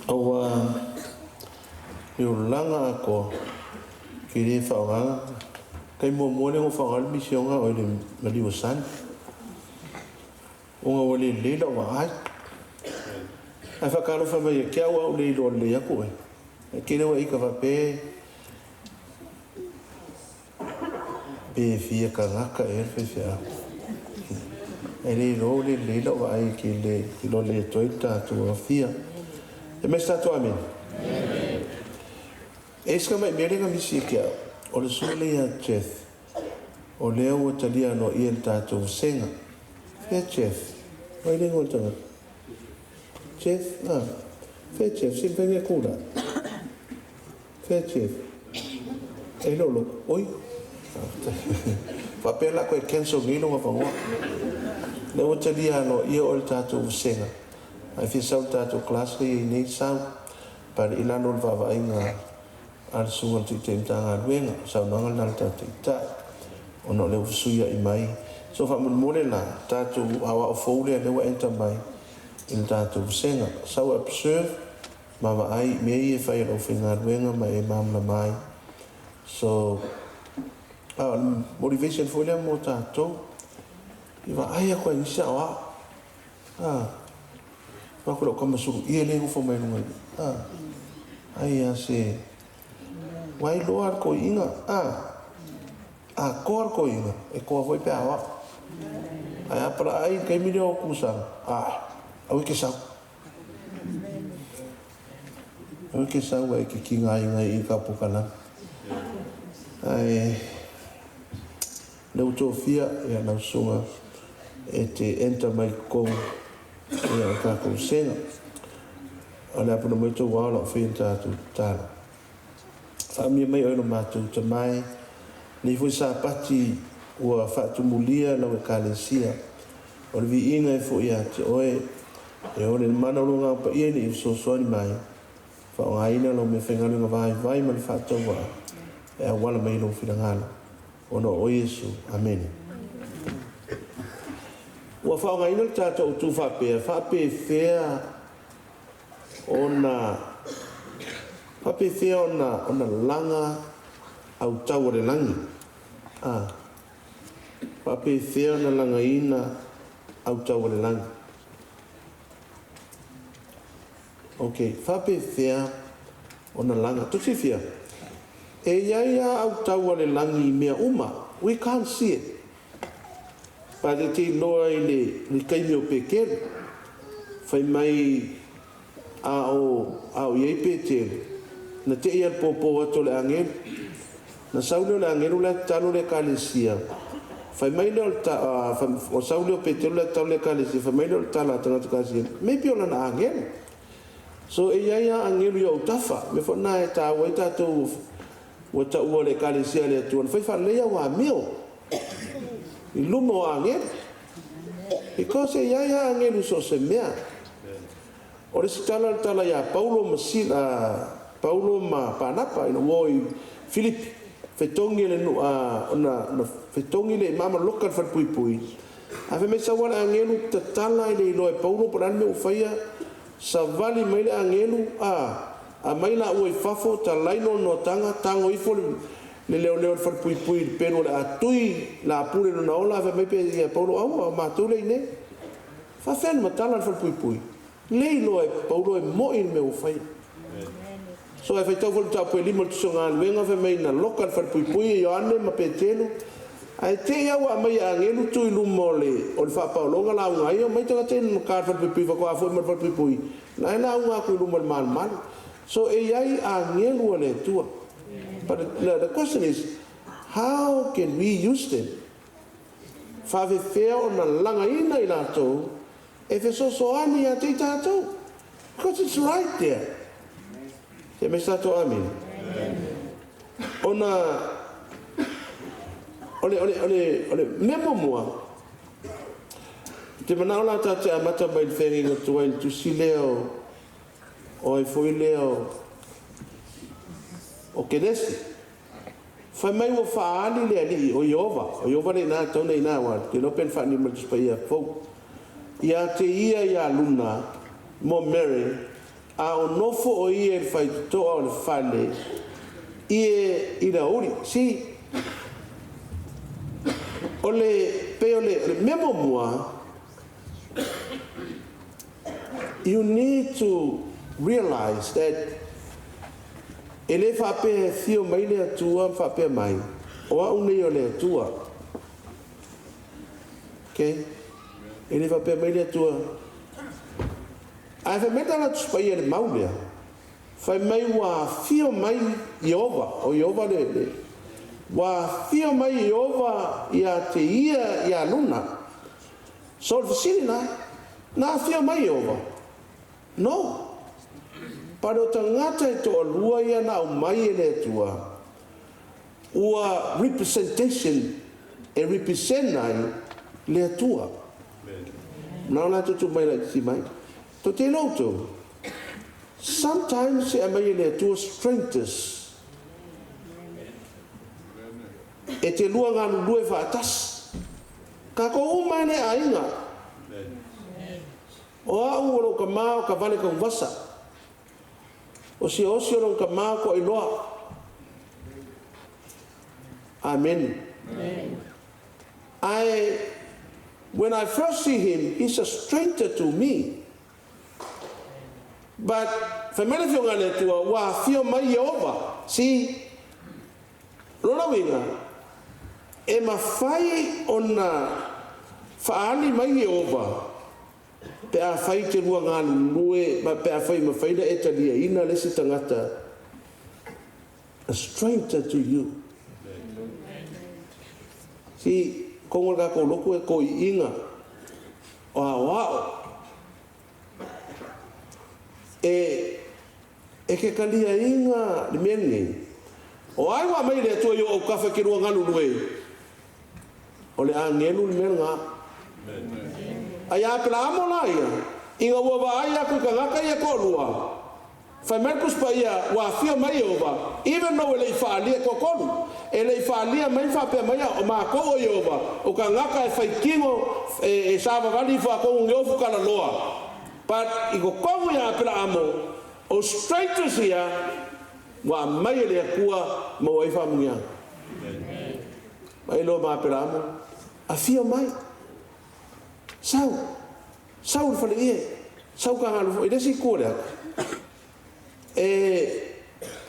aua le olaga atoa ke le faaaogaina. Taimi muamua lea na ou faaaogaina le misiona o le maliu o sani, ona ua le lelei lau vaai. Ae faatalofa mai ia te au, a ou le iloa lelei atu oe. Ae tele ua ita faapea pe fia tagata ea le faifeau. Ae le iloa ua le lelei lau vaai e te le iloa lelei atu ai le tatou aofia. E mai se tatou amene. E i ai si tamai mea lea na misi ia te au, o le susuga lea ia Jeff, o lea ua talia aloaia e le tatou vasega. Fea Jeff? O ai le igoa o le tagata? Jeff, ah, fea Jeff, se mafai ona e tulai. Fea Jeff? E le o loto. Oi. Faapea la toe cancel nei lou avanoa. Lea ua talia aloaia oe e le tatou vasega. A e fia sau i le tatou class lea e i ai nei, sau. Pale i lalo o le vaavaaiga a le Susuga i le Taitai Matagaluega. O le saunoaga lena a le tatou Taitai, ona o lea ua fesuiai mai. So faamolemole la, tatou aoao fou lea lea ua enter mai i le tatou vasega. Sau e observe ma vaai i mea ia e fai e le aufaigaluega ma e malamalama ai. So, a o le motivation foi lea mo tatou, i vaai atu ai i nisi aoao. A, vaai atu i lau tama suluia lea e nofo mai luga i i. A, ai a se, ua iloa le toeaina, a, a toa le toeaina, e toa foi pe a aoao. Ae a palaai i le taimi lea o Kusaga, a, aua e te sau. Aua e te sau ae e te tigaina i i ka pokalame. Ae lea ua tofia ia lau susuga e te enter mai i totonu ia o tatou vasega. O le apana mai tou ao lau faia le tatou tatalo. Faamia mai oe lo matou Tama e, nei foi Sapati ua faatumulia lau Ekalesia. O le viiga e foi ia te oe, e ole le mana o lou Agaga Paia ina ia fesoasoani mai, faaaogaina lau meafaigaluega vaivai ma le faatauvaa e auala mai i lou finagalo. Ona o Iesu. Amene. Ua faaaogaina le tatou autu faapea, faapefea ona faapefea ona ona laga autau o le lagi? A. Faapefea ona lagaina autau o le lagi? Ok, faapefea ona laga? Tou silafia, e i ai lava autau a le lagi i mea uma. We can't see it. But e te iloa i le taimi o Petelu, fai mai a o a o i ai Petelu, na te i a le pōpō atu o le agelu. Na sau lea o le agelu la e tatalo le Ekalesia, Fai mai lea o le ta, o sau lea o Petelo le tau le Ekalesia, fai mai lea o le tala a tagata Ekalesia, maybe o lana agelu. So e i ai lava agelu i ou tafa. O le mea foi lena e taua ai tatou ua taua o le Ekalesia a le Atua, na fai faalelei au amio i luma o agelu. Because e i ai lava agelu i so o se mea. O le isi tala o le tala ia Paulo ma Sila, Paulo ma Panapa ina ua o i Filipi, fetogi e le nuu, ona na fetogi le imama loka i le falepuipui, ae fai mai sau lava le agelu tatala e le iloa e Paulo po o le a le mea ua faia, savali mai le agelu, a, aumai laua i fafo, talai noanoataga, tago ifo le, le leoleo i le falepuipui i le pelu o le a tui la pule lona ola, ae fai mai pe ia Paulo, aua, o matou lea i inei. Faafefea ona matala le falepuipui? Le iloa e Paulo e moi le mea ua faia. So ae faitau foi le mataupu e lima o le Tusi o Galuega fai mai na loka le falepuipui e Ioane ma Petelu ae te i a ua aumai e agelu tu i luma o le o le faapaologa lauga ai omai tagata ia na maka le falepuipui faatoa foi ma le falepuipui na e lauga atu i luma o le malumalu. So e i ai agelu a le Atua. But the question is how can we use them? Faafefea ona lagaina i latou e fesoasoani ia te i tatou? Because it's right there. Se me sa tatou amene. Ona o le, o le, o le, o le mea muamua, te manao la ta te amata mai le feagaiga tuai le tusi lea o, o ai foi lea o, o Kenesi. Fai mai ua faaali le Alii, o Ieova, o Ieova lea ina, tau nei ina, aua ou te iloa pe na faaniu mai le Tusi Paia fou, ia te ia ia luna mo Mary, a o nofo o ia i le faitotoa o le fale ie i le aoauli. See, o le, pei o le, o le mea muamua, you need to realize that E le faapea e afio mai le Atua ma faapea mai, O au nei o le Atua. Ok? E le faapea mai le Atua. Ae fai mai le tala Tusi Paia i le mau lea, fai mai ua afio mai Ieova, o Ieova le, le, ua afio mai Ieova ia te ia ia luna. So o le fesili na, na afio mai Ieova? No. But o tagata e toalua ia na aumai e le Atua, ua representation e represent ai le Atua. Manao latou tu mai laititi mai. Tou te iloa outou, sometimes e aumai e le Atua strangers e te lua galulue faatasi. Kakou uma e le aiga. O au o lou tama o ka vale tauvasa. O siaosi o lou tama o Toailoa. Amene. Ae when I first see him, he's a stranger to me. But fai mai le Afioga a le Atua, ua afio mai Ieova. See? Lona uiga, e mafai ona faaali mai Ieova pe afai te lua galulue ma pe afai e mafai ona e taliaina le isi tagata, a stranger to you. See, kogo le tatou lotu e toiina o aoao e E ke kaliaina le mea lenei, O ai ua aumai e le Atua i o autafa i ke lua galulue? O le agelu le mea lena. A ia Apelaamo la ia, ina ua vaai aku i tagata ia e toalua, fai mai le Tusi Paia, ua afio mai Ieova, even though e le i faaalia, toatolu, e le i faaalia mai ma faapea mai, o matou o Ieova, o tagata e faitino, e savavali ifo atonu i ofu kalaloa. But i totonu ia Apelaamo, O strangers ia ua aumai e le Atua maua ai faamanuiaga. Mai loa ma Aperaamo, afio mai, sau, sau i le faleie, sau ka galu foi i le isi itu o le ata. E,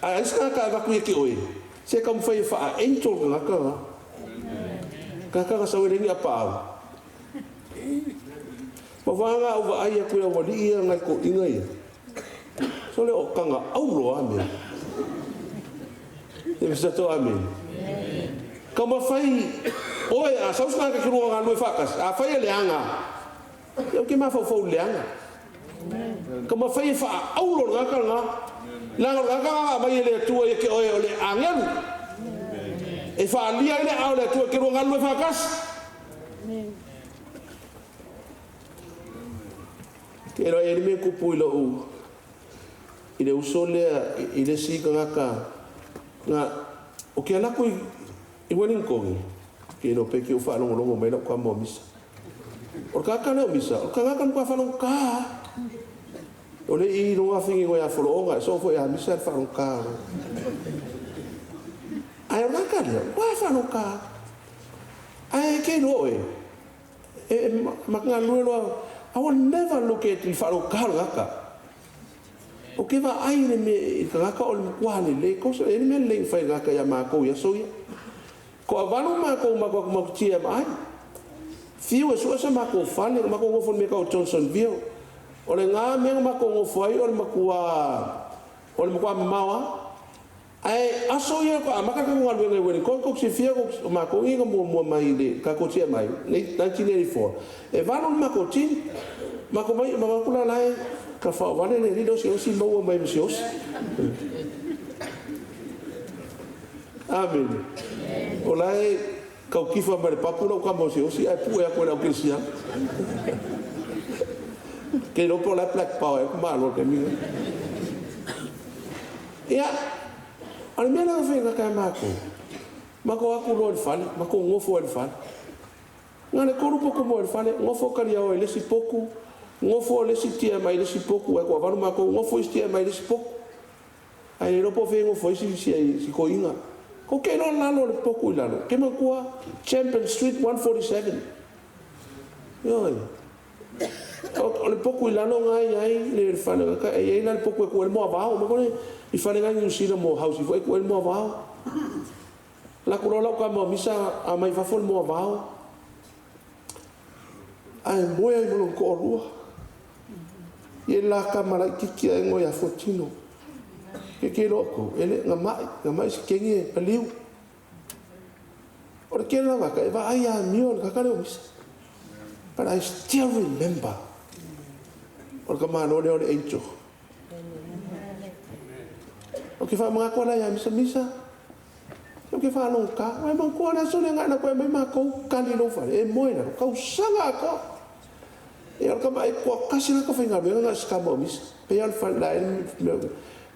a ai se tagata e avatu ia te oe, se taumafai e faa-angel le tagata la. Tagata na sau e leai ni apaau. Ma vāga au vaai atu i aualii ia ngai toeaiina ia. Sole o taga aulo a mea. E mea sato amene. Taumafai Oe, a sau se tagata e te lua galulue faatasi, afai e leaga, ia ou te mafaufau i le leaga. Ka mafai e faaauro le tagata lena, leaga o le tagata lena na aumai e le Atua ia te oe o le agelu e faaalia ai le aao o le Atua e te lua galulue faatasi. Te iloa e i ai le mea e tupu i lou i le uso lea i le isi tagata na ou te alu atu i I Welingtoni, ke iloa pe ke u faalogologo mai lau tama o Misa. O le tagata lea o Misa, o le tagata na matua faalogogata lava. O le i iloga figinoe ia Folooga, e soo foi ia Misa le faalogogata o le. Ae o le tagata lea, ua faalogogata lava. Ae ke iloa oe, e, e ma te galulue loa, I will never look at i le faalogogata o le tagata. Ou te vaai i le mea i le tagata o le matua lelei, cause e i ai le mea lelei na fai e le tagata ia matou i aso ia. Toavalu matou matou atu matou TMI. Fiu e sue se matou fale, na matou nofo i le mea tau o Johnsonville. O lena mea na matou nofo ai o le matua o le matua mamao lava. Ae aso ia faatoa amata le tatou galuega i Wellington, tou te silafia o matou ia na muamua mai i le tatou TMI 1984, e valu le matou team. Matou omai, matou o atu la la e tafaovale le alii lea o Siaosi maua mai ma Siaosi. Amene. O la e tau tifa mai le papu lau tama o Siaosi ae pue atu e le au kerisiano. Ke iloa po o le a black power ea ku malo i le taimi lena. Ia, a o le mea lea na fai e gata ia matou, matou o atu loa i le fale, matou nofo ai i le fale. Na o le tolu potu moe i le fale, nofo Taliaoa i le isi potu, nofo le isi TMI i le isi potu, ae toavalu matou, nofo isi TMI i le isi potu. Ae le iloa po o fea e nofo ai si, si, si toeaina. Kou te iloa lalo o le potu i lalo, ke manatua, Champion Street 147. Ioe. O le potu i lalo na e i ai le fale, e i ai la le potu e tuu ai le moavao. Manatua le i fale na i Niu Sila mo housing foi e tuu ai le moavao. Alu atu loa lau tama o Misa aumai fafo le moavao. Ae moe ai ma lona toalua. E i ai le la tama laitiiti ae igoa ia Fuatino. Ke ke iloa outou, e le, na mai, na mai si kegi e paliu. O le tele lava e vaai amio i le tagata lea o Misa. But I still remember o le tamaloa lea o le angel. Ou te faamanatu ala ia Misa, Misa, ou te faalogogata, ua e manatua le aso lea na e aumai matou kali i lou fale, e moe i lalo, tausaga atoa. Ia o le tama e toatasi la ta faigaluega na o si tama o Misa. Pei lava o le fale la e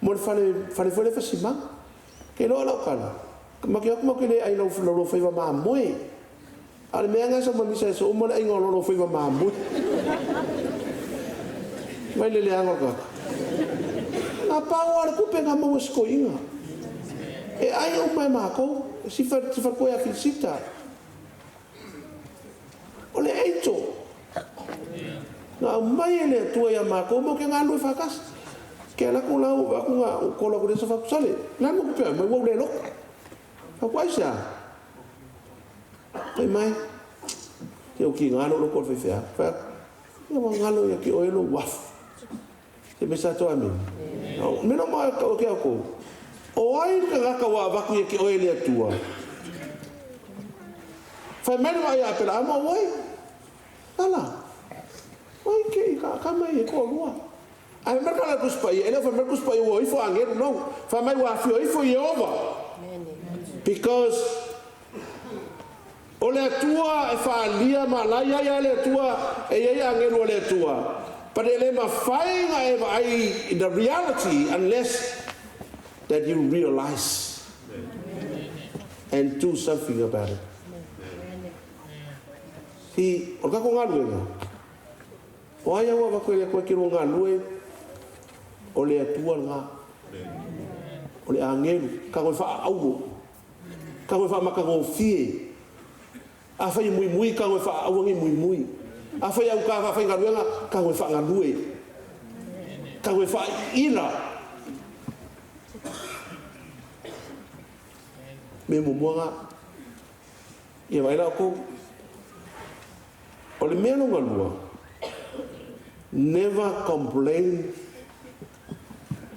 mo le fale, fale foi lea fasimanu. Ke iloa lau tala, matou te o atu matou te le ai i lau faiva mamoe. A o le mea lena sa ma misa aso uma le aiga o lolo faiva mamoe. Mai le leaga o le tagata. Na pau lava le tupe na maua e si toeaina. E ai uma e matou, si faletua ia Filisita. O le angel na aumai e le Atua ia matou matou te galulue faatasi. Ke alu atu la ou atu na ou kolo atu i le aso fai atu, Sale, o le a le mea tupe ai mai ua ou le loto. Fai atu, aisea? Fai mai, se ua tiga lou loto o le faifeau. Fai atu, ia ua galo ia te oe lou uafu. Se mea sa toa amene. O mea ma o ke outou. O ai le tagata ua avatu ia te oe e le Atua? Fai mai le vaai a Aperaamo, o ai? Ala, oi ke i ka ka mai e toalua. Ae fai mai le tala a le Tusi Paia, e le o fai mai le Tusi Paia ua o ifo agelu, no. Fai mai ua afio ifo Ieova. Because O le Atua e faaalia ma la i ai a le Atua e i ai agelu a le Atua, but e le mafai na e vaai in the reality unless that you realize and do something about it. See, o le tatou galuega, o ai au avatu e le Atua e te lua galue, o le Atua lena. O le agelu, tatou e faaauo. Tago e faamatagofie. Afai e muimui, tago e faaauau nei muimui. Afai e auka faafaigaluega, tago e faagalue. Tago e faaiila. Mea muamua na. Ia vaai la outou. O le mea lona lua, never complain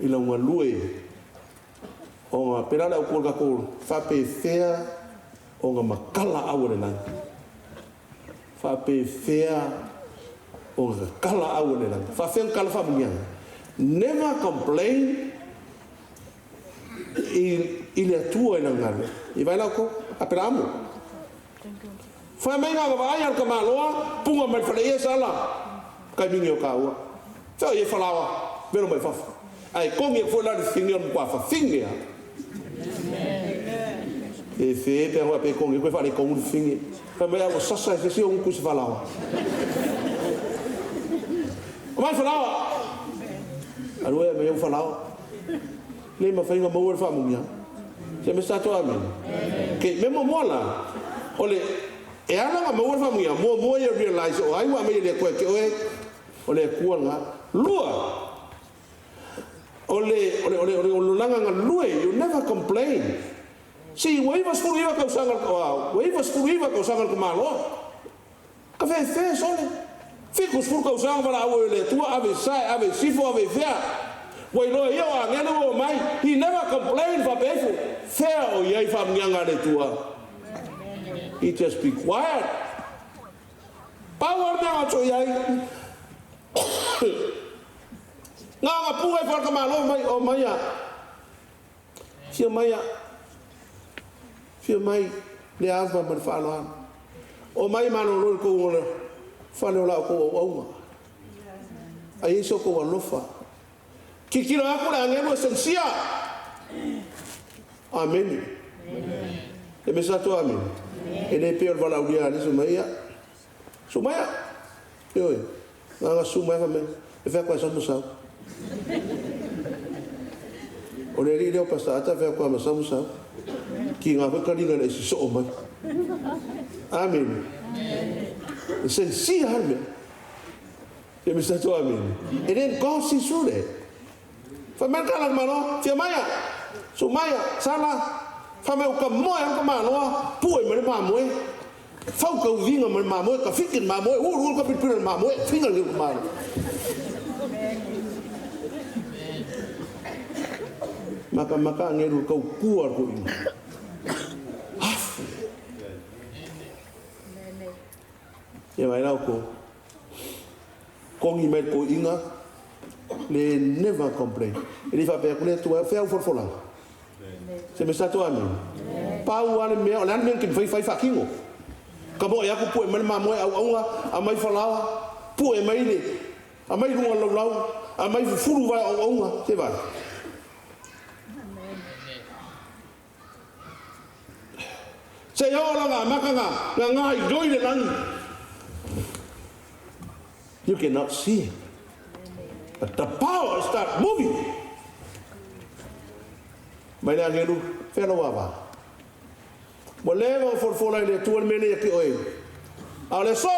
i lau galue. Ona, pela le au kua le tatou faapefea Ona matala au e le lagi. Faapefea ona tatala au e le lagi? Faafefea ona tala faamuniaga? Never complain i le Atua i lana galuega. I vaai la outou, Aperaamo. Fai mai na vaai a le tamaloa, puga mai le faleia sala, kaimini o taua. Fea o i ai falaoa, velo mai fafo. Ae togi atu foi la le fafine o le matua fafine lava. Fefe pe ana pe togi atu e faaletonu le fafine. Fai mai a ua sasa e se isi o gutu i se falaoa. Aumai falaoa! Alu e aumai au falaoa. Le mafai ona maua le faamuniaga. Se mea sa to amene. Okay, mea muamua la, o le, e ala ona maua le faamuniaga, muamua ia realize o ai ua aumai e le Atua ia te oe, o le Atua lena. Lua, o le, o le, o le, o le ololaga galue, you never complain. See, ua 99 tausaga, ua 99 tausaga le tamaloa. Ka fefe sole. 70 tausaga valaau ai o le Atua, ave i sae, ave i sifo, ave i fea. Ua iloa e ia o agelu ua omai. He never complain faapea ifo, fea o i ai faamuniaga a le Atua. He just be quiet. Pau lava le mea na oto i ai. Na ona puga ifo a le tamaloa mai, omai a. Afio mai a. Afio mai le ava ma le faaaloalo. Omai malolo i le tou fale o la outou auauna. A i ai so outou alofa. Tilotilo atu le agelu e sensia. Amene. E mea sa atu amene. E le pei o le valaaulia a le Sumaia. Sumaia! Ioe. Na ona susu mai fai mai, e fai atu lava e sau ma sau. O le alii lea o Pastor Ata e fai atu lava ma sau ma sau. Kiga foi taliga ina ia sosoo mai. Amene. E sensia lava le mea. Ia me tatou amene. And then God sees through that. Fai mai le tala a le Malo, fia mai a, su mai a, sala, fai mai uka moe a le Maloa, pue mai le mamoe, fau ka uviga ma le mamoe, ka fiki le mamoe, ulu ulu ka pilapila le mamoe, figa le Malo. Makamaka agelu kau kua le koʻina. Afu. Ia mai lau ko. Kongi mai le koiga, le never complain. E le i faapea atu le Atua, o fea au folafolaga? Se mea sa atu amene. Pau lava le mea, o le a le mea na te mafai fai faatino? Ka moe aku pue mai le mamoe auauna, aumai falaoa, pue mai le, aumai luga o le laulau, aumai fufulu vae o auauna, se vale. Seia oo la amata na gaoioi le lagi. You cannot see it. But the power start moving. Mai le agelu, fea lou ava. Ua leva ona folafola e le Atua le mea lea ia te oe. A o le aso,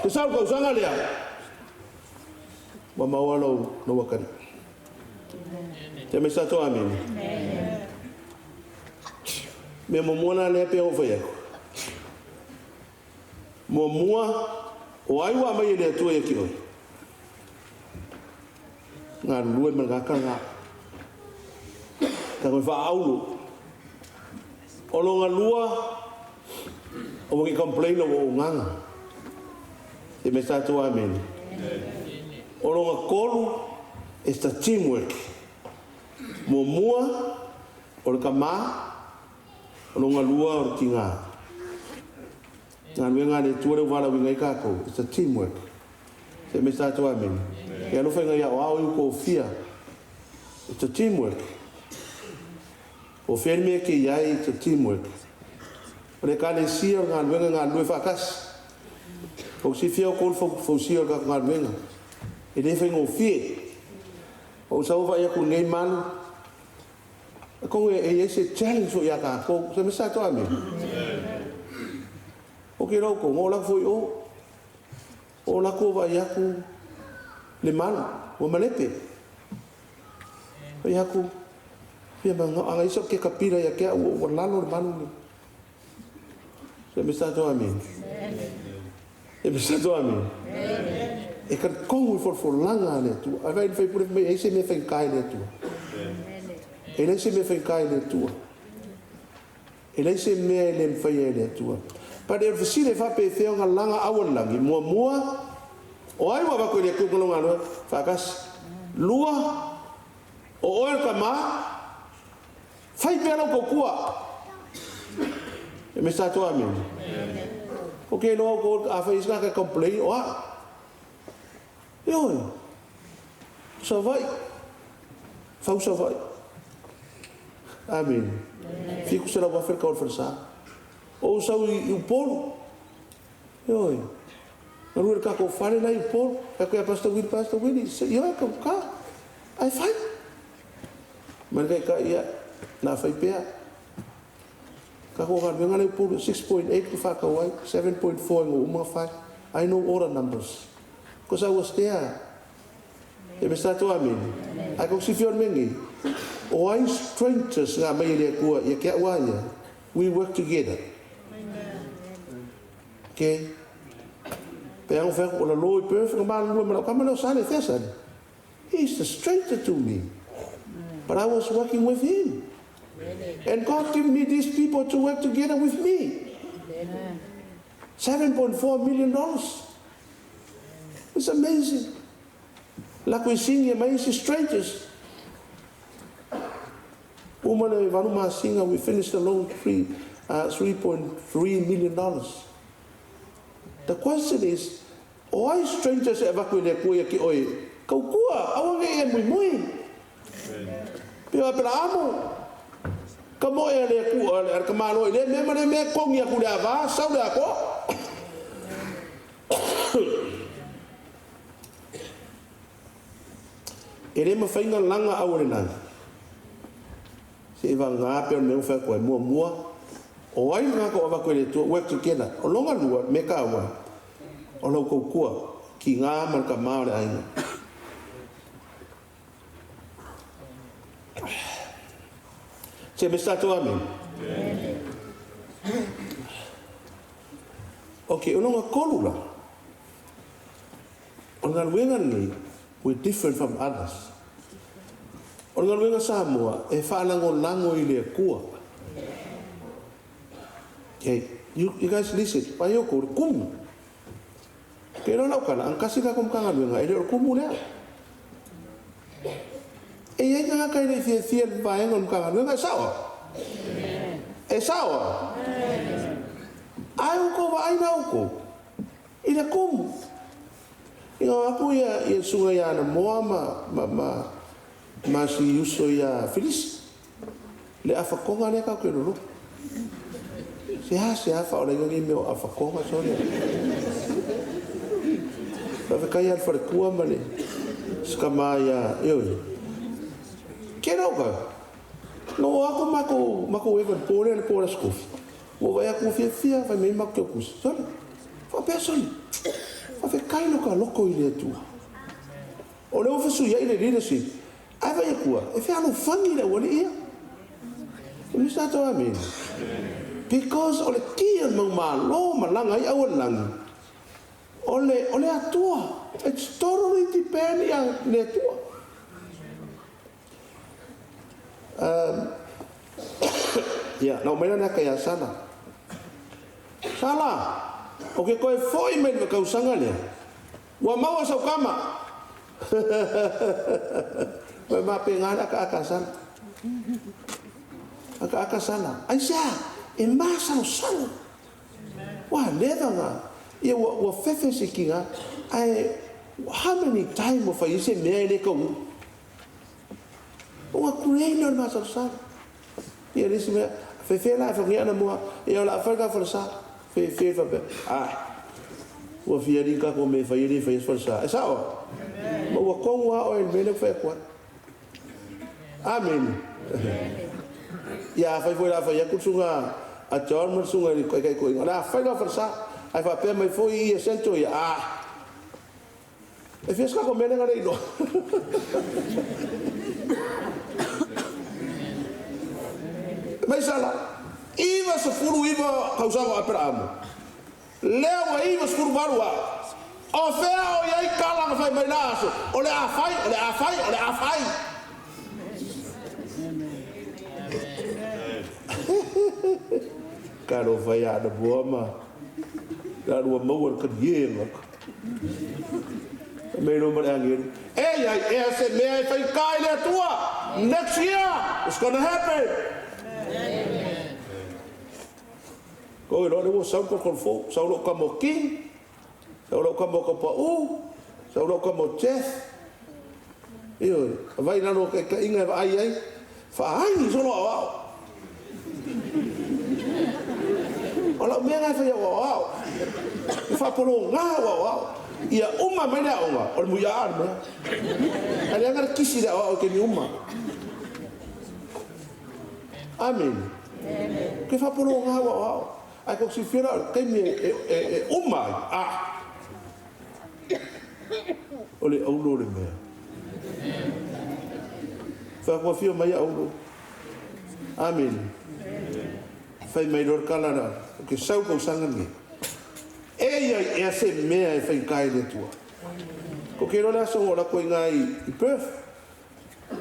te sau le tausaga lea, ua maua lou, lou atalii. Te mea sa to amene. Mea muamua la lea pei ona ou fai atu. Muamua, o ai ua aumai e le Atua ia te oe? Galulue ma le gata Tago e faaaulu. O lona lua, aua ne i complain lou auaunaga. Se mea sa tou amene. O lona tolu, it's the teamwork. Muamua, o le tama, o lona lua, o le tina. Galuega a le Atua lea ua valaauina ai tatou, it's a teamwork. Se mea sa tou amene. E alofa i nai aoao i tofia. It's a teamwork. O fea le mea e kei ai, it's a teamwork. O le Ekalesia o le galuega e galulue faatasi. Ua silafia outou le fausia o le tatou galuega. E le faigofie. Ua ou sau vaai atu i lenei malu, atonu e i ai se challenge foi ia tatou. Se mea sa tou amene? Ou te iloa outou, na oo atu foi i o. O latou vaai atu le malu, ua malepe. Fai atu, Fia manao, a na i sau kekapila ia te au ua lalo le malu nei. Se mea sa tou amene. Se mea sa tou amene. E talitonu i folafolaga a le Atua. Ae vaai i le faipule fai mai, e ai se mea faigata i le Atua. E leai se mea faigata i le Atua. E leai se mea e le mafaia e le Atua. But e o le fesili e faapefea ona laga au o le lagi? Muamua, o ai ua avatu e le Atua lou galuega? Faatasi. Lua, o oe o le tama, fai pea lau tautua. E me sa toa amene. Ou te iloa outou afai e i ai se tagata e complain, o au. Ioe. Savaii. Fau Savaii. Amene. $700,000 le tau o le falesa. Ou sau i Upolu. Ioe. Galue i le tatou fale la i Upolu. Fai atu ia Pastor Willie, Pastor Willie, se ioe ka ka. Ae fai. Ma le taitai ia, na fai pea. Tatou galuega la i Upolu, 6.8 na faatau ai, 7.4 ina ua uma ona fai. I know all the numbers. Because I was there. E me sa tou amene. Ae kou silafia o le mea nei, o ai strangers na aumai e le Atua ia te au a ia, we work together. Okay. Pe ano fai atu, o la lo i Perth, na malulue ma lau tama lea o Sale, fea Sale? He is a stranger to me. But I was working with him. And God give me these people to work together with me. $7.4 million. It's amazing. Lako i sigi mai isi strangers. Uma le valu masina, we finished the loan $3.3 million. The question is, o ai strangers e avatu e le Atua ia te oe? Kaukua, aua nei e muimui. Pei o Aperaamo, ka moe a le Atua, a le tamaloa i lea mea ma lea mea, togi atu i le ava, sau le atoa. E le mafai ona laga au o le lagi. Seiavagā pea o le mea ua fai atu ai. Muamua, o ai le tagata o avatu e le Atua, work together. O lona lua, me taua, o lau tautua, tiga ma le tama o le aiga. Se me sa tatou amene. Ok, o lona tolu la, o le galuega lenei, we're different from others. O le galuega Samoa, e faalagolago i le Atua. Okay, you guys listen, pai outou, le kumu. Ke iloa lau tala, agatasi le tatou Matagaluega, e le o le kumu lea. E i ai tagata e le i fiafia i le vaega o le Matagaluega, e sao a? E sao a? Ae ua tou vaai la outou i le kumu. Ina o atu ia le susuga ia Anamoa ma, ma, ma, ma si uso ia Filisi, le afatoga lea tatou te loloto. Seasea faaolaina nei mea o afatoga sole. Faafetai ia le faletua ma le sikama ia, ioe. Ke lau ka, na oo atu matou, matou eva i le po lea, le po o le Aso Tofi. Ua vaai atu ua fiafia, fai mai matou te o kusi. Sole, faapea sole, faafetai lo ta loto i le Atua. O lea ua fesuiai le leadership, ae vaai atua, e fealofani le aualii ia. E misa atu amene. Because o le ki o le mau malo malaga ai au o le lagi, o le, o le Atua. It's totally depend ia le Atua. Um, ia, na oo mai la le aka ia Sala. Sala, o ke koe foi mai le tausaga lea, ua maua sau kama. Mai mapenga le akaaka a Sala. Akaaka Sala. Aisea, e masalosalo. Ua leva na, ia ua, ua fefe se kiga, ae how many time ua fai ai se mea e le taunuu. Ua kulei lea o le masalosalo. Ia le isi mea, fefe la e whangia ana mua, ia o le a whai ka whalesa. Fefe whapea, ah, ua fia ringa ko me whai e le whai as whalesa. E sao? Ma ua kongu a oe le mea lea ua whai atu ai. Amene. Ia a whai foi la whai aku sunga a John ma le sunga i le kaikaikoiga. O le a whai la whalesa. Ai whapea mai foi i ia sento ia, ah, E fia se kako mea lea na le iloa. Mai sala, 99 tausaga o Aperaamu, lea ua 98 au. O fea o i ai tala na fai mai la aso, o le a fai, o le a fai, o le a fai. Talofa ia Anamoa ma la lua maua le kaliega. Fai mai loa ma le agelu, E iai ea se mea e faigā i le Atua? Next year, it's gonna happen! Kou iloa lea ua sau le kolokolo fou, sau lou tama o King, sau lou tama o Taupau, sau lou tama o Jeff. Ioe, avai i lalo o taitaiga e vaai ai, faaagi solo aoao. O lau mea lena e fai au aoao, e faapologa au aoao. Ia uma mai le aoga, o le muiaa le mea. Ae leaga le kisi i le aoao i taimi uma. Amene. Ou te faapologa au aoao. Ae tou te silafia la o le taimi e uma ai, a! O le auro le mea. Fai atu, Afio mai auro. Amene. Fai mai loa le tala la, ou te sau i le tausaga lenei. E i ai ea se mea e faigata i le Atua? Tou te iloa le aso na oo atu ai i ina i Perth.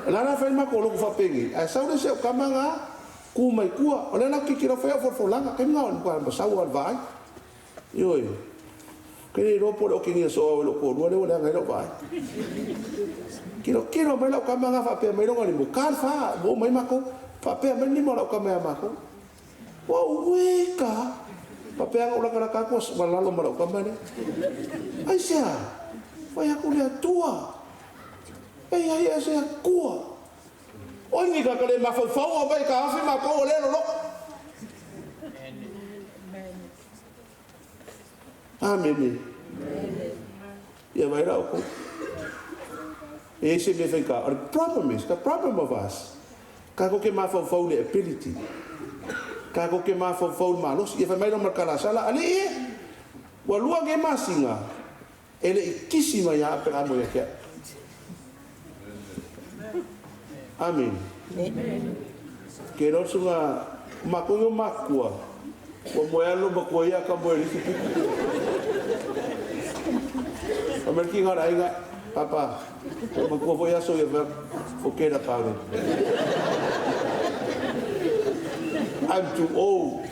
O le a la fai le matou lotu faapenei, ae sau le isi au tama na tu mai tua. O lea la ou te tilotilo fai au folafolaga, taimi na o le matua sau lava o le vaai. Ioe. Ou te le iloa po o le otegia soo au e lou toalua lea ua leaga ai lau vaai. Tilotilo mai lau tama na faapea mai lona lima, ua ta le fa, ua uma ai matou. Faapea mai le lima o lau tama ia matou. Ua uē ka! Faapea na ou latalata atu ua lalo ma lau tama lea. Aisea? Fai atu le Atua. E i ai ea se Atua? Oi ni tagata le mafaufau o mai taofi matou o lea e loloto. Amene. Ia vaai la outou. E i ai se mea faigata. O le problem is, the problem of us, tatou te mafaufau i le ability. Tatou te mafaufau i le malosi. Ia fai mai loa ma le kalasala, Alii e, ua lua nei masina e le i kisi mai a Aperamo ia te au. Amene. Ke iloa le susuga, o matou ia o matua, ua moe lava le loomatua ia a ka moe i le isi pito. Fai mai le tiga o le aiga, Papa, ua matua foi aso ia, fai atu, forget about it. I'm too old.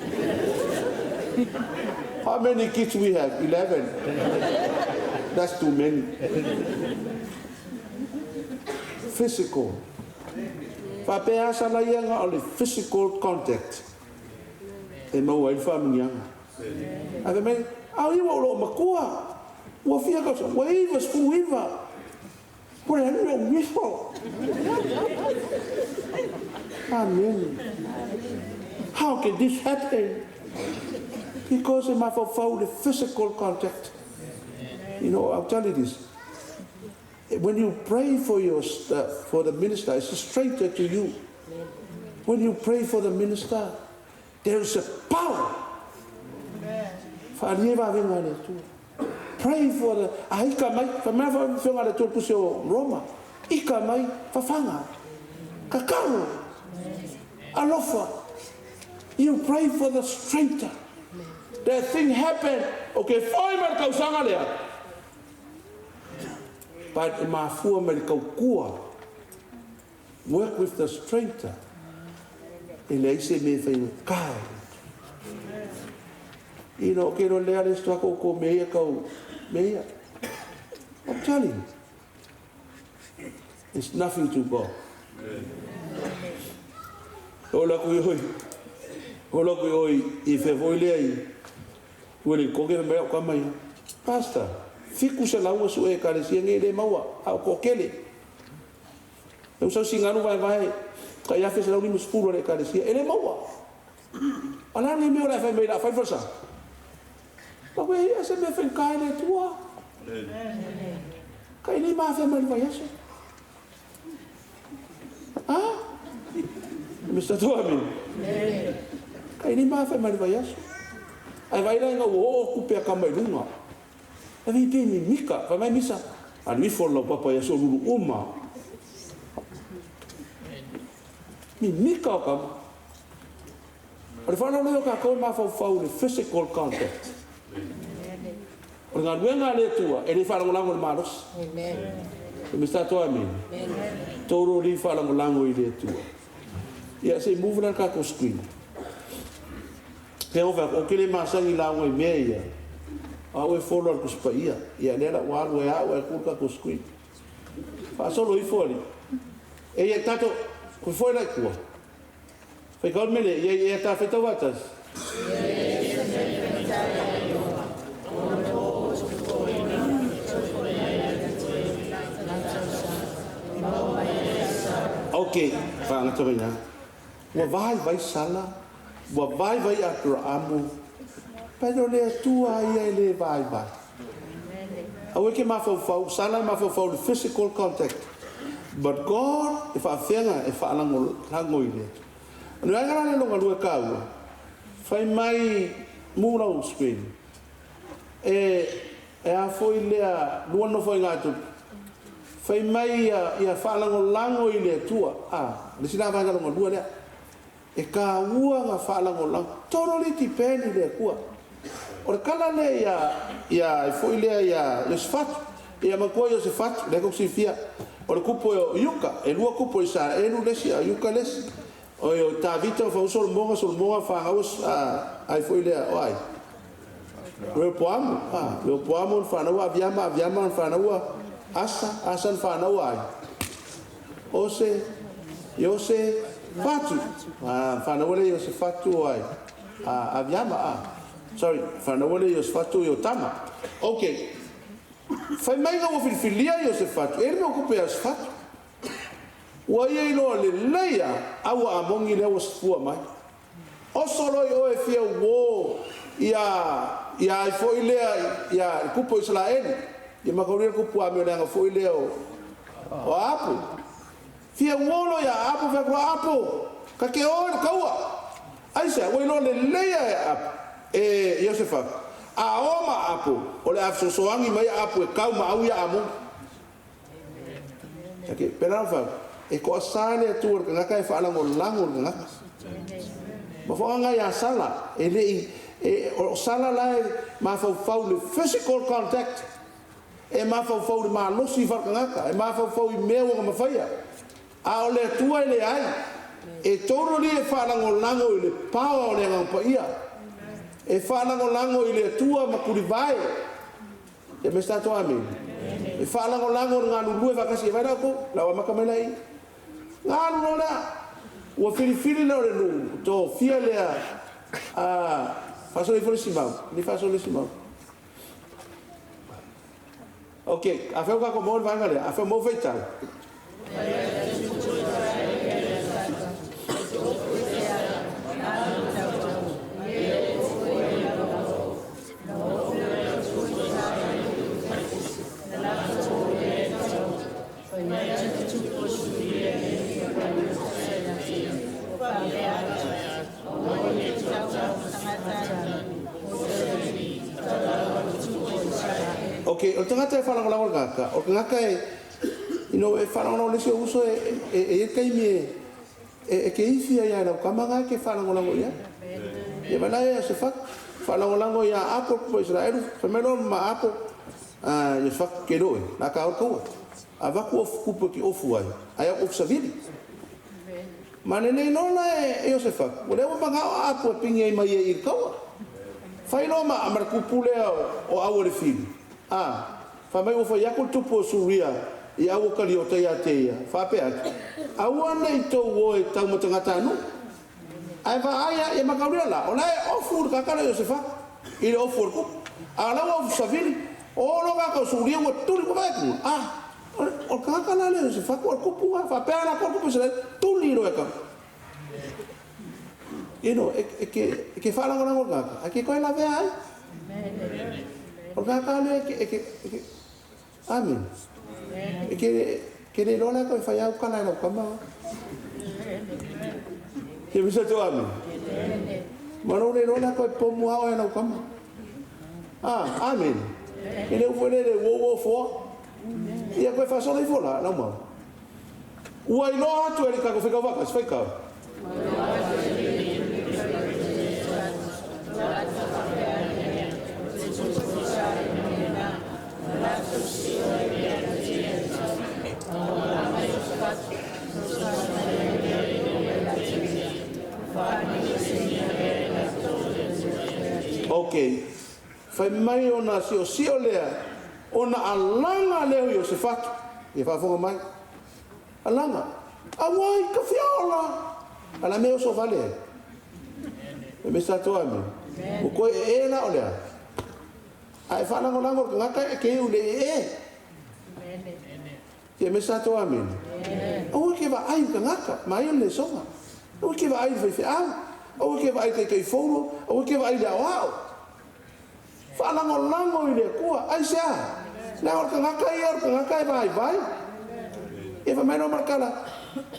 How many kids we have? 11. That's too many. Physical. Faapea asa la ia na o le physical contact e maua ai le faamanuiaga. Ae fai mai, a o ia ua ou loo matua, ua fia tausaga, ua 99. Ua leai ni ou ifo. Amene. How can this happen? Because e mafaufau le physical contact. You know, I'll tell you this. When you pray for your for the minister, it's a stranger to you. When you pray for the minister, there is a power. Faaalia vavega a le Atua. Pray for the a ika mai, fai mai la afioga a le Atua i le pusi o Roma, ika mai fafaga, kakalo, alofa. You pray for the stranger. That thing happen, okay, foi mai le tausaga lea. But e mafua mai le tautua. Work with the stranger. E leai se mea e faigata i le Atua. You know, ke iloa lea le struggle ko mea ia kau mea ia. I'm telling you. It's nothing to God. Ola aku i oi. Ola aku i oi i whea foi lea i ua le koke fai mai au kama ia. Pastor, 700 ua sue ekalesia nei le maua, a o toatele. E usau sigalu vaevae tai 1150 a le Ekalesia, e le maua. A o le a lenei mea o le a fai mai o le a fai le falesa? Lau e ia se mea faigata e le Atua. Kai 5000 mai le vaiaso. A? Mr. Tuami. Kai 5000 mai le vaiaso. Ae vaai la ina ua oo tupe a tama i luga. E pei mimika, fai mai Misa, alu ifo le laupapa i aso lulu uma. Mimika o tama. O le faaaloalo ia o tatou e mafaufau i le physical contact. O le galuega a le Atua, e le faalagolago i le malosi. E Mr. Atoa amene. Totally faalagolago i le Atua. Ia, se i move la le tatou screen. Pei ona ou fai atu, ou te le masani i lauga i mea ia, o au e follow i le Tusi Paia. Ia lea la ua alu ai au ae tu le tatou screen. Faasolo ifo alii. Eia tatou, foi la i tua. Faitau le mea lea, ia ia ta faitau faatasi. Ok, faagata mai i ina. Ua vaivai Sala, ua vaivai Aperaamu, but o le Atua ia e le vaivai. Aua e te mafaufau, Sala e mafaufau i le physical contact, but God e faafeaga e faalagolago i le Atua. O le vaega la lea lona lua e taua, fai mai mu lau screen, e e a foi lea lua nofoaiga atu, fai mai ia faalagolago i le Atua, a, o le isi la vaega lona lua lea. E taua na faalagolago, totally depend i le Atua. O le tala lea ia, ia ai foi lea ia Iosefatu. Ia manatua Iosefatu, lea tou te silafia, o le tupu o Iuta, e lua tupu o Isaraelu le isi, a o Iuta le isi. O Tavita na fanau Solomona, Solomona na fanau ai foi lea, o ai? Reopoamo, a, Reopoamo na fanau Aviama, Aviama na fanau Asa, Asa na fanau ai? Ose, Iose, Fatu. A, fanau lea Iosefatu o ai? A, Aviama, a. Sorry, fanau lea Iosefatu o Iotama. Ok. Fai mai ina ua filifilia Iosefatu, e i ai le mea ua tupu ia Iosefatu. Ua ia iloa lelei a au a Amoni lea ua fua mai. Oso loa i oe e fia uō ia ia ai foi lea ia le tupu o Isalaeli, ia mataulia le tupu amioleaga foi lea o o Aapu. Fia uō loa ia Aapu, fai atu loa, Aapu, ta te o i le taua. Aisea? Ua iloa lelei a e Aapu, e Iosefa, a o ma Aapu, o le a fesoasoani mai Aapu e tau ma au ia Amoni. Ok, pela ona fai, e toasa le Atua i le tagata e faalagolago i le tagata. Mafuaaga ia Sala, e le i, e, o Sala la e mafaufau i le physical contact, e mafaufau i le malosi faaletagata, e mafaufau i mea ua na mafaia. A o le Atua e leai. E totally e faalagolago i le power o le Agaga Paia. E faalagolago i le Atua ma tulivae. Ia me tatou amene. E faalagolago le galulue faatasi e vai la outou, la ua amata mai la i. Galu loa lea. Ua filifili lea o le nuu, tofia lea a faasolo ifo le isi mau, ni faasolo le isi mau. Ok, afai ua tatou maua le vaega lea, afai ua maua faitau. Ok, o le tagata e faalagolago i le tagata, o le tagata e, you know, e faalagolago i le isi ou uso e, e, e i ai le taimi e, e, e te ifi ai lava i lau tama na e te faalagolago i ai. Ia vaai la ia Iosefatu, faalagolago ia Apo le tupu o Isaraelu, fai mai loa ma Apo, ah, Iosefatu ke loe, la ka o le taua. Avatu ofu tupu e te ofu ai, ai au ofu savili. Ma lenei loa la e Iosefa, o lea ua manao a Apo e pigi ai mai ai i le taua. Fai loa ma, ma le tupu lea o au o le fili, a, fai mai ua fai atu le tupu o Suria i au o Kaliota ia te ia, faapea atu, Aua ne i tou o e tau ma tagata a nuu. Ae vaai a, ia mataulia la, o la e ofu le tagata lea o Iosefa, i le ofu o le tupu. A o la ua ofu savili, o loa tagata o Suria ua tuli, ua vaai atu, a, O le tagata la lea o se fatu, o le kupu lava, faapea lava latou le kupu Isaraelu, tuli loa e kau. You know, e, e, ke, e ke faalagolago le tagata, ae ke toe lavea ai. O le tagata lea e ke, e ke, e ke, amen. E ke, ke le iloa la toe fai au kala e lau tama. Ke misa tu amen. Ma lo le iloa la toe pomu ao e lau tama. Ah, amen. E le ufo le le uo uo foa. Ia koe faasolo ifo la, lau mau. Ua iloa atu e le tatou faikau faatasi, faikau. Ok. Fai mai ona siosio lea, ona alaga lea o Iosefatu. Ia faafofoga mai. Alaga. Auai, ka fia ola! A la mea oso vale ai. E me sa toa me. Ua koe ee la o lea. A e faalagolago le tagata e ke iu le ee. Ia me sa toa me. Aua ke vaai i le tagata, ma ia le lesoga. Aua ke vaai i le faifeau. Aua ke vaai i le taitaifono. Aua ke vaai i le aoao. Faalagolago i le Atua. Aisea? Leaga o le tagata ia o le tagata e vaivai. Ia fai mai loa ma le tala,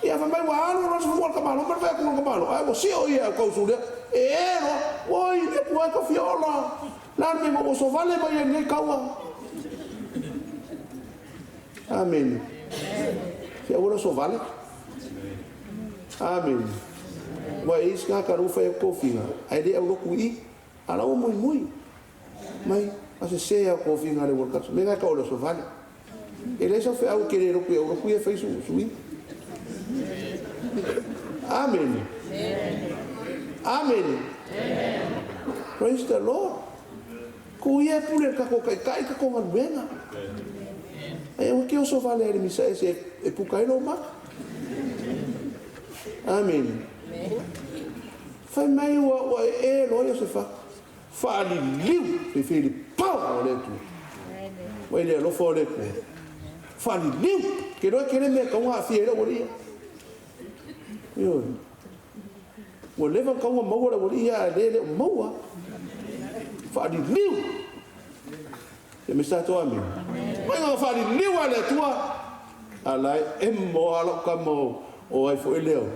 ia fai mai ua alu loa le sefulu o le tamaloa ma le fai atu o le tamaloa, ae ua sio ia e au tausu lea. E loa, oi le Atua e ka fia ola. Le a le mea ua oso vale mai ai lenei taua. Amene. Se aua le oso vale. Amene. Ua e isi tagata ua fai atu tofiga, ae le aulotu i i. A la ua muimui mai a sese au tofiga le World Cup. Mea na e tau o le oso vale. E leai sau feau e te le lotu i au lotu ia e fai suiga. Amene. Amene. Praise the Lord. Ko ia e pule i le tatou taitai le tatou galuega. Ae aua te oso vale ai le misa ese e puka ai lou maka. Amene. Fai mai ua ua ee loa Iosefa, faaliliu feifei i le power o le Atua. Ua i le alofa o le Atua. Faaliliu. Ke loa tele mea e tatau ona aafia ai le aualii ia. Ioe. Ua leva ona tatau ona maua le aualii ia ae le le o maua. Faaliliu. Ia me sa toa amene. Mai ona faaliliu a le Atua. A la e emo lava lau tama o ai foi lea o.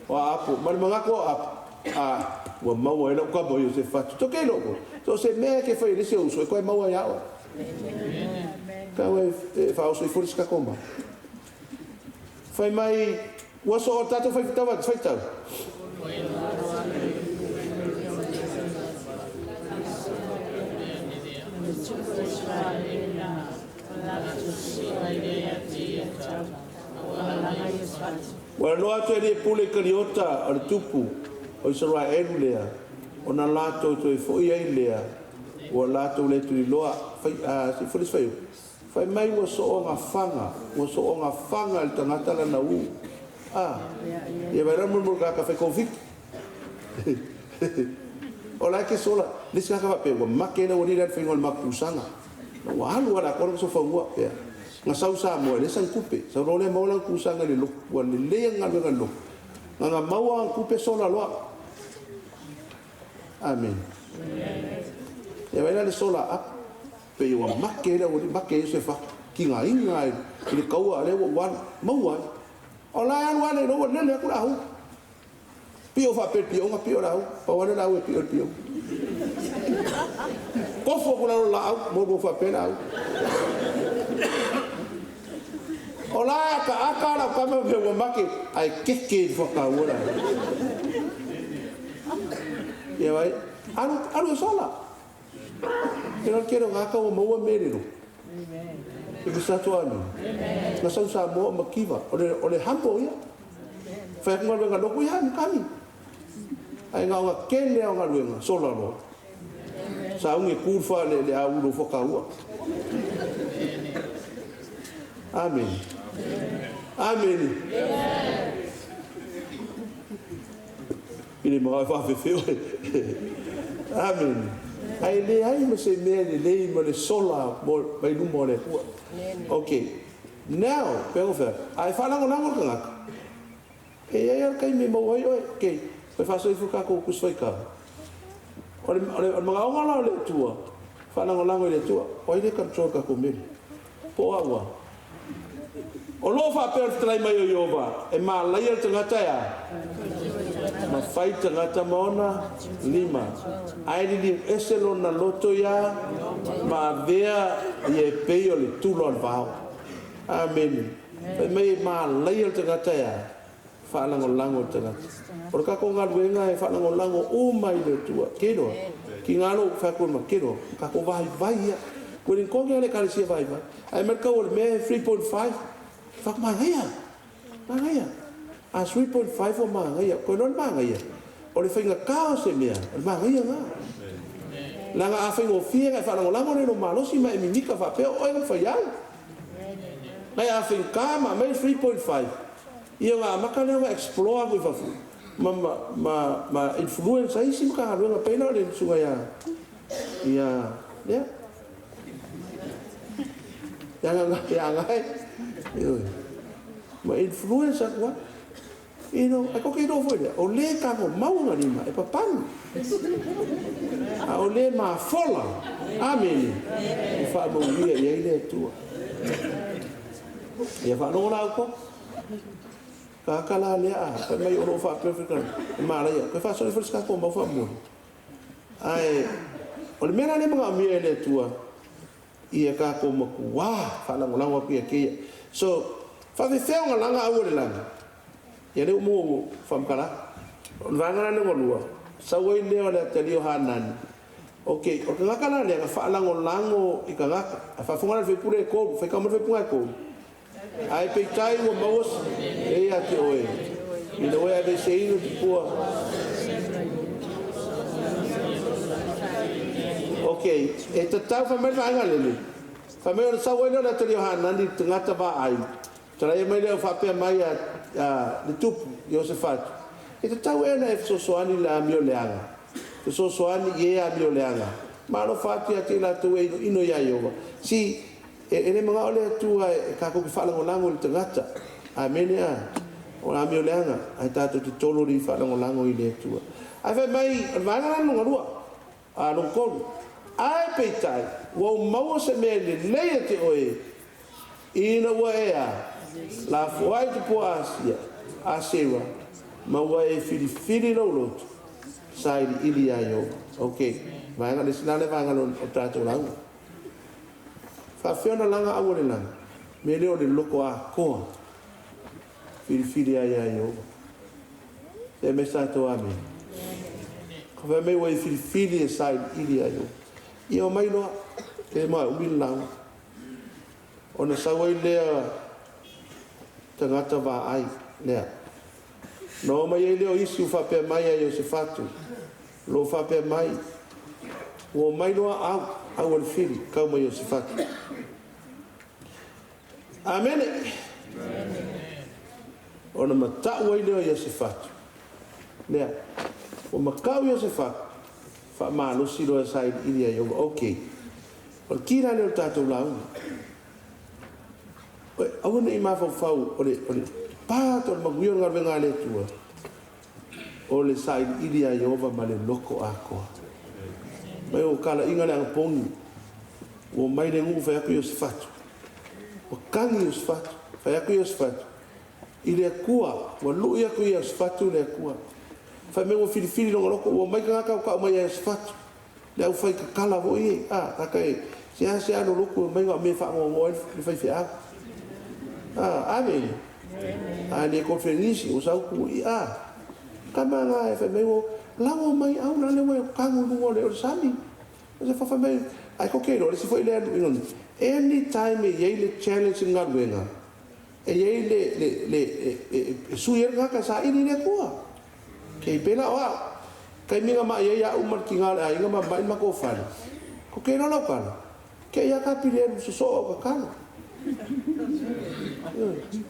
O Aapo, ma le manatu o Aapo, a, ua maua ai lau tama o Iosefatu. Toke i lou oe, so o se mea e te fai e le isi ou uso, e toe maua ia oe. Tau e, e faaoso ifo le isi tatou mau. Fai mai, ua soo tatou fai tau atu, faitau. Ua iloa atu e le pule Kaliota o le tupu o Isaraelu lea, ona latou toe foi ai lea, ua latou le tuliloa, fai, a, se i fole se fuaiupu. Fai mai ua soona faga, ua soona faga e le tagata lana u. A, ia vaai la le mulimuli tagata fai koviti. O la e ke sola, le isi tagata faapea ua make le aualii lea i le faiga o le mapusaga. Ua alu lava le atoa le sofaua pea. Na sau Samoa e leai sana tupe. Sau loa lea maua lana kusaga i le lotu. Ua lelei ana galuega i le lotu. Na na maua ana tupe sola loa. Amene. Ia vaai la le sola a Apo. Pei ua make ai le aualii, make ai Iosefa. Tigaina ai i le taua a lea ua ua alu. Maua ai. O la e alu lava le iloa ua lele atu le ahu. Pio faapea i le pioga, pio le au, pau lava lea o le au e pio i le pioga. Tofu atu i lalo o le laau, molimau faapea le au. O la e akaaka lau tama mea ua make, ae keke i le fuataua le au. Ia vai, alu, alu e sola. E loa le tele o gata ua maua mea i le lotu. E pisa atu a nei. Na sau Samoa o mativa, o le, o le humble ia. Fai atu galuega lotu, ia, I'm coming. Ae na ona tele lava o galuega, sola loa. Sauni e ku le fa, le, le aulu o Fuataua. Amene. Amene. I le manao e faafefe oe. Amene. Ae leai ma se mea lelei ma le sola mai luma o le Atua. Ok. Now, pei ona fai atu, a e faalagolago le tagata, e i ai lava le taimi e maua ai oe. Ok. Toe faasoa ifo tatou Tusi Faitau. O le, o le, o le manaoga la o le Atua, faalagolago i le Atua. O ai lea e control le tatou mea lea? Po o au a? O lo o faapea le fetalai mai o Ieova, E malaia le tagata e a? Ma fai tagata ma ona lima, ae liliu ese lona loto iā ma avea ia e pei o le tula o le vao. Amene. Fai mai e malaia le tagata e a? Faalagolago le tagata. O le tatou galuega e faalagolago uma i le Atua. Keiloa, ki nga lou fai atu ma keiloa, tatou vaivai ia. Ua le togi lava le Ekalesia vaivai. Ae mai le tau o le mea e 3.5, fai atu manaia, manaia. A 3.5 ua manaia, koe loa le manaia, o le faigata o se mea, o le manaia lena. Leaga a faigofie ona e faalagolago lea i lou malosi ma e mimika faapea o oe na mafai ai. Ae a faigata ma aumai le 3.5, ia ona amata lea ona explore atu i fafo ma ma ma influence ai isi Matagaluega pei la o le susuga ia ia lea. Ia ia Gae, ioe, ma influence atu ai. You know, ae tou te iloa foi lea, o le tago mau ona lima e papagi, a o le mafola, amene, e faamauia i ai le Atua. Ia faalogo la outou. Tagata la lea a fai mai o lo o faapea le e malaia, toe faasolo ifo le isi tatou mau faamolemole. Ae o le mea la lea e manaomia e le Atua, ia tatou matuā faalagolago atu ia te ia. So, faafefea ona laga aua le lagi? Ia lea ua maua ua faamatala atu. O le vaega la lona lua, sau ai lea o le atalii o Hanani. Ok, o le tagata la lea na faalagolago i tagata. A faafofoga la le faipule e tolu, faitau mai le faipule e tolu. Ae peitai ua maua e ia te oe, ina ua e aveeseina tupua. Ok, e tatau, fai mai le vaega lele, fai mai ona sau ai lea o le atalii o Hanani i le tagata vaai, talaia mai lea o faapea mai a, a le tupu, Iosefatu, e tatau ea ona e fesoasoani i le amioleaga, fesoasoani i e amioleaga, ma alofa atu ia te i latou e inoino iā Ieova. See, E le manao le Atua e tatou te faalagolago i le tagata. Amene a. O le amio leaga, ae tatou te tolo i faalagolago i le Atua. Ae fai mai, o le vaega la lona lua, a, lona tolu, Ae peitai, ua ou maua se mea lelei ia te oe, ina ua e a, lafoai tupua Asia, Asera, ma ua e filifili lou loto, sailiili iā Ieova. Ok, vaega, le isi la lea vaega o le tatou lauga. Faafefea ona laga aua le lagi? Mea lea o le loko atoa filifili ai ia Ieova. Se mea sa tou amene. Ka fai mai ua e filifili e sailiili ia Ieova. Ia omai loa, ke ma umi le lauga. Ona sau ai lea tagata vaai lea. Na o mai ai lea o isi ua faapea mai ia Iosefatu, o lo o faapea mai, Ua omai loa au, au o le fili, kau ma Iosefatu. Amene. Ona mata'u ai lea o Iosefatu. Lea. Ua mata'u Iosefatu, faamalosi loa e sailiili ia Ieova. Ok. O le ki la lea o le tatou lauga. Aua ne i mafaufau o le, o le part o le manuia o le galuega a le Atua, o le sailiili iā Ieova ma le loto atoa. Mai o talaiga le anapogi, ua omai le nuu fai atu Iosefatu, ua tagi Iosefatu, fai atu Iosefatu i le Atua, ua lui atu Iosefatu le Atua. Fai mai ua filifili lona loto, ua omai tagata ua tau mai ia Iosefatu, Le au fai tatala foi e, a, tagata e seasea lolotu e omai na o mea e faanoanoa ai le faifeau. A, amene. A le konferenisi o sau tu i, a, tama na e fai mai o, lago mai au la le ua e tago i luga o le, o le sami. O se fai mai, ai ko ke iloa, le isi foi lea luiga ni. Anytime e i ai le challenge i le galuega, e i ai le, le, le, e, e, e sui ai le tagata e saili i le Atua. Kei pela o au. Taimi na maʻi ai aʻu ma le tiga o le aiga ma maʻi le matou fale. Ko kela lau kala, ke ia ka pili alu sosoo au kakalo.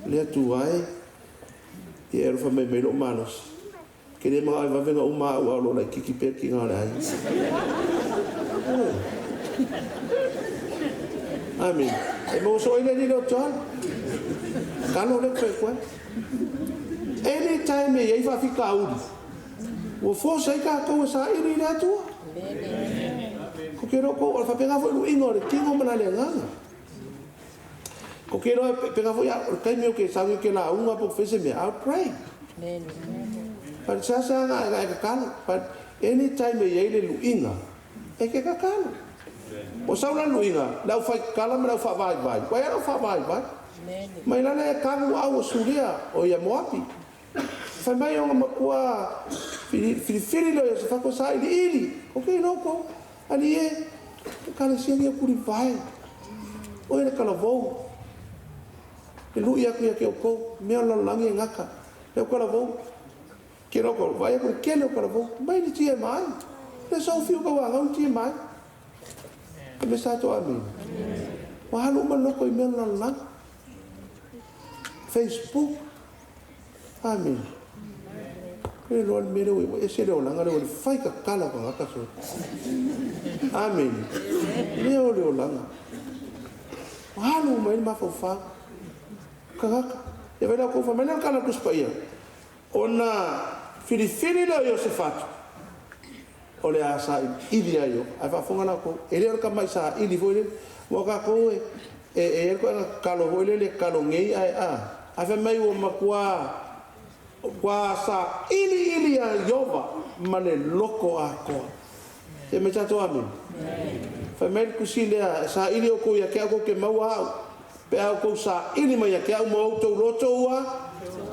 Le Atua e, ia e alofa mai mai lou malosi. Ke le manao e vave na uma aʻu a o lo o laititi pea le tiga o le aiga. Amene. E maua soo ai le alii le o John. Kalo lea koe koe. Anytime e i ai faafitauli, ua force ai tatou e saili i le Atua. Ko te iloa kou, o le faapena foi luiga o le tino ma le agaga. Ko te iloa e pena foi au, o le taimi ou te sau i ke lauga po o fai se mea, I'll pray. But seasea na e tatalo. But anytime e i ai le luiga, e te tatalo. Ua sau la le luiga, le aufaikala ma le aufaavaivai, ua i ai le aufaavaivai. Mai lale e kagu au o Suria o ia Moapi. Fai mai ona matua filifili lea o Iosefatu e sailiili, Ko kei loko, alii e, ekalesia nei o Kulivae, oe le talavou, e lui atu ia te outou, mea o le lalolagi e gata, le au talavou, ke loko, vaai atu i le tele o talavou, mai le TMI, le sau fiu tauagau le TMI. E me sa to amene. Ua alu uma le loko i mea o le lalolagi. Facebook. Amene. E le iloa le mea lea ua i ai, ua ese le olaga lea ua fai tatala o tagata soo. Amene. Lea o le olaga. Ua alu uma ai le mafaufau. Tagata. Ia vaai la outou fai mai lea o le tala a le Tusi Paia. Ona filifili lea o Iosefatu, o le a sailiili ia Ioka. Ae faafofoga la outou, e le o le tamai saili foi lele. Aua o tatou e, e, e i ai le toega tatalo foi lele, tatalo nei ae a. Ae fai mai ua matua, matua sailiili ia Iova ma le loto atoa. Se mai tatou amene. Fai mai le tusi lea, e saili outou ia te au tou te maua au, pe a outou saili mai ia te au ma outou loto ua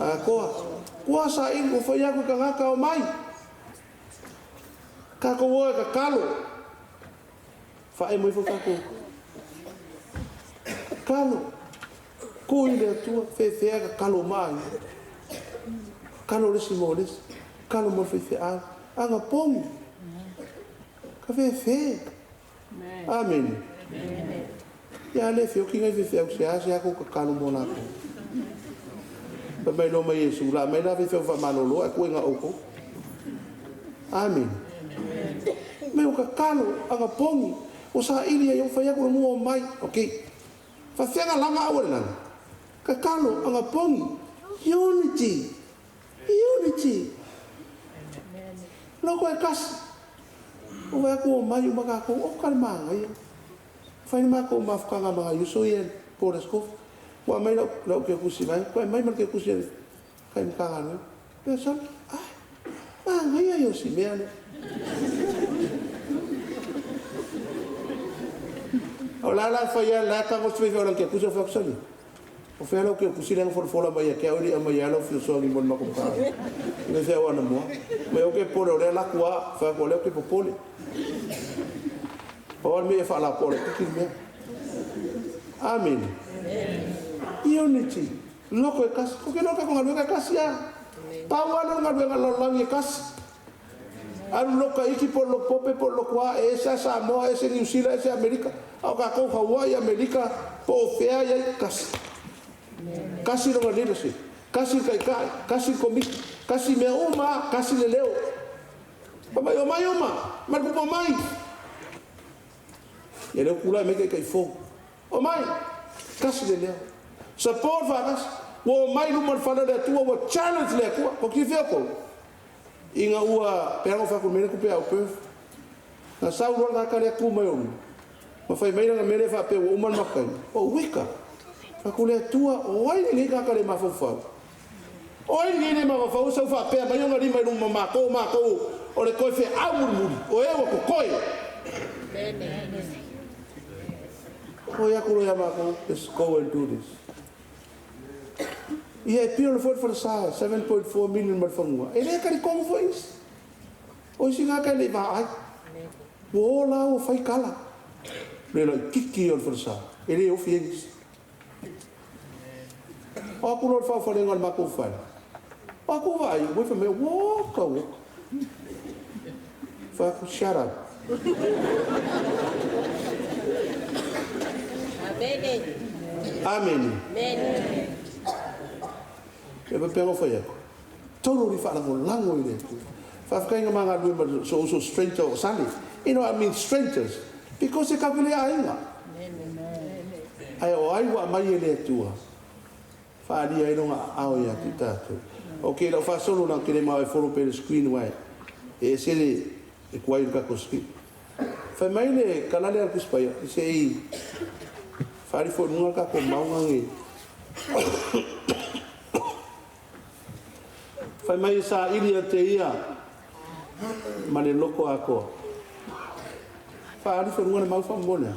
atoa. Ua saili, ua fai atu i tagata, omai, tatou o e tatalo. Faaemo ifo tatou tatalo. Tuu i le Atua, feefea e tatalo uma aiga. Tatalo le isi mo le isi, tatalo mo le faifeau. Anapogi, ka feefea. Amene. Ia a le feoti nai faifeau seasea tou tatalo mo latou. Fai mai loa ma Iesu, la aumai la faifeau faamalolo ae tuu na outou. Amene. Mai o tatalo, anapogi, ua saili ai, ua fai atu le nuu omai. Okay. Faafefea na laga au e le lagi? Tatalo, anapogi, unity, unity. Loko e tasi. Ua vaai atu ua omai uma tatou, oka le manaia. Fai le matou mafutaga ma nai uso ia i Borders Cove. Ua aumai lau, lau ketusi mai, toe aumai ma le ketusi a le kai Matagaluega. Pea sala, ai, manaia ia o si mea lea. O la la e fai lava, la e tago si faifeau i lana ketusi, o fai atu, sole, o fea lau ketusi lea na folafola mai ia te au e le i aumaia lava lau fesoasoani mo le matou Matagaluega. Le faifeau anamua, mai aua e te popole o lea e alu atu lava, fai atu o lea ou te popole. Pau lava le mea ia faalapoa laitiiti le mea. Amene. Unity. Loko e tasi. Ou te iloa o le tatou galuega e tasi lava. Pau lava lea o le galuega a le lalolagi e tasi. Alu loka iki po o le loku pope po o le loku a, e ese lava Samoa, ese Niu Sila, ese Amerika. A o tatou Hawaii, Amerika, po o fea e i ai, tasi. Tasi lona leadership, tasi le taitai, tasi le komiti, tasi mea uma lava, tasi le leo. Fai mai, omai uma, mai le pupu omai. Ia lea ua tulai mai taitai fou. Omai! Tasi le leo. Support faatasi. Ua omai i luma o le fale o le Atua, ua challenge le Atua. Ko tifea outou? Ina ua, pe ana ua fai atu i le mea lea tupe au Perth. Na sau loa le tagata lea tu mai o luma, ma fai mai lana mea lea faapea ua uma le matou taimi. Ua uika. Fai atu le Atua, o ai lenei tagata le mafaufau? O ai lenei le mafaufau ua sau faapea mai ona lima i luma ma matou, o matou o le toe feau mulimuli, o e ua totoe. Oi aku loa ia matou, let's go and do this. Ia e pio le foi le falesa, 7.4 million ma le fanua. E le talitonu foi isi. O isi gata e le i vaai. Ua o la ua fai tala. Le laititi ia o le falesa, e le ofi ai nisi. O aku loa le faaofalega o le matou fale. O aku vaai, ua fai mai, woka, woka. Fai atu, shut up. Amene. E faapea ona fai atu, totally faalagolago i le Atua. Faafetai na ma galue ma sou uso stranger o Sale. You know, I mean strangers, because e tatou te le aiga. Ae o ai ua aumai e le Atua? Faaalia ai lona aao ia te tatou. Ok, lau faasolo la ke le mau e follow pea le screen aua e ese le e tuai le tatou screen. Fai mai le tala lea a le Tusi Paia, se i faali foi i luga le tatou mauga nei. Fai mai e saili ia te ia ma le loto atoa. Faali foi i luga le mau faamolemole a.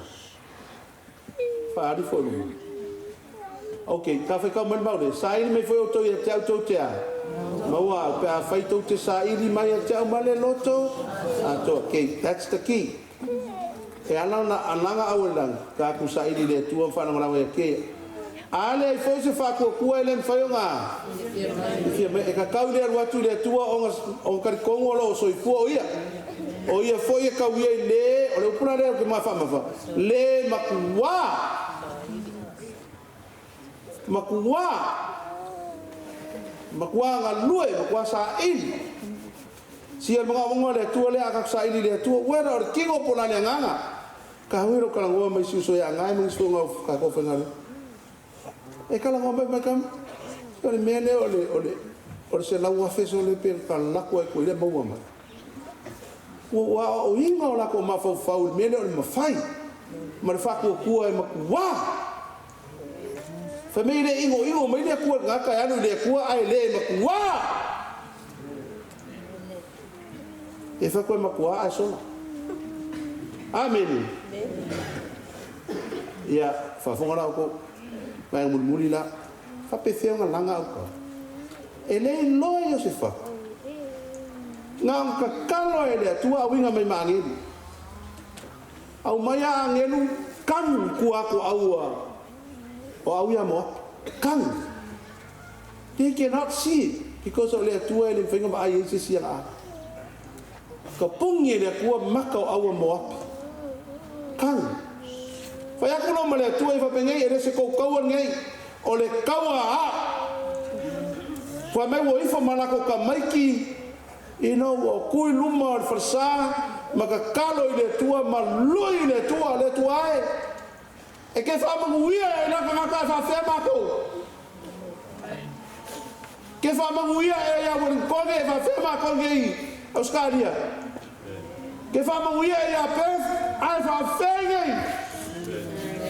Faaali foi luga. Ok, ka whai kau mai le mau le. Saili mai foi outou ia te au tou te a. Maua au, pe a whai tou te saili mai ia te au ma le loto atoa. Ok, that's the key. E ala ona alaga au e le lagi, ka aku saili i le Atua ma faalagolago ia te ia. A leai foi se faakuakua e le mafai ona silafia mai, e kakau i le alu atu i le Atua ona, ona talitonu o lo o soifua o ia. O ia foi e tauia i le, o le upu la lea ou te mafaamafa, le makuā, makuā, makuā galue, makuā saili. Sia le magaomaoga o le Atua lea a tatou saili i le Atua, uera o le tino po o le a le agaga. Ka hui lou talanoa ma isi uso ia Agae ma nisi foi o tatou faigaluega. E talanoa mai mai tama. O le mea lea o le o le o le 100,000 sole pe talako ai koe lea maua mai. Ua ua aoaoina o latou mafaufau i le mea lea o le mafai ma le faatuatua e matua. Fai mai e le inoino mai le Atua i le tagata e alu i le Atua ae le matua. E fai atu e matua ae sola. Amene. Ia, faafofoga la outou. Vaega mulimuli la. Faapefea ona laga au tala. E le iloa Iosefa. Na ona tatalo e le Atua auiga mai ma agelu. Aumai a agelu kanu i tua atu o au o au ia Moapi. Kanu. They cannot see it because o le Atua e le mafai ona vaai ai se isi ana alo. Ka pogi e le Atua maka o au a Moapi. Kanu. Fai atu lo ma le Atua i faapenei e le se tou taua lenei, o le taua a ao. Fai mai ua ifo ma latou tamaiti ina ua tu i luma o le falesa ma tatalo i le Atua ma lui i le Atua, le Atua e, e te faamanuia e na tagata ae faafea matou. Ke faamanuia e ia Wellingtone e faafea matou nei i Ausetalia. Ke faamanuia e ia Perth ae faafea nei.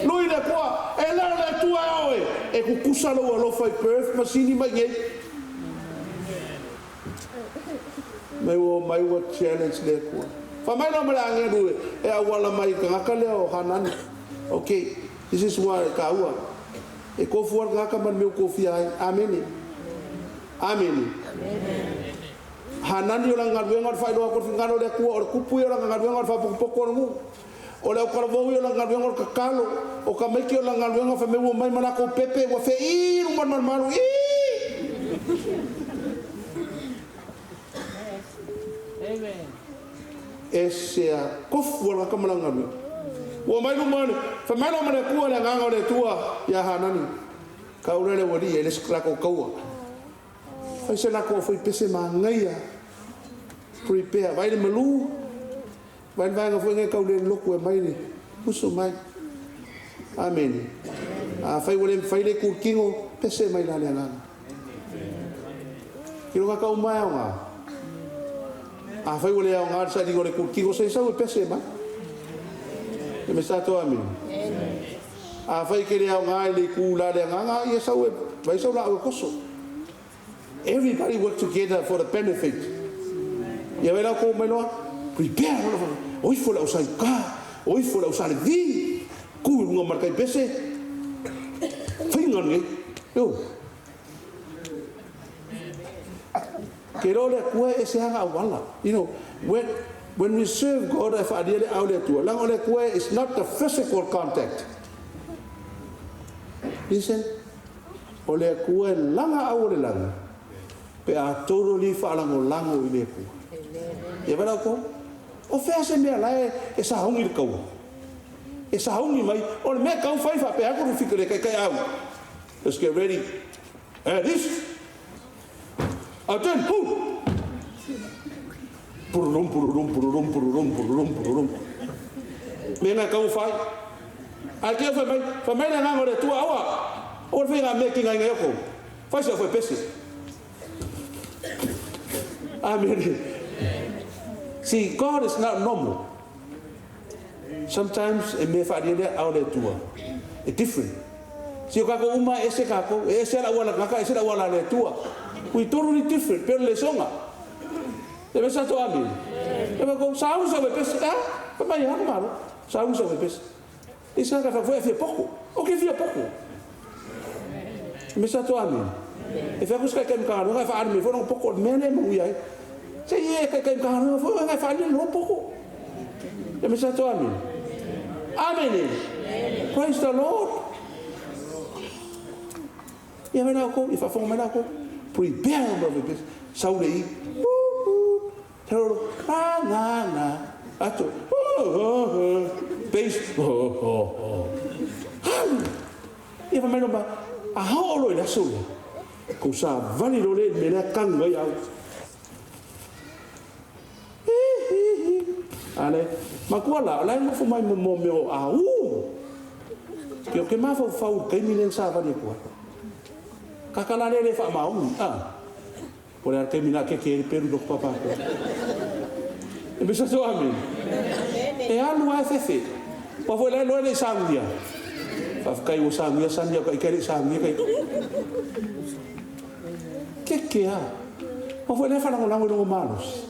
Lui le Atua, e le o le Atua e oe, e tutusa lou alofa i Perth ma Sini mai nei. Mai ua omai ua challenge le Atua. Fai mai loa ma le agelu e auala mai i le tagata lea o Hanani. Ok, this is why e taua. E tofu lava le tagata ma le mea ua tofia ai. Amene. Amene. Hanani o lana galuega o le faailoa atu o le finagalo o le Atua, o le tupu ia o lana galuega o le faapotopoto o le nuu. O le autalavou ia o lana galuega o le tatalo, o tamaiti o lana galuega fai mai ua omai ma latou pepe ua feii i luma o le malumalu. Ii! Ese a tofu o le tagata ma lana galuega. Ua omai luma o le, fai mai loa ma le Atua, le Agaga o le Atua ia Hanani, Tau lea le aualii e le se latou taua. Fai se latou aufaipese manaia, prepare, vaai le malu, vaai le vaega foi lea e tau le lotu e aumai le uso mai. Amene. Afai ua le mafai le itu tino, pese mai la le Agaga. Tino ka uma e aoga. Afai ua le aoga le sailiga o le itu tino, se i sau e pese mai. E me sa toa amene. Afai ke le aoga i le itu la le Agaga, ia sau e vai sau laau e koso. Everybody work together for the benefit. Ia vai la kou mai loa, prepare loa, o ifo le au sa i uka, o ifo le au sa Levi, ku i luga ma le taipese, faiga lenei. Io. Ke iloa le Atua e ese ana auala. You know, when, when we serve God, e faalia le ao le Atua. Leaga o le Atua is not the physical contact. Listen, o le Atua e laga au o le lagi, pe a totally faalagolago i le Atua. Ia vaai la outou, o fea se mea la e sauni i le taua? E sauni mai, o le mea e tau fai faapea atu le fika le taitai au. Let's get ready. And this. Attend, hu! Pururum, pururum, pururum, pururum, pururum, pururum. Mea e tau fai. Ae kea fai mai, fai mai le agaga o le Atua, aua, aua le faiga mea kingaingai o kou. Fai se au pese. Amen. See, God is not normal. Sometimes e mea whaaria lea ao le Atua. E different. See, o kākou uma e ese kākou, e ese ala uala kaka, ese la uala le Atua. We totally different, pero le songa. E mea sa to amen. E mea kou, sa au sa pese, ah, fai mai hana malo. Sa au sa pese. I sa ka whakawhai a fia poko. O ke fia poko. E mea sa to amen. E whai kusa kai kai mkaharoa, e whaari me whanau poko, mea le mau ia ai. Se i e kai kai mkaharoa, whai ngai whaari le poko. E mea sa to amen. Amen. Praise the Lord. Ia mai la kou, i whaafonga mai la kou. Prepare, brother. Sau le i. Woo, woo. Te roro. Na, na, na. Atu, Bass, Alu! Ia fai mai loma, a oo loa i le aso lea, kou savali loa lea i le mea lea kanu ai au. A le matua la, o la e nofo mai mo mo mea o aū. Ke o ke mafaufau i le taimi lea na savali atu ai. Kaka la lea e le faamaoni, a. Po o le a le taimi na akeke ai le pelu i loko papa atoa. E mea sa amene. E alu lava e fefe. Aua foi la e iloa e le i saguia. Faafetai ua saguia sani au taita e le i saguia taita. Keke a. Aua foi la e faalagolago i lona malosi.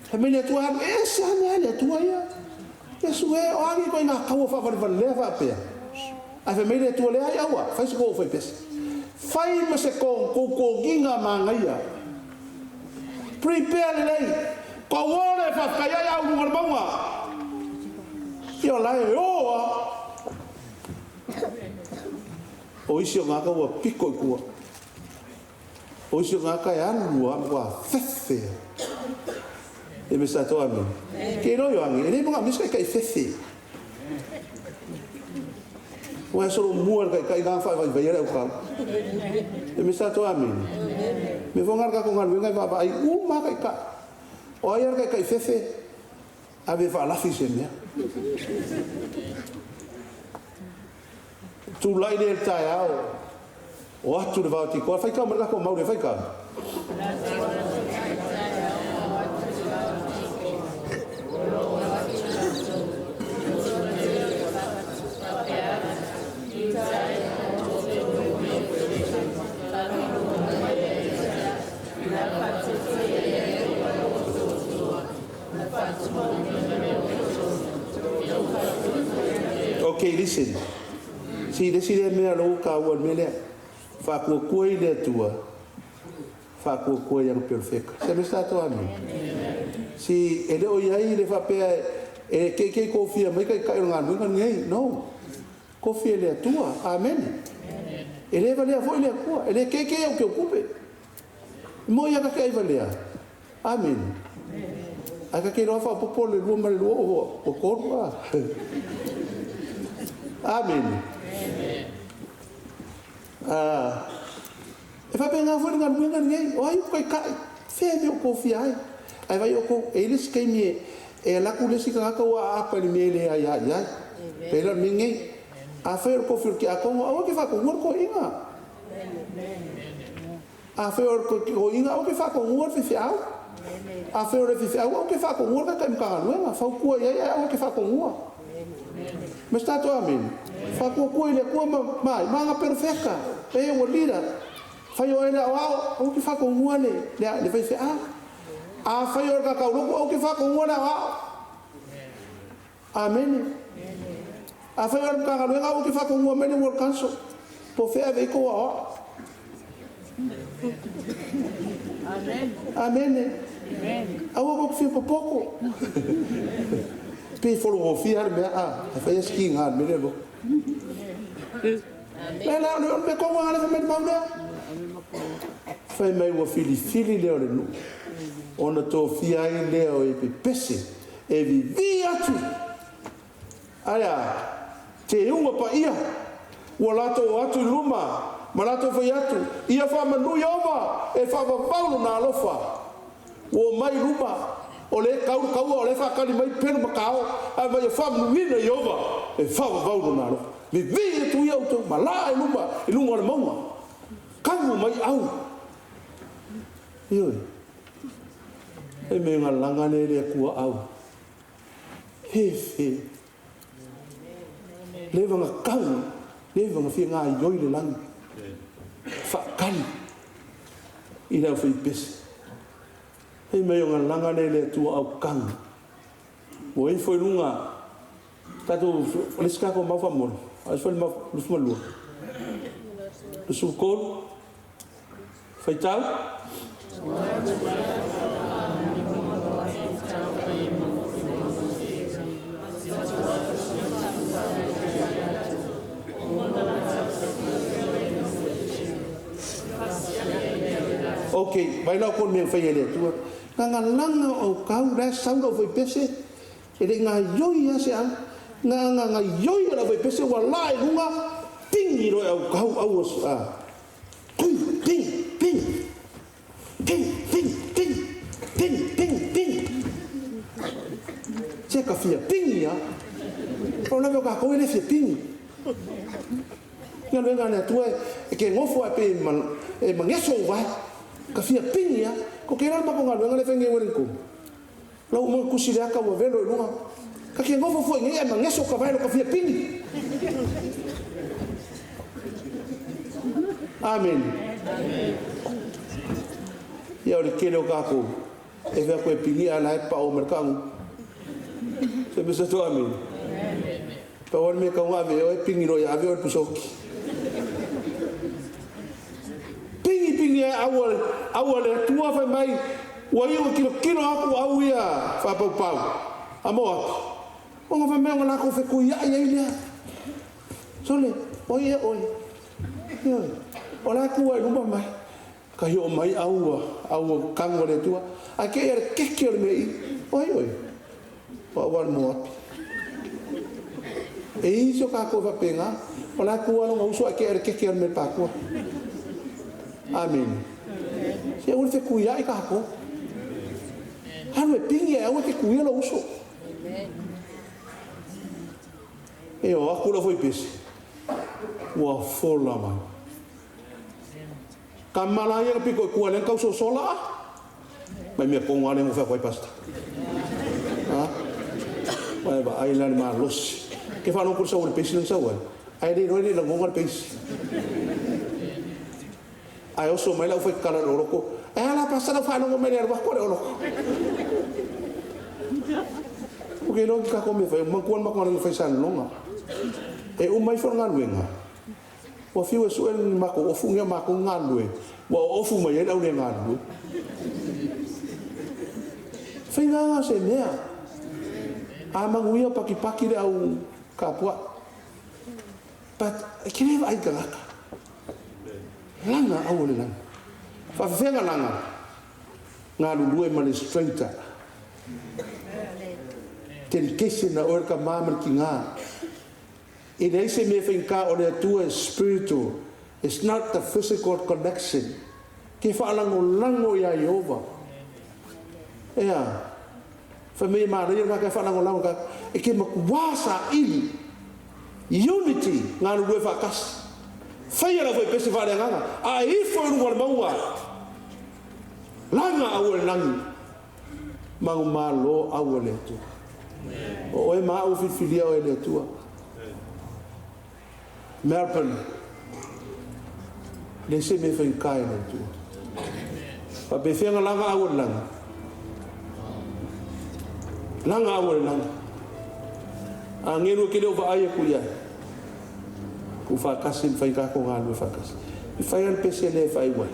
Fai mai le Atua alu ese lava mea a le Atua ia. Iesu e, o a nei ituaiga taua faavalevalea faapea? Ae fai mai le Atua, Leai, aua, fai se kou faipese. Fai ma se kou togiga manaia. Prepare lelei. Kou o le faafetai ai au i luga o le mauga. Ia o la e o a. O isi o gata ua piko i tua. O isi o gata e alu a matua fefe. E me sa toa me. Ke iloa ioange, e le manaomia se taitai fefe. Ua e solomua i le taitai na faavaivaia le autau. E me sa toa amene. Me foi na le tatou galuega e vaavaai uma lava taitai. O ai a le taitai fefe, ave e faalafi i se mea. Tulai lea i le taeao, o atu le vao tikoa, faitau mai le tatou mau lea, faitau. Ok, listen. See, le isi lea mea lou taua i le mea lea. Faakuakua i le Atua, faakuakua i ana perofeta. Se mea sa tatou amene. See, e le o i ai le faapea e keikei kofia mai taitai o le galuega lenei. No. Kofia e le Atua. Amene. E le valea foi le Atua. E le keikei au keukupe. Mo ia ka te ai valea. Amene. Ae ta te iloa faaopoopo le lua ma le lua ua tolu a. Amene. E faapena foi le galuega lenei, o ai o taitai, fea e mea o tofia ai. Ae vaai outou, e i ai le isi taimi e alu atu le isi tagata ua aapa i le mea e le aia i ai. Pei la o le mea lenei, afai o le tofi o le tiakono, aua e te faatonuina le toeaina. Afai o le toeaina, aua e te faatonuina le faifeau. Afai o le faifeau, aua e te faatonuina le taitai Matagaluega. Fautua i ai ae aua e te faatonuina. Ma se tatou amene. Faatuatua i le Atua ma ma ai, ma ana perofeta, e ua leader. Fai o oe le aoao, aua e te faatonuina le, le, le faifeau. Afai o le kakaulotu, aua e te faatonuina le aoao. Amene. Afai o le Matagaluega aua e te faatonuina mai le Ward Council po o fea e ave i ai tou aoao. Amene. Aua tou te fia popoto. Pei e fologofie lava le mea, a, ae fai lava si tiga i le mea lea loa. Le la, o le mea tonu lava lea fai mai le mau lea. Fai mai ua filifili lea o le nuu ona tofia ai lea o e pepese E vivī atu ai a teuga paia ua latou o atu i luma ma latou fai atu, Ia faamanu Ieova e faavavau lona alofa. Ua omai i luma, o lea e tau le taua, o lea e faatali mai pelu ma kao, ae mai ia faamanuina Ieova e faavavau lona alofa. Vivī atu ia outou ma laa i luma i luga o le mauga, kagu mai au. Ioe. E me nga langa le le Atua au. He fe. Leva nga kau, leva nga fia ngaioi le lagi. Whaakali i le au whaipese. He mea o nga langa le le Atua au kanga. Ua ifo i luga tatou o le isi tatou mau faamomoli a o le mau 22 23 faitau. Ok, vai la outou i le mea e faia e le Atua. Gagalaga o aukau la e sau le aufaipese e le i gaoioi lava se au. Na ona gaoioi o le aufaipese ua laa i luga pigi loa e aukau au a pigi pigi pigi pigi pigi pigi pigi pigi pigi. Se ka fia pigi lava. O le lave o tatou e le fia pigi. Galuega a le Atua e ke gofo ae pei e mageso ou vae. Ka fia pigi a. Ko kela le matou galuega lea e fai nei Wellington. Lau uma ona tusi le ata ua velo i luga. Ka ke gofo foi nei ae mageso ka vae lo ka fia pigi. Amene. Ia o le tele o tatou e fai atu e pigi ae la e pao mai le kagu. Se mea sa amene. Pau lava le mea e tatau ona ave e oe, pigi loa ia ave oe i le pusaoti. Pigi pigi ai au a au a le Atua fai mai, ua iu e tilotilo atu au ia faapaupau a Moapi, ona fai mai ona latou fetuiai ai lea. Sole, o ai ea oe? Ioe, o la e tu lava i luma mai. Kahi oo mai au a au a kanu a le Atua, ae kei a le keke o le mea i, o ai oe? O au a le Moapi. E i si o kākou e faapena, o la e tu lava lona uso ae kei a le keke o le mea pākua. Amene. Se aua le fetuiai kākou. Alu e pigi ae aua e te tuia lou uso. E o aku lau faipese, ua fola mai. Tama la ia na pito i tua lea na tau sosola a. Mai mea tonu a lea na fai atu ai Pastor. Ha? Mai vaai la le malosi. Ke faalogo atu le sau o le peisi lea na sau ai. Ae le iloa e le i lagona le peisi. Ae oso mai lau faitala i le oloto. Ae a la Pastor lau faalogo mai le alu atu a le oloto. Ou te iloa ki tatou mea fai, manatua le matou galuega fai i Salelologa. E uma ifo le galuega. Ua fiu e sue ni matou ofu nei o matou galulue, ua oofu mai ai le au le galulue. Faiga lava se mea. A manuia pakipaki le au kapuaʻi. But e ke le vaai i tagata. Laga aua le laga. Faafefea na laga? Galulue ma le straighter. Dedication na oe le tama ma le tiga. E leai se mea e faigata o le Atua e spiritual, it's not the physical connection. Ke faalagolago iā Ieova. Ea, fai mai e manaia le tagata e faalagolago i le tagata, e ke matuā saili, unity, galulue faatasi. Faia le aufaipese faaleagaga, a e ifo i luga o le mauga, laga aua le lagi. Manumalo au e le Atua. O oe ma au ua filifilia oe e le Atua. Melbourne, leai se mea e faigata i le Atua. Faapefea na laga au e le lagi? Laga au e le lagi. Agelu e te le o vaai atu i ai. Tuufaatasi ma fai tatou galulue faatasi. I fai lava le pese lea e faaiu ai.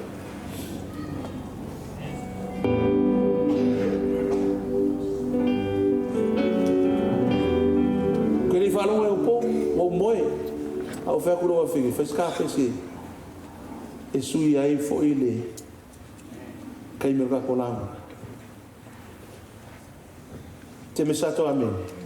Ou te le i faalogo i au po, ua ou moe. A ou fai atu i lou afafine, fai se ta pese e sui ai foi le taimi o le tatou lauga. Te me sato amene.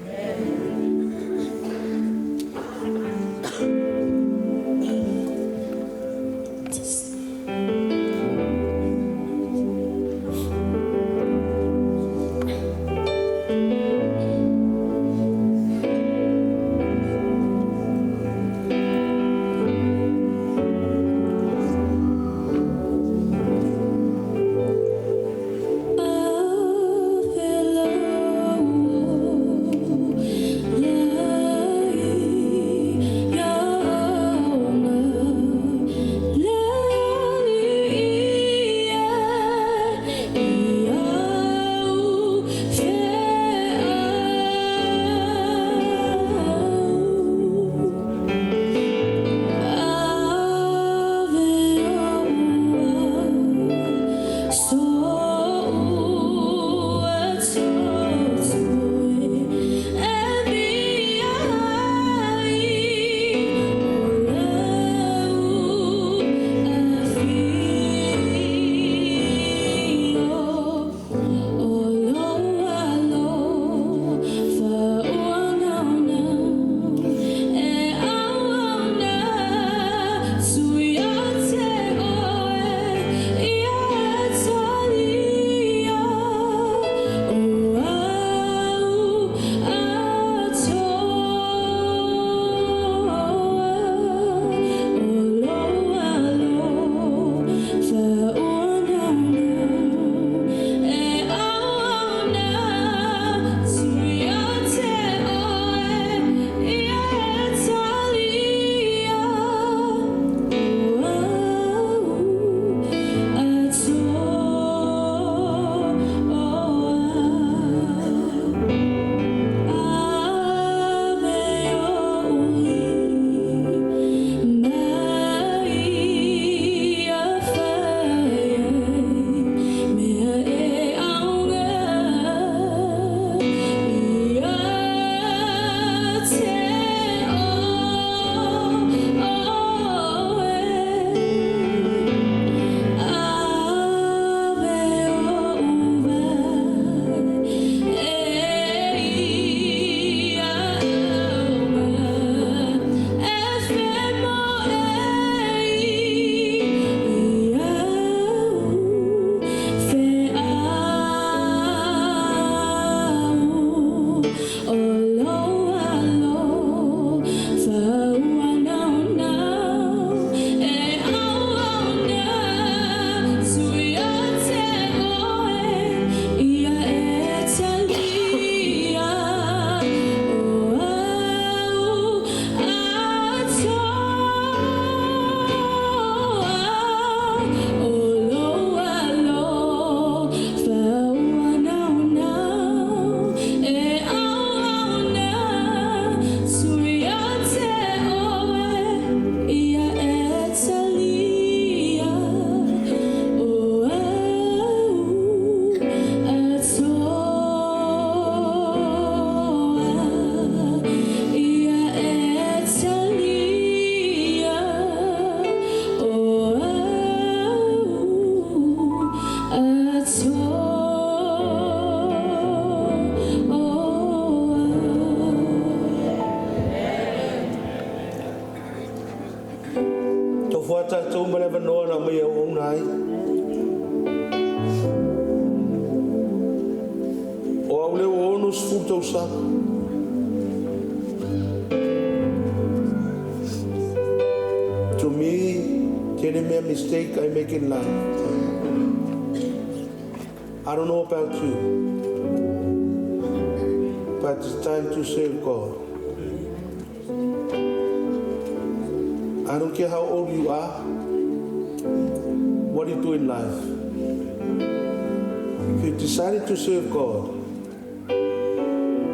avanoa na aumai e auauna ai. O au lea ua 60 tausaga. To me, tele mea mistake I make in life. I don't know about you, but it's time to serve God. I don't care how old you are, what you do in life. If you decided to serve God,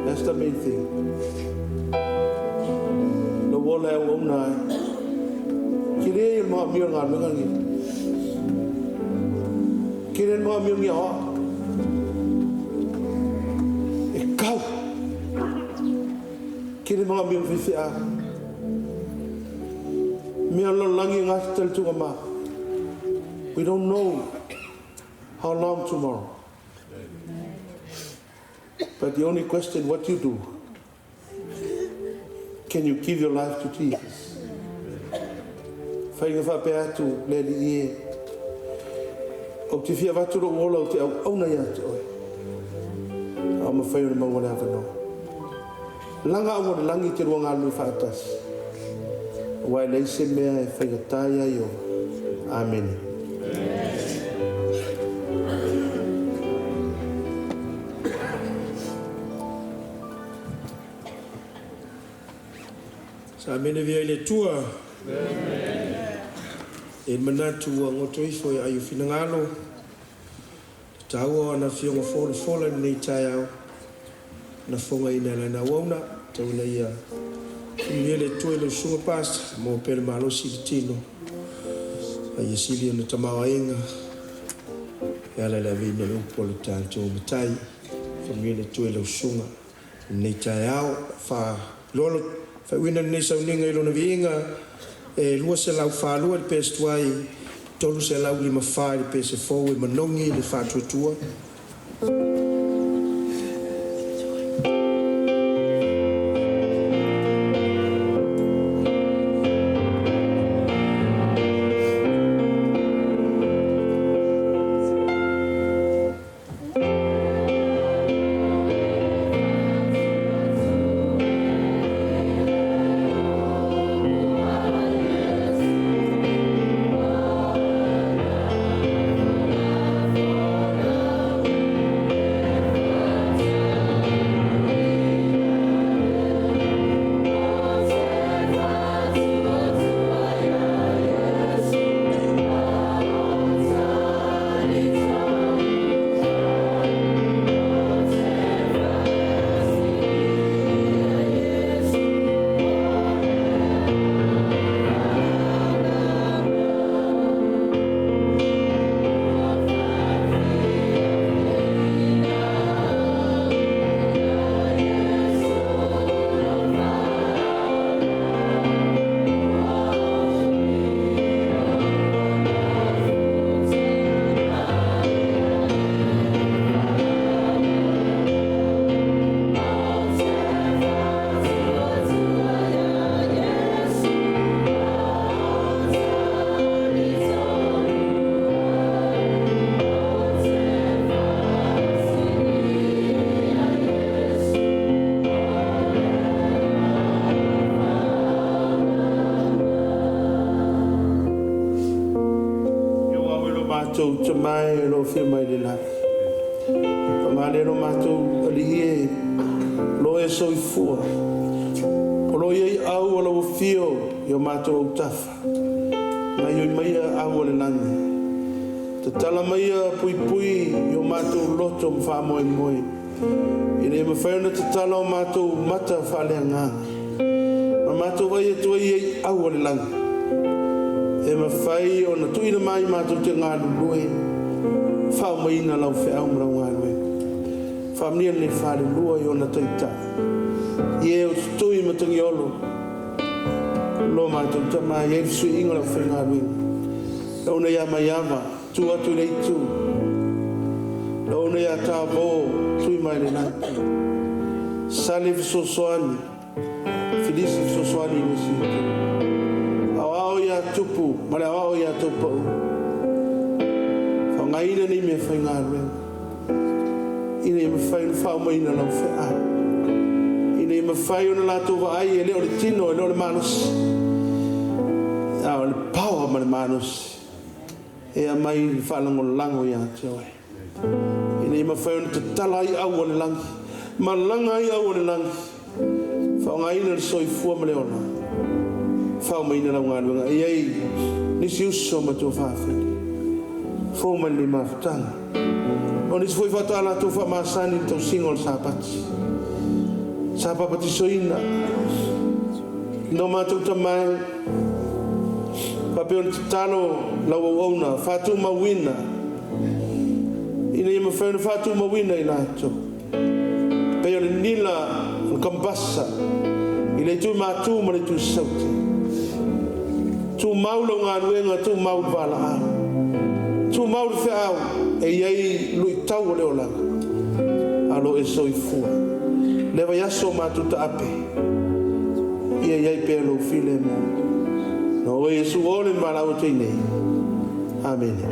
that's the main thing. Lou ola e auauna ai. Kele ia le maoamia o le galuega lenei. Kele le maoamia o ni aoao. E kau. Kele maoamia o faifeau. Mea o le lalolagi e gata le tugama. We don't know how long tomorrow. But the only question, what you do? Can you give your life to Jesus? Faiga faapea atu le Alii e, Ou te fia avatu lou ola ou te auauna ia te oe. A o mafai ona maua le avanoa. Laga aua le lagi te lua galulue faatasi, aua e leai se mea e faigata ia Ieova. Amene. Sa amene vea i le Atua. E manatu ua goto ifo e ai o finagalo, le taua o ana afioga folafola i lenei taeao, na fogaina e lana auauna, tau ina ia faamanuia le Atua i lau susuga Pastor, maua pea le malosi i le tino, a ia sili ona tamaoaiga e ala i le aveina o le upu a lo tatou Matai. Faamanuia le Atua i lau susuga i lenei taeao. Faailoa le faaiuina o lenei sauniga i lona viiga e 242 i le pese tuai, 354 i le pese fou e manogi le faatuatua. E o lo matou Tama e o lo o afio mai i le lagi. Faamalo lo matou Alii e, o lo o e soifua, o lo o i ai au o lau afio i o matou autafa. Gaioi maia au o le lagi. Tatala maia puipui i o matou loto ma faamoemoe. Ina ia mafai ona tatala o matou mata faaleagaga ma matou vaai atu ai i au o le lagi, e mafai ona tuuina mai matou te galulue, faaomaina lau feau ma lau galuega. Faamanuia lenei falelua i ona taitai, i e o Tutui ma Tagiolo, lo matou Tama, e i ai le fesuiaiga o le aufaigaluega. Launa ia Maiava, tu atu i le itu. Launa ia Tavō, tui mai le la itu. Sale fesoasoani, Filisi fesoasoani i le isi itu. Aoao ia Tupu ma le Aoao ia Taupou. Faaaogaina nei meafaigaluega ina ia mafai ona faaumaina lau feau, ina ia mafai ona latou vaai e le o le tino, e le o le malosi, a o le power ma le malosi e aumai le faalagolago ia te oe, ina ia mafai ona tatala ai au o le lagi, malaga ai au o le lagi, faaaogaina le soifua ma le ola, faaumaina lau galuega. E i ai nisi uso ma tuafafine fou mai lenei mafutaga, o nisi foi faatoa latou faamasani i le tausiga o le Sapati, sa papatisoina no matou tamae, faapea ona tatalo lau auauna faatumauina, ina ia mafai ona faatumauina i latou pei o le nila o le kampasa i le itu i Matu ma le itu i Saute. Tumau lau galuega, tumau le valaau, tumau le feau, e i ai luitau o le olaga, a o lo o e soifua. Le vaiaso o matou taape, ia i ai pea lou filemu. Na oe Iesu o le valaau atu ai nei. Amene.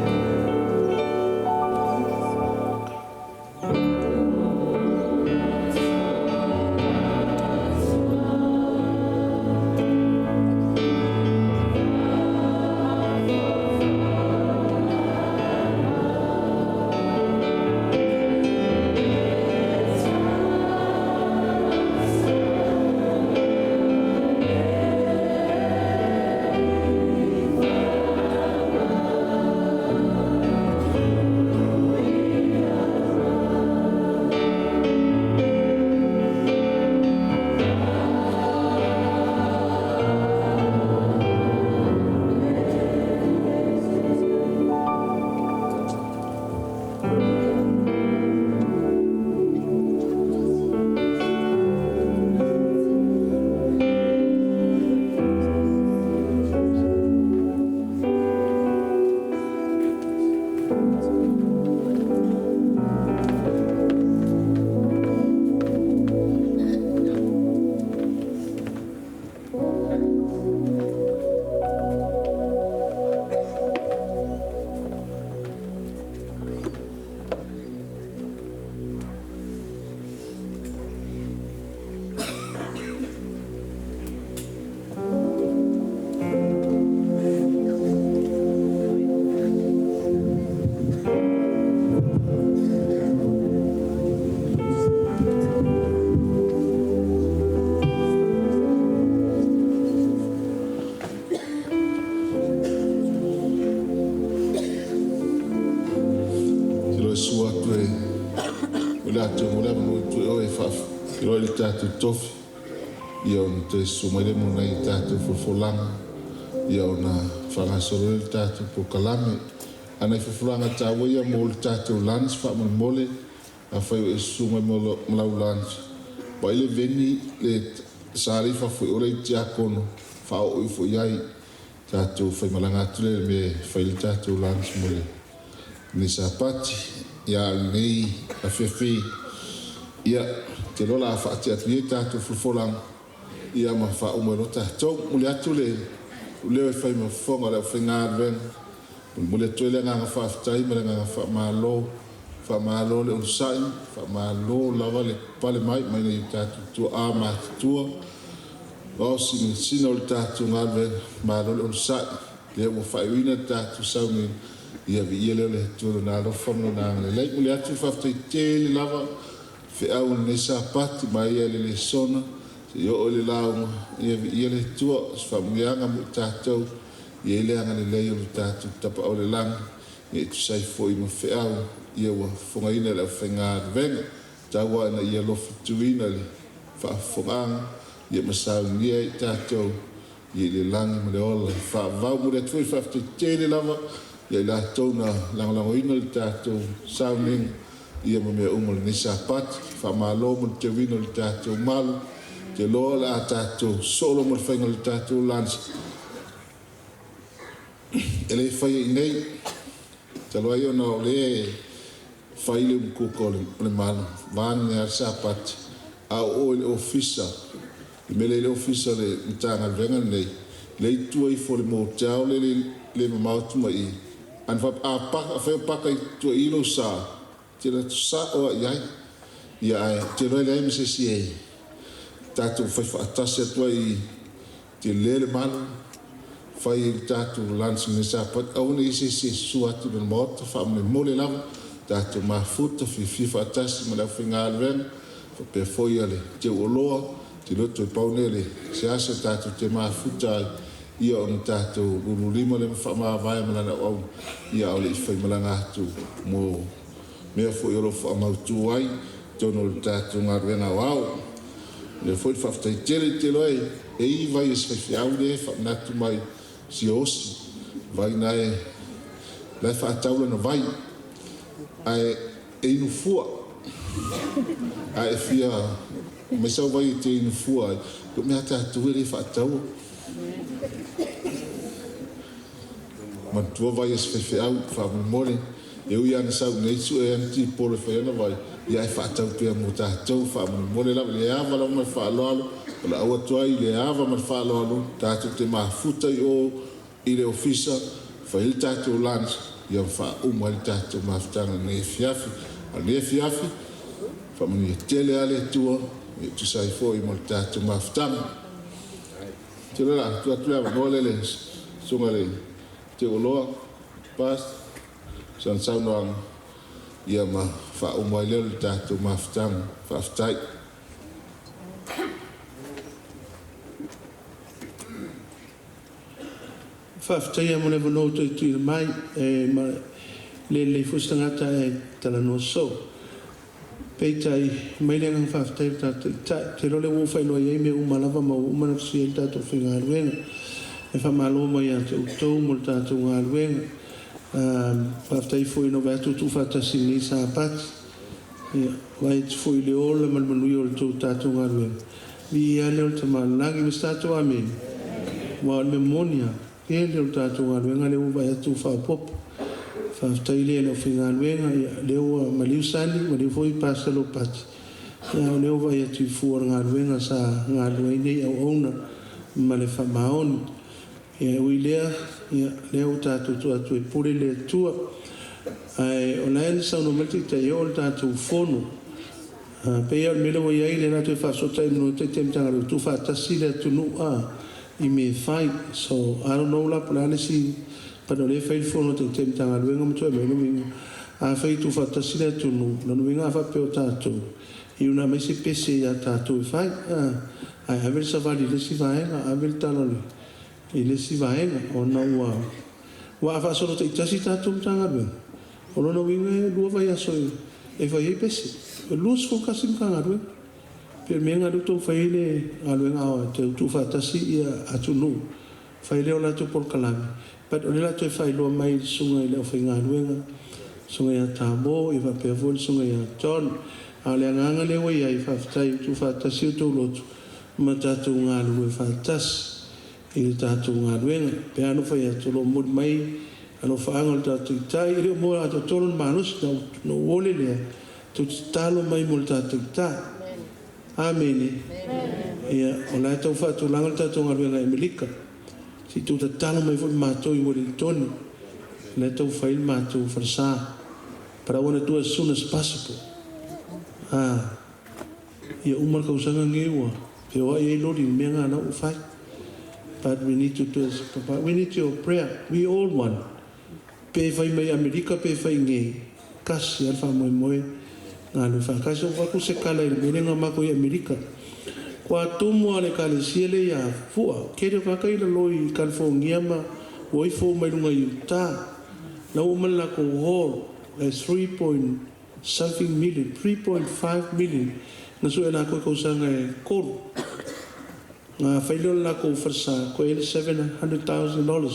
Te loe sua atu e o le atu mo le avanoa i toe oe e faafeiloai le tatou tofi, ia ona toe susu mai lea mo nai a tatou folafolaga, ia ona faagasolo lea le tatou polokalame. A nai folafolaga taua ia mo le tatou lunch faamolemole, afai o e susu mai ma lau lunch, vaai le veni le sa lea i fafo i o le i tiakono, faaoo ifo i ai tatou faimalaga atu lea i le mea e fai le tatou lunch mo lenei Sapati. Ia a o lenei afiafi, ia te iloa o le a faatea atu ia i tatou folafolaga, ia ma faauma ai loa tatou. Momoli atu le leo e fai ma fofoga o le aufaigaluega, molimoli atu ai le agaga faafetai ma le agaga faamalo. Faamalo le onosai, faamalo lava le pale mai mai nai o tatou tuaa matutua, o sinasina o le tatou galuega, malo le onosai, lea ua faaiuina le tatou sauniga, ia viia lea o le Atua i Lona alofa ma Lona agalelei. Momoli atu le faafetai tele lava feau o lenei Sapati mai ia i le lesona seia oo i le lauga, ia viia le Atua, o se faamanuiaga mo i tatou, ia i ai le agalelei o le tatou Tapaau i le Lagi, ia e tusa ai foi ma feau ia ua fofogaina e le aufaigaluega. Tau lava ina ia alofa tuina le faafofogaaga ia ma saunia ai i tatou ia i le lagi ma le ola e faavavau. Momoli atu foi le faafetai tele lava ia i latou na lagolagoina le tatou sauniga ia ma mea uma o lenei Sapati. Faamalo mo le teuina o le tatou malu. Ou te iloa o le a tatou solo mo le faiga o le tatou lunch. E le faia i inei, talu ai ona o lea e fai le umukuka o le Malo, vaeane lava le Sapati, a oo i le ofisa, le mea lea i le ofisa o le Matagaluega lenei, lea i tua ifo o le motel lea le le mamao atu ma i, a na faapea a paka, afai o paka i tua i i lou sa, e te alu atu sa'o a i ai. Ia ae ou te iloa e leai ma se isi e tatou fai faatasi atu ai i tele le malu, fai ai le tatou lunch i lenei Sapati, aua ne i i ai se isi e sua atu i lona maota, faamolemole lava, tatou mafuta, fiafia faatasi ma le aufaigaluega, faapea foi a le teuoloa, ou te iloa toe pau lenei o le se aso tatou te mafuta ai, ia ona tatou lululima lea ma faamavae ma lana auauna, ia a o le i faimalaga atu mo mea foi o lo o faamautu ai totonu o le tatou galuega aoao. O lea foi le faafetai tele i te iloa e i vai e se faifeau lea e faamanatu mai sia osi vai na e la e faatau lana vai ae e inu fua ae e fia mai sau vai e te inu fua ai o mea tatou e le faataua. Manatua vai a se faifeau faamolemole e ui lava ina sau i inei sue ana tipolo e fai ana vai, ia ae faatau pea mo tatou faamolemole lava i le ava lava ma le faaaloalo, o le au atu ai i le ava ma le faaaloalo tatou te mafuta i o i le ofisa, fai ai le tatou lunch, ia ma faauma ai le tatou mafutaga i lenei afiafi. A o lenei afiafi, faamanuia tele lava le Atua e tusa ai foi ma le tatou mafutaga. Tele la, tuu atu le avanoa lea i le Susuga i le Teuoloa, Pastor, sana saunoaga, ia ma faauma ai lea o le tatou mafutaga. Faafetai. Faafetai mo le avanoa ua toe tuuina mai, e ma le lelei foi se tagata e talanoa soo. Peitai, mai le agaga faafetai i le tatou Taitai. Ou te iloa o lea ua ou faailoa i ai mea uma lava ma ua uma ona tusia ai le tatou faigaluega. E faamalo mai ia te outou mo le tatou galuega. Faafetai foi ina ua vaai atu ua tuufaatasi i lenei Sapati. Ia, vaai atu foi i le ola ma le manuia o le tou tatou galuega. Viia lea o le Tama i le Lagi ma se tatou Amene. Aua o le mea moni lava, Tele o le tatou galuega lea ua vaai atu ua faaopoopo. Faafetai lea i le aufaigaluega, ia lea ua maliu Sani, maliu foi Pastor Lopati, ia a o lea ua vaai atu i fua o le galuega sa galulue ai nei auauna ma le faamaoni. Ia e ui i lea, ia lea ua tatou tuu atu e pule le Atua. Ae o la e na saunoa mai le Taitai e oo le tatou fono. Pei lava o le mea lea ua i ai, lea la toe faafesootai ma nuo Taitai Matagaluega tuufaatasi le atunuu a i mea e fai. So, I don't know la po o le a le isi but o lea e fai le fono a Taitai Matagaluega ma toe aumai lona uiga afai e tuufaatasi le atunuu, lona uiga a faapea o tatou i una aumai se pese ia tatou e fai a, ae ave le savali i le isi vaega, ave le tala i le isi vaega ona ua Aua a faasolo taitasi tatou Matagaluega, o lona uiga e lua vaiaso e fai ai pese. E 21 Matagaluega. E pei o le mea lena lea ua taumafai ai le galuega aoao e tau tuufaatasi ia atunuu, fai lea o latou polokalame, but o lea o le a toe faailoa mai i le susuga i le aufaigaluega, le susuga ia Tamo ia faapea foi le susuga ia John. A o le agaga lea ua i ai, faafetai ua tuufaatasi outou lotu ma tatou galulue faatasi. i le tatou galuega. Pe a nofo atu, o lo o momoli mai alofaaga o le tatou Taitai, e le o maua atoatoa lona malosi, na ou ole lea, tou te tatalo mai mo le tatou Taitai. Amene. Ia, o la e tau faatulaga le tatou galuega i Amerika. Se i tou tatalo mai foi ma matou i Uelintone, o la e tau fai le matou falesa. But I want to do as soon as possible. Ah. Ia uma le kausaga lenei ua feoai ai loli i le mea lena ua fai. But we need to do this. We need your prayer. We all one. Pe fai mai Amerika pe fai inei, tasi lava le faamoemoe galue faatasi. Ua avatu se tala i le mea lea na matou i Amerika. Kua tumu lava le ekalesia lea ia Fua. Tele o tagata i lalo i California ma ua ifo uma i luga i Utah. La ua uma le latou hall e 3. Something million, 3.5 million na sue lakou i kausaga e tolu. Na fai lea o le lakou falesa koe ai le $700,000.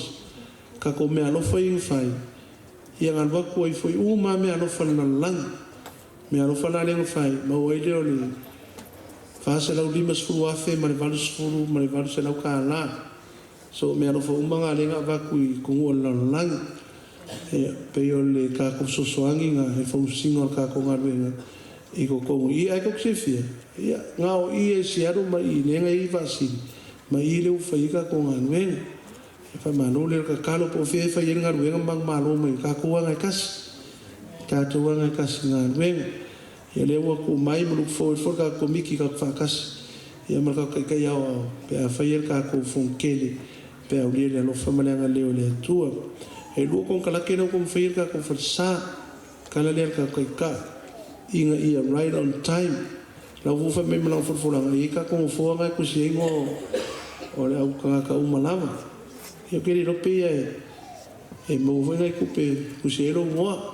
Kakou mea alofa ia na fai, ia na alu atu ai foi uma a mea alofa a le lalolagi. Mea alofa la lea na fai, maua ai lea o le $450,000 ma le $80 ma le $800 tala. So o meaalofa uma na lea na avatu i tonu o le lalolagi. Ia, pei o le tatou fesoasoani na he fausiga o le tatou galuega i totonu i i. Ae tou te silafia, ia, na o i e Seattle ma i lea na i ai Vaasili, ma i lea ua fai ai tatou galuega. E faamalo lea o le tatalo po o fea e fai ai le galuega ma manumalo mai tatou aga e tasi. Tatou aga e tasi i galuega. Ia lea ua tuu mai ma look forward foi le tatou Komiti tatou faatasi ia ma le tatou Taitai Aoao pe a fai le tatou Fono tele pe aulia le alofa ma le agalelei o le Atua. E lua konekarate lea ua taumafai ai le tatou falesa, tala lea a le tatou Taitai ina ia right on time. La ua fai mai ma lana folafolaga, e i ai tatou nofoa na e tusi ai igoa o le au tagata uma lava. Ia ou te le iloa pe ia e maua foi nai tupe e tusi ai lou igoa.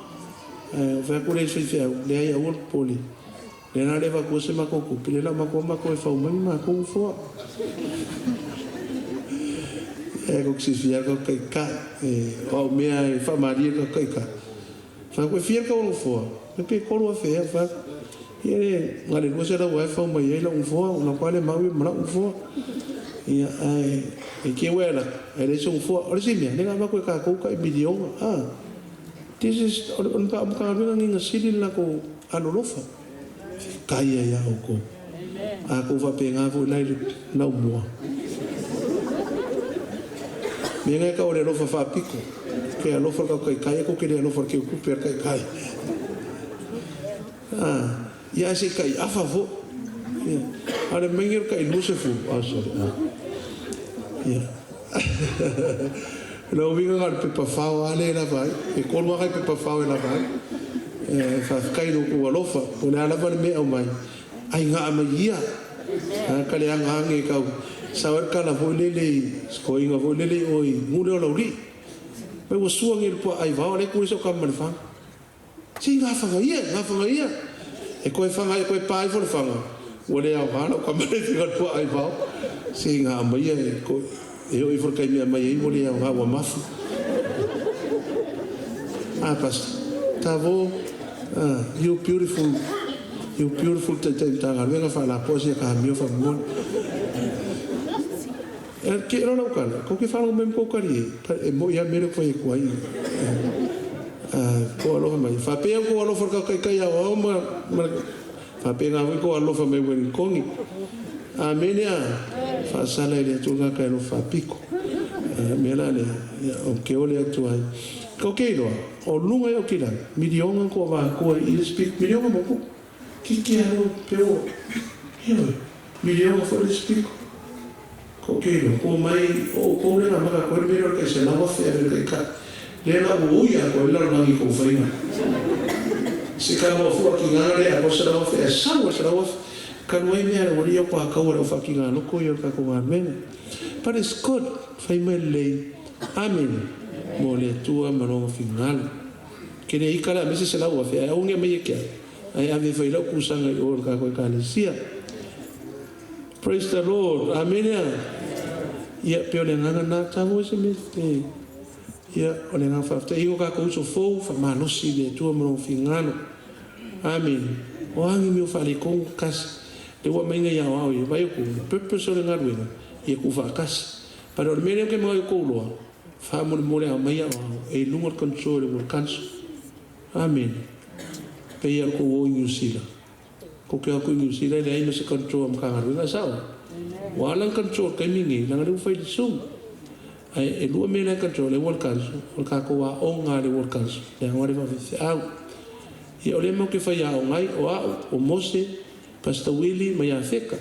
Ae ou fai atu lea i le faifeau, leai aua le popole. O lea la le avatua se matou tupe, lea la o matou matou e fau mai ma matou nofoa. Ia kou te silafia le tatou taitai, o au mea e faamalie le tatou taitai. Fai atu, e fia le tau o le nofoa? Fai pe 3000 ea. Fai atu, ia le na o le 200 lava e fau mai ai lau nofoa, ona atu lava lea mau ia ma lau nofoa. Ia, ae e te ua e alu atu, ae leai se nofoa. O le isi mea, lea na avatu e tatou tai miliona, a. This is, o le Matagaluega lenei na sili le latou alolofa. Faafetai ai ia outou. A tou faapena foi la i le laumua. Mea na e tau o le alofa faapito. Ke alofa le tatou taitai ae tou te le alofa i le teutupe a le taitai. A, ia ae se i tai afa foi. Ia, a o le maigi o le tai 20, oh sorry, a. Ia. O le uiga na o le pepa fao lava lea e lava ai. E tolu lava nai pepa fao e lava ai. E faafetai i lo outou alofa. Po o le a lava le mea e aumai, ai gaa mai ia. A ka leaga age tau sao ai le tala foi lele i si toeaina foi lele i o i Nuuleolaulii. Mai ua sua nei i le puaa aivao a lea e tu ai sau tama ma le faga. Se i gafaga ia, gafaga ia. E toe faga e toe pa ifo le faga, ua le aoga lau tama le figa le puaa aivao. Se i gaa mai ia e toe, e oo ifo i le taimi e aumai ai ua le aoga ua mafu. Ah, Pastor, tavo, ah, you beautiful, you beautiful Taitai Matagaluega faalapoa sia ka amio faamolemole. E ke ero lau kala, ko ke whānau mai mko kari e, e mo ia mere koe e kuai. Ko aloha mai. Whapea ko alofa ka kai kai au au ma, ma whapea ngā hui ko alofa mai weni kongi. A mene a, whaasala i le atu ngā kai alofa piko. Mea la lea, ia, o ke ole atu ai. Ko ke iloa, o lunga i au ki rangi, milionga ko wā kua i le speak, milionga mo ku. Kiki alo peo, ioe, milionga foi le isi piko. Ko ke iloa, ko mai o oukou lea na maka koe le mea lea o le tai 100,000 e ave i le taitai. Lea la ua ui a koe le lalolagi i kou faiga. Se ka maoa fua ki ngā lea a koe 100,000 ae sau a 100,000. Kalu ai mea le ua lia kua kau a le au whakinga loko ia o le tatou galuega. But it's good, fai mai lelei. Amen. Mo le Atua ma lona finagalo. Ke le ika le a mese 100,000 ae aua ne aumaia ke au. Ae ave fai lau kusaga i o le tatou ekalesia. Praise the Lord. Amene a. Ia, pe o le agaga na tago e se mea te. Ia, o le agaga faafetai. I o tatou uso fou, faamalosi i le Atua ma lona finagalo. Amene. O a ni mea o faaletonu, kasi. Le ua aumaiga i aoao ia, vai o kou, le purpose o le galuega, ia tuufaatasi. But o le mea lea ou te manao i kou loa, faamolemole aumai aoao e i luga o le control e le World Council. Amene. Pei lava o le tou o i Niu Sila. Kou te o atu i Niu Sila e leai ma se control a Matagaluega, e sao? Ua ala le control i le taimi lenei, leaga lea ua fai i le Zoom. Ae e lua mea la e control, e World Council, o le tatou aoga a le World Council, le aoga lea faafeifeau. Ia o lea matou te fai aoga ai, o au, o Mose, Pastor Willie ma Iafeka.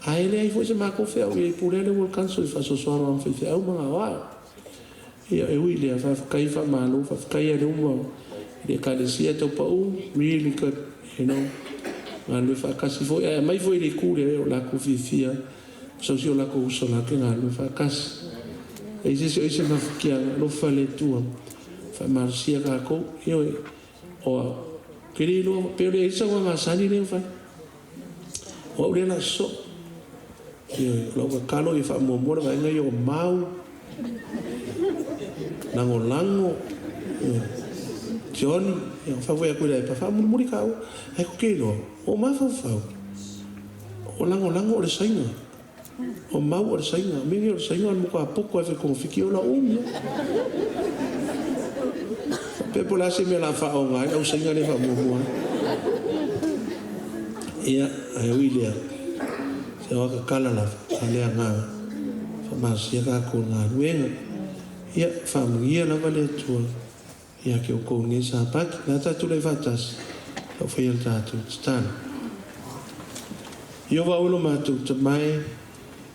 Ae leai foi se matou feau i ai pulea le World Council i faasoasoa ma faifeau ma gaoao. Ia e ui i lea, faafetai faamalo, faafetai ia le uma i le Ekalesia e Taupau, really good, you know, galulue faatasi foi, ae aumai foi i le itu lea o latou fiafia, sau si o latou uso latou te galulue faatasi. E i se isi o ai se mafatiaga, alofa le Atua, faamalosia tatou, ioe, o au, ou te le iloa, pe o le ai sau agasani lea ua fai. O au lea la sosoo. Ioe, o lau tatalo ia faamuamua le vaega ia o Mau, Lagolago, ioe, Johnny, ia faafoe atu i le iPad, faamulimuli kāua. Ae kou te iloa, ua ou mafaufau, o Lagolago o le Saina. O Mau o le Saina, o mea nei o le Saina o le matua poto lava e fai togafiti ola umi lava. Faapea po o le a se mea o le a faaaoga ai le au Saina lea faamuamua ai. Ia, ae ui i lea, se o ata tala lava a le agaga. Faamalosia tatou i le galuega. Ia, faamanuia lava le Atua ia te outou i lenei Sapati. O le a tatou tulai faatasi lau faia le tatou tatalo. Ieova oe lo matou Tama e,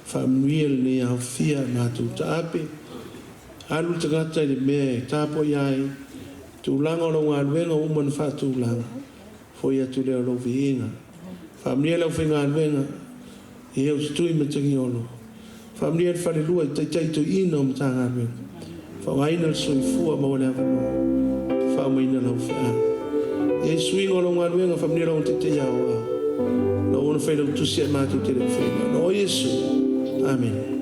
faamanuia lenei aofia a matou taape. Alu le tagata i le mea e tapuaia ai, tulaga o lau galuega ua uma ona faatulaga, foi atu lea o lou viiga. Faamanuia le aufaigaluega i e o Tutui ma Tagiolo. Faamanuia le falelua i taitai toeaina o Matagaluega. Faaaogaina le soifua maua le avanoa e faaumaina lau feau. E i ai suiga o lau galuega, faamanuia lau Taitai Aoao, lau ona failautusi ae matou te le i feiloai. Ona o Iesu. Amene.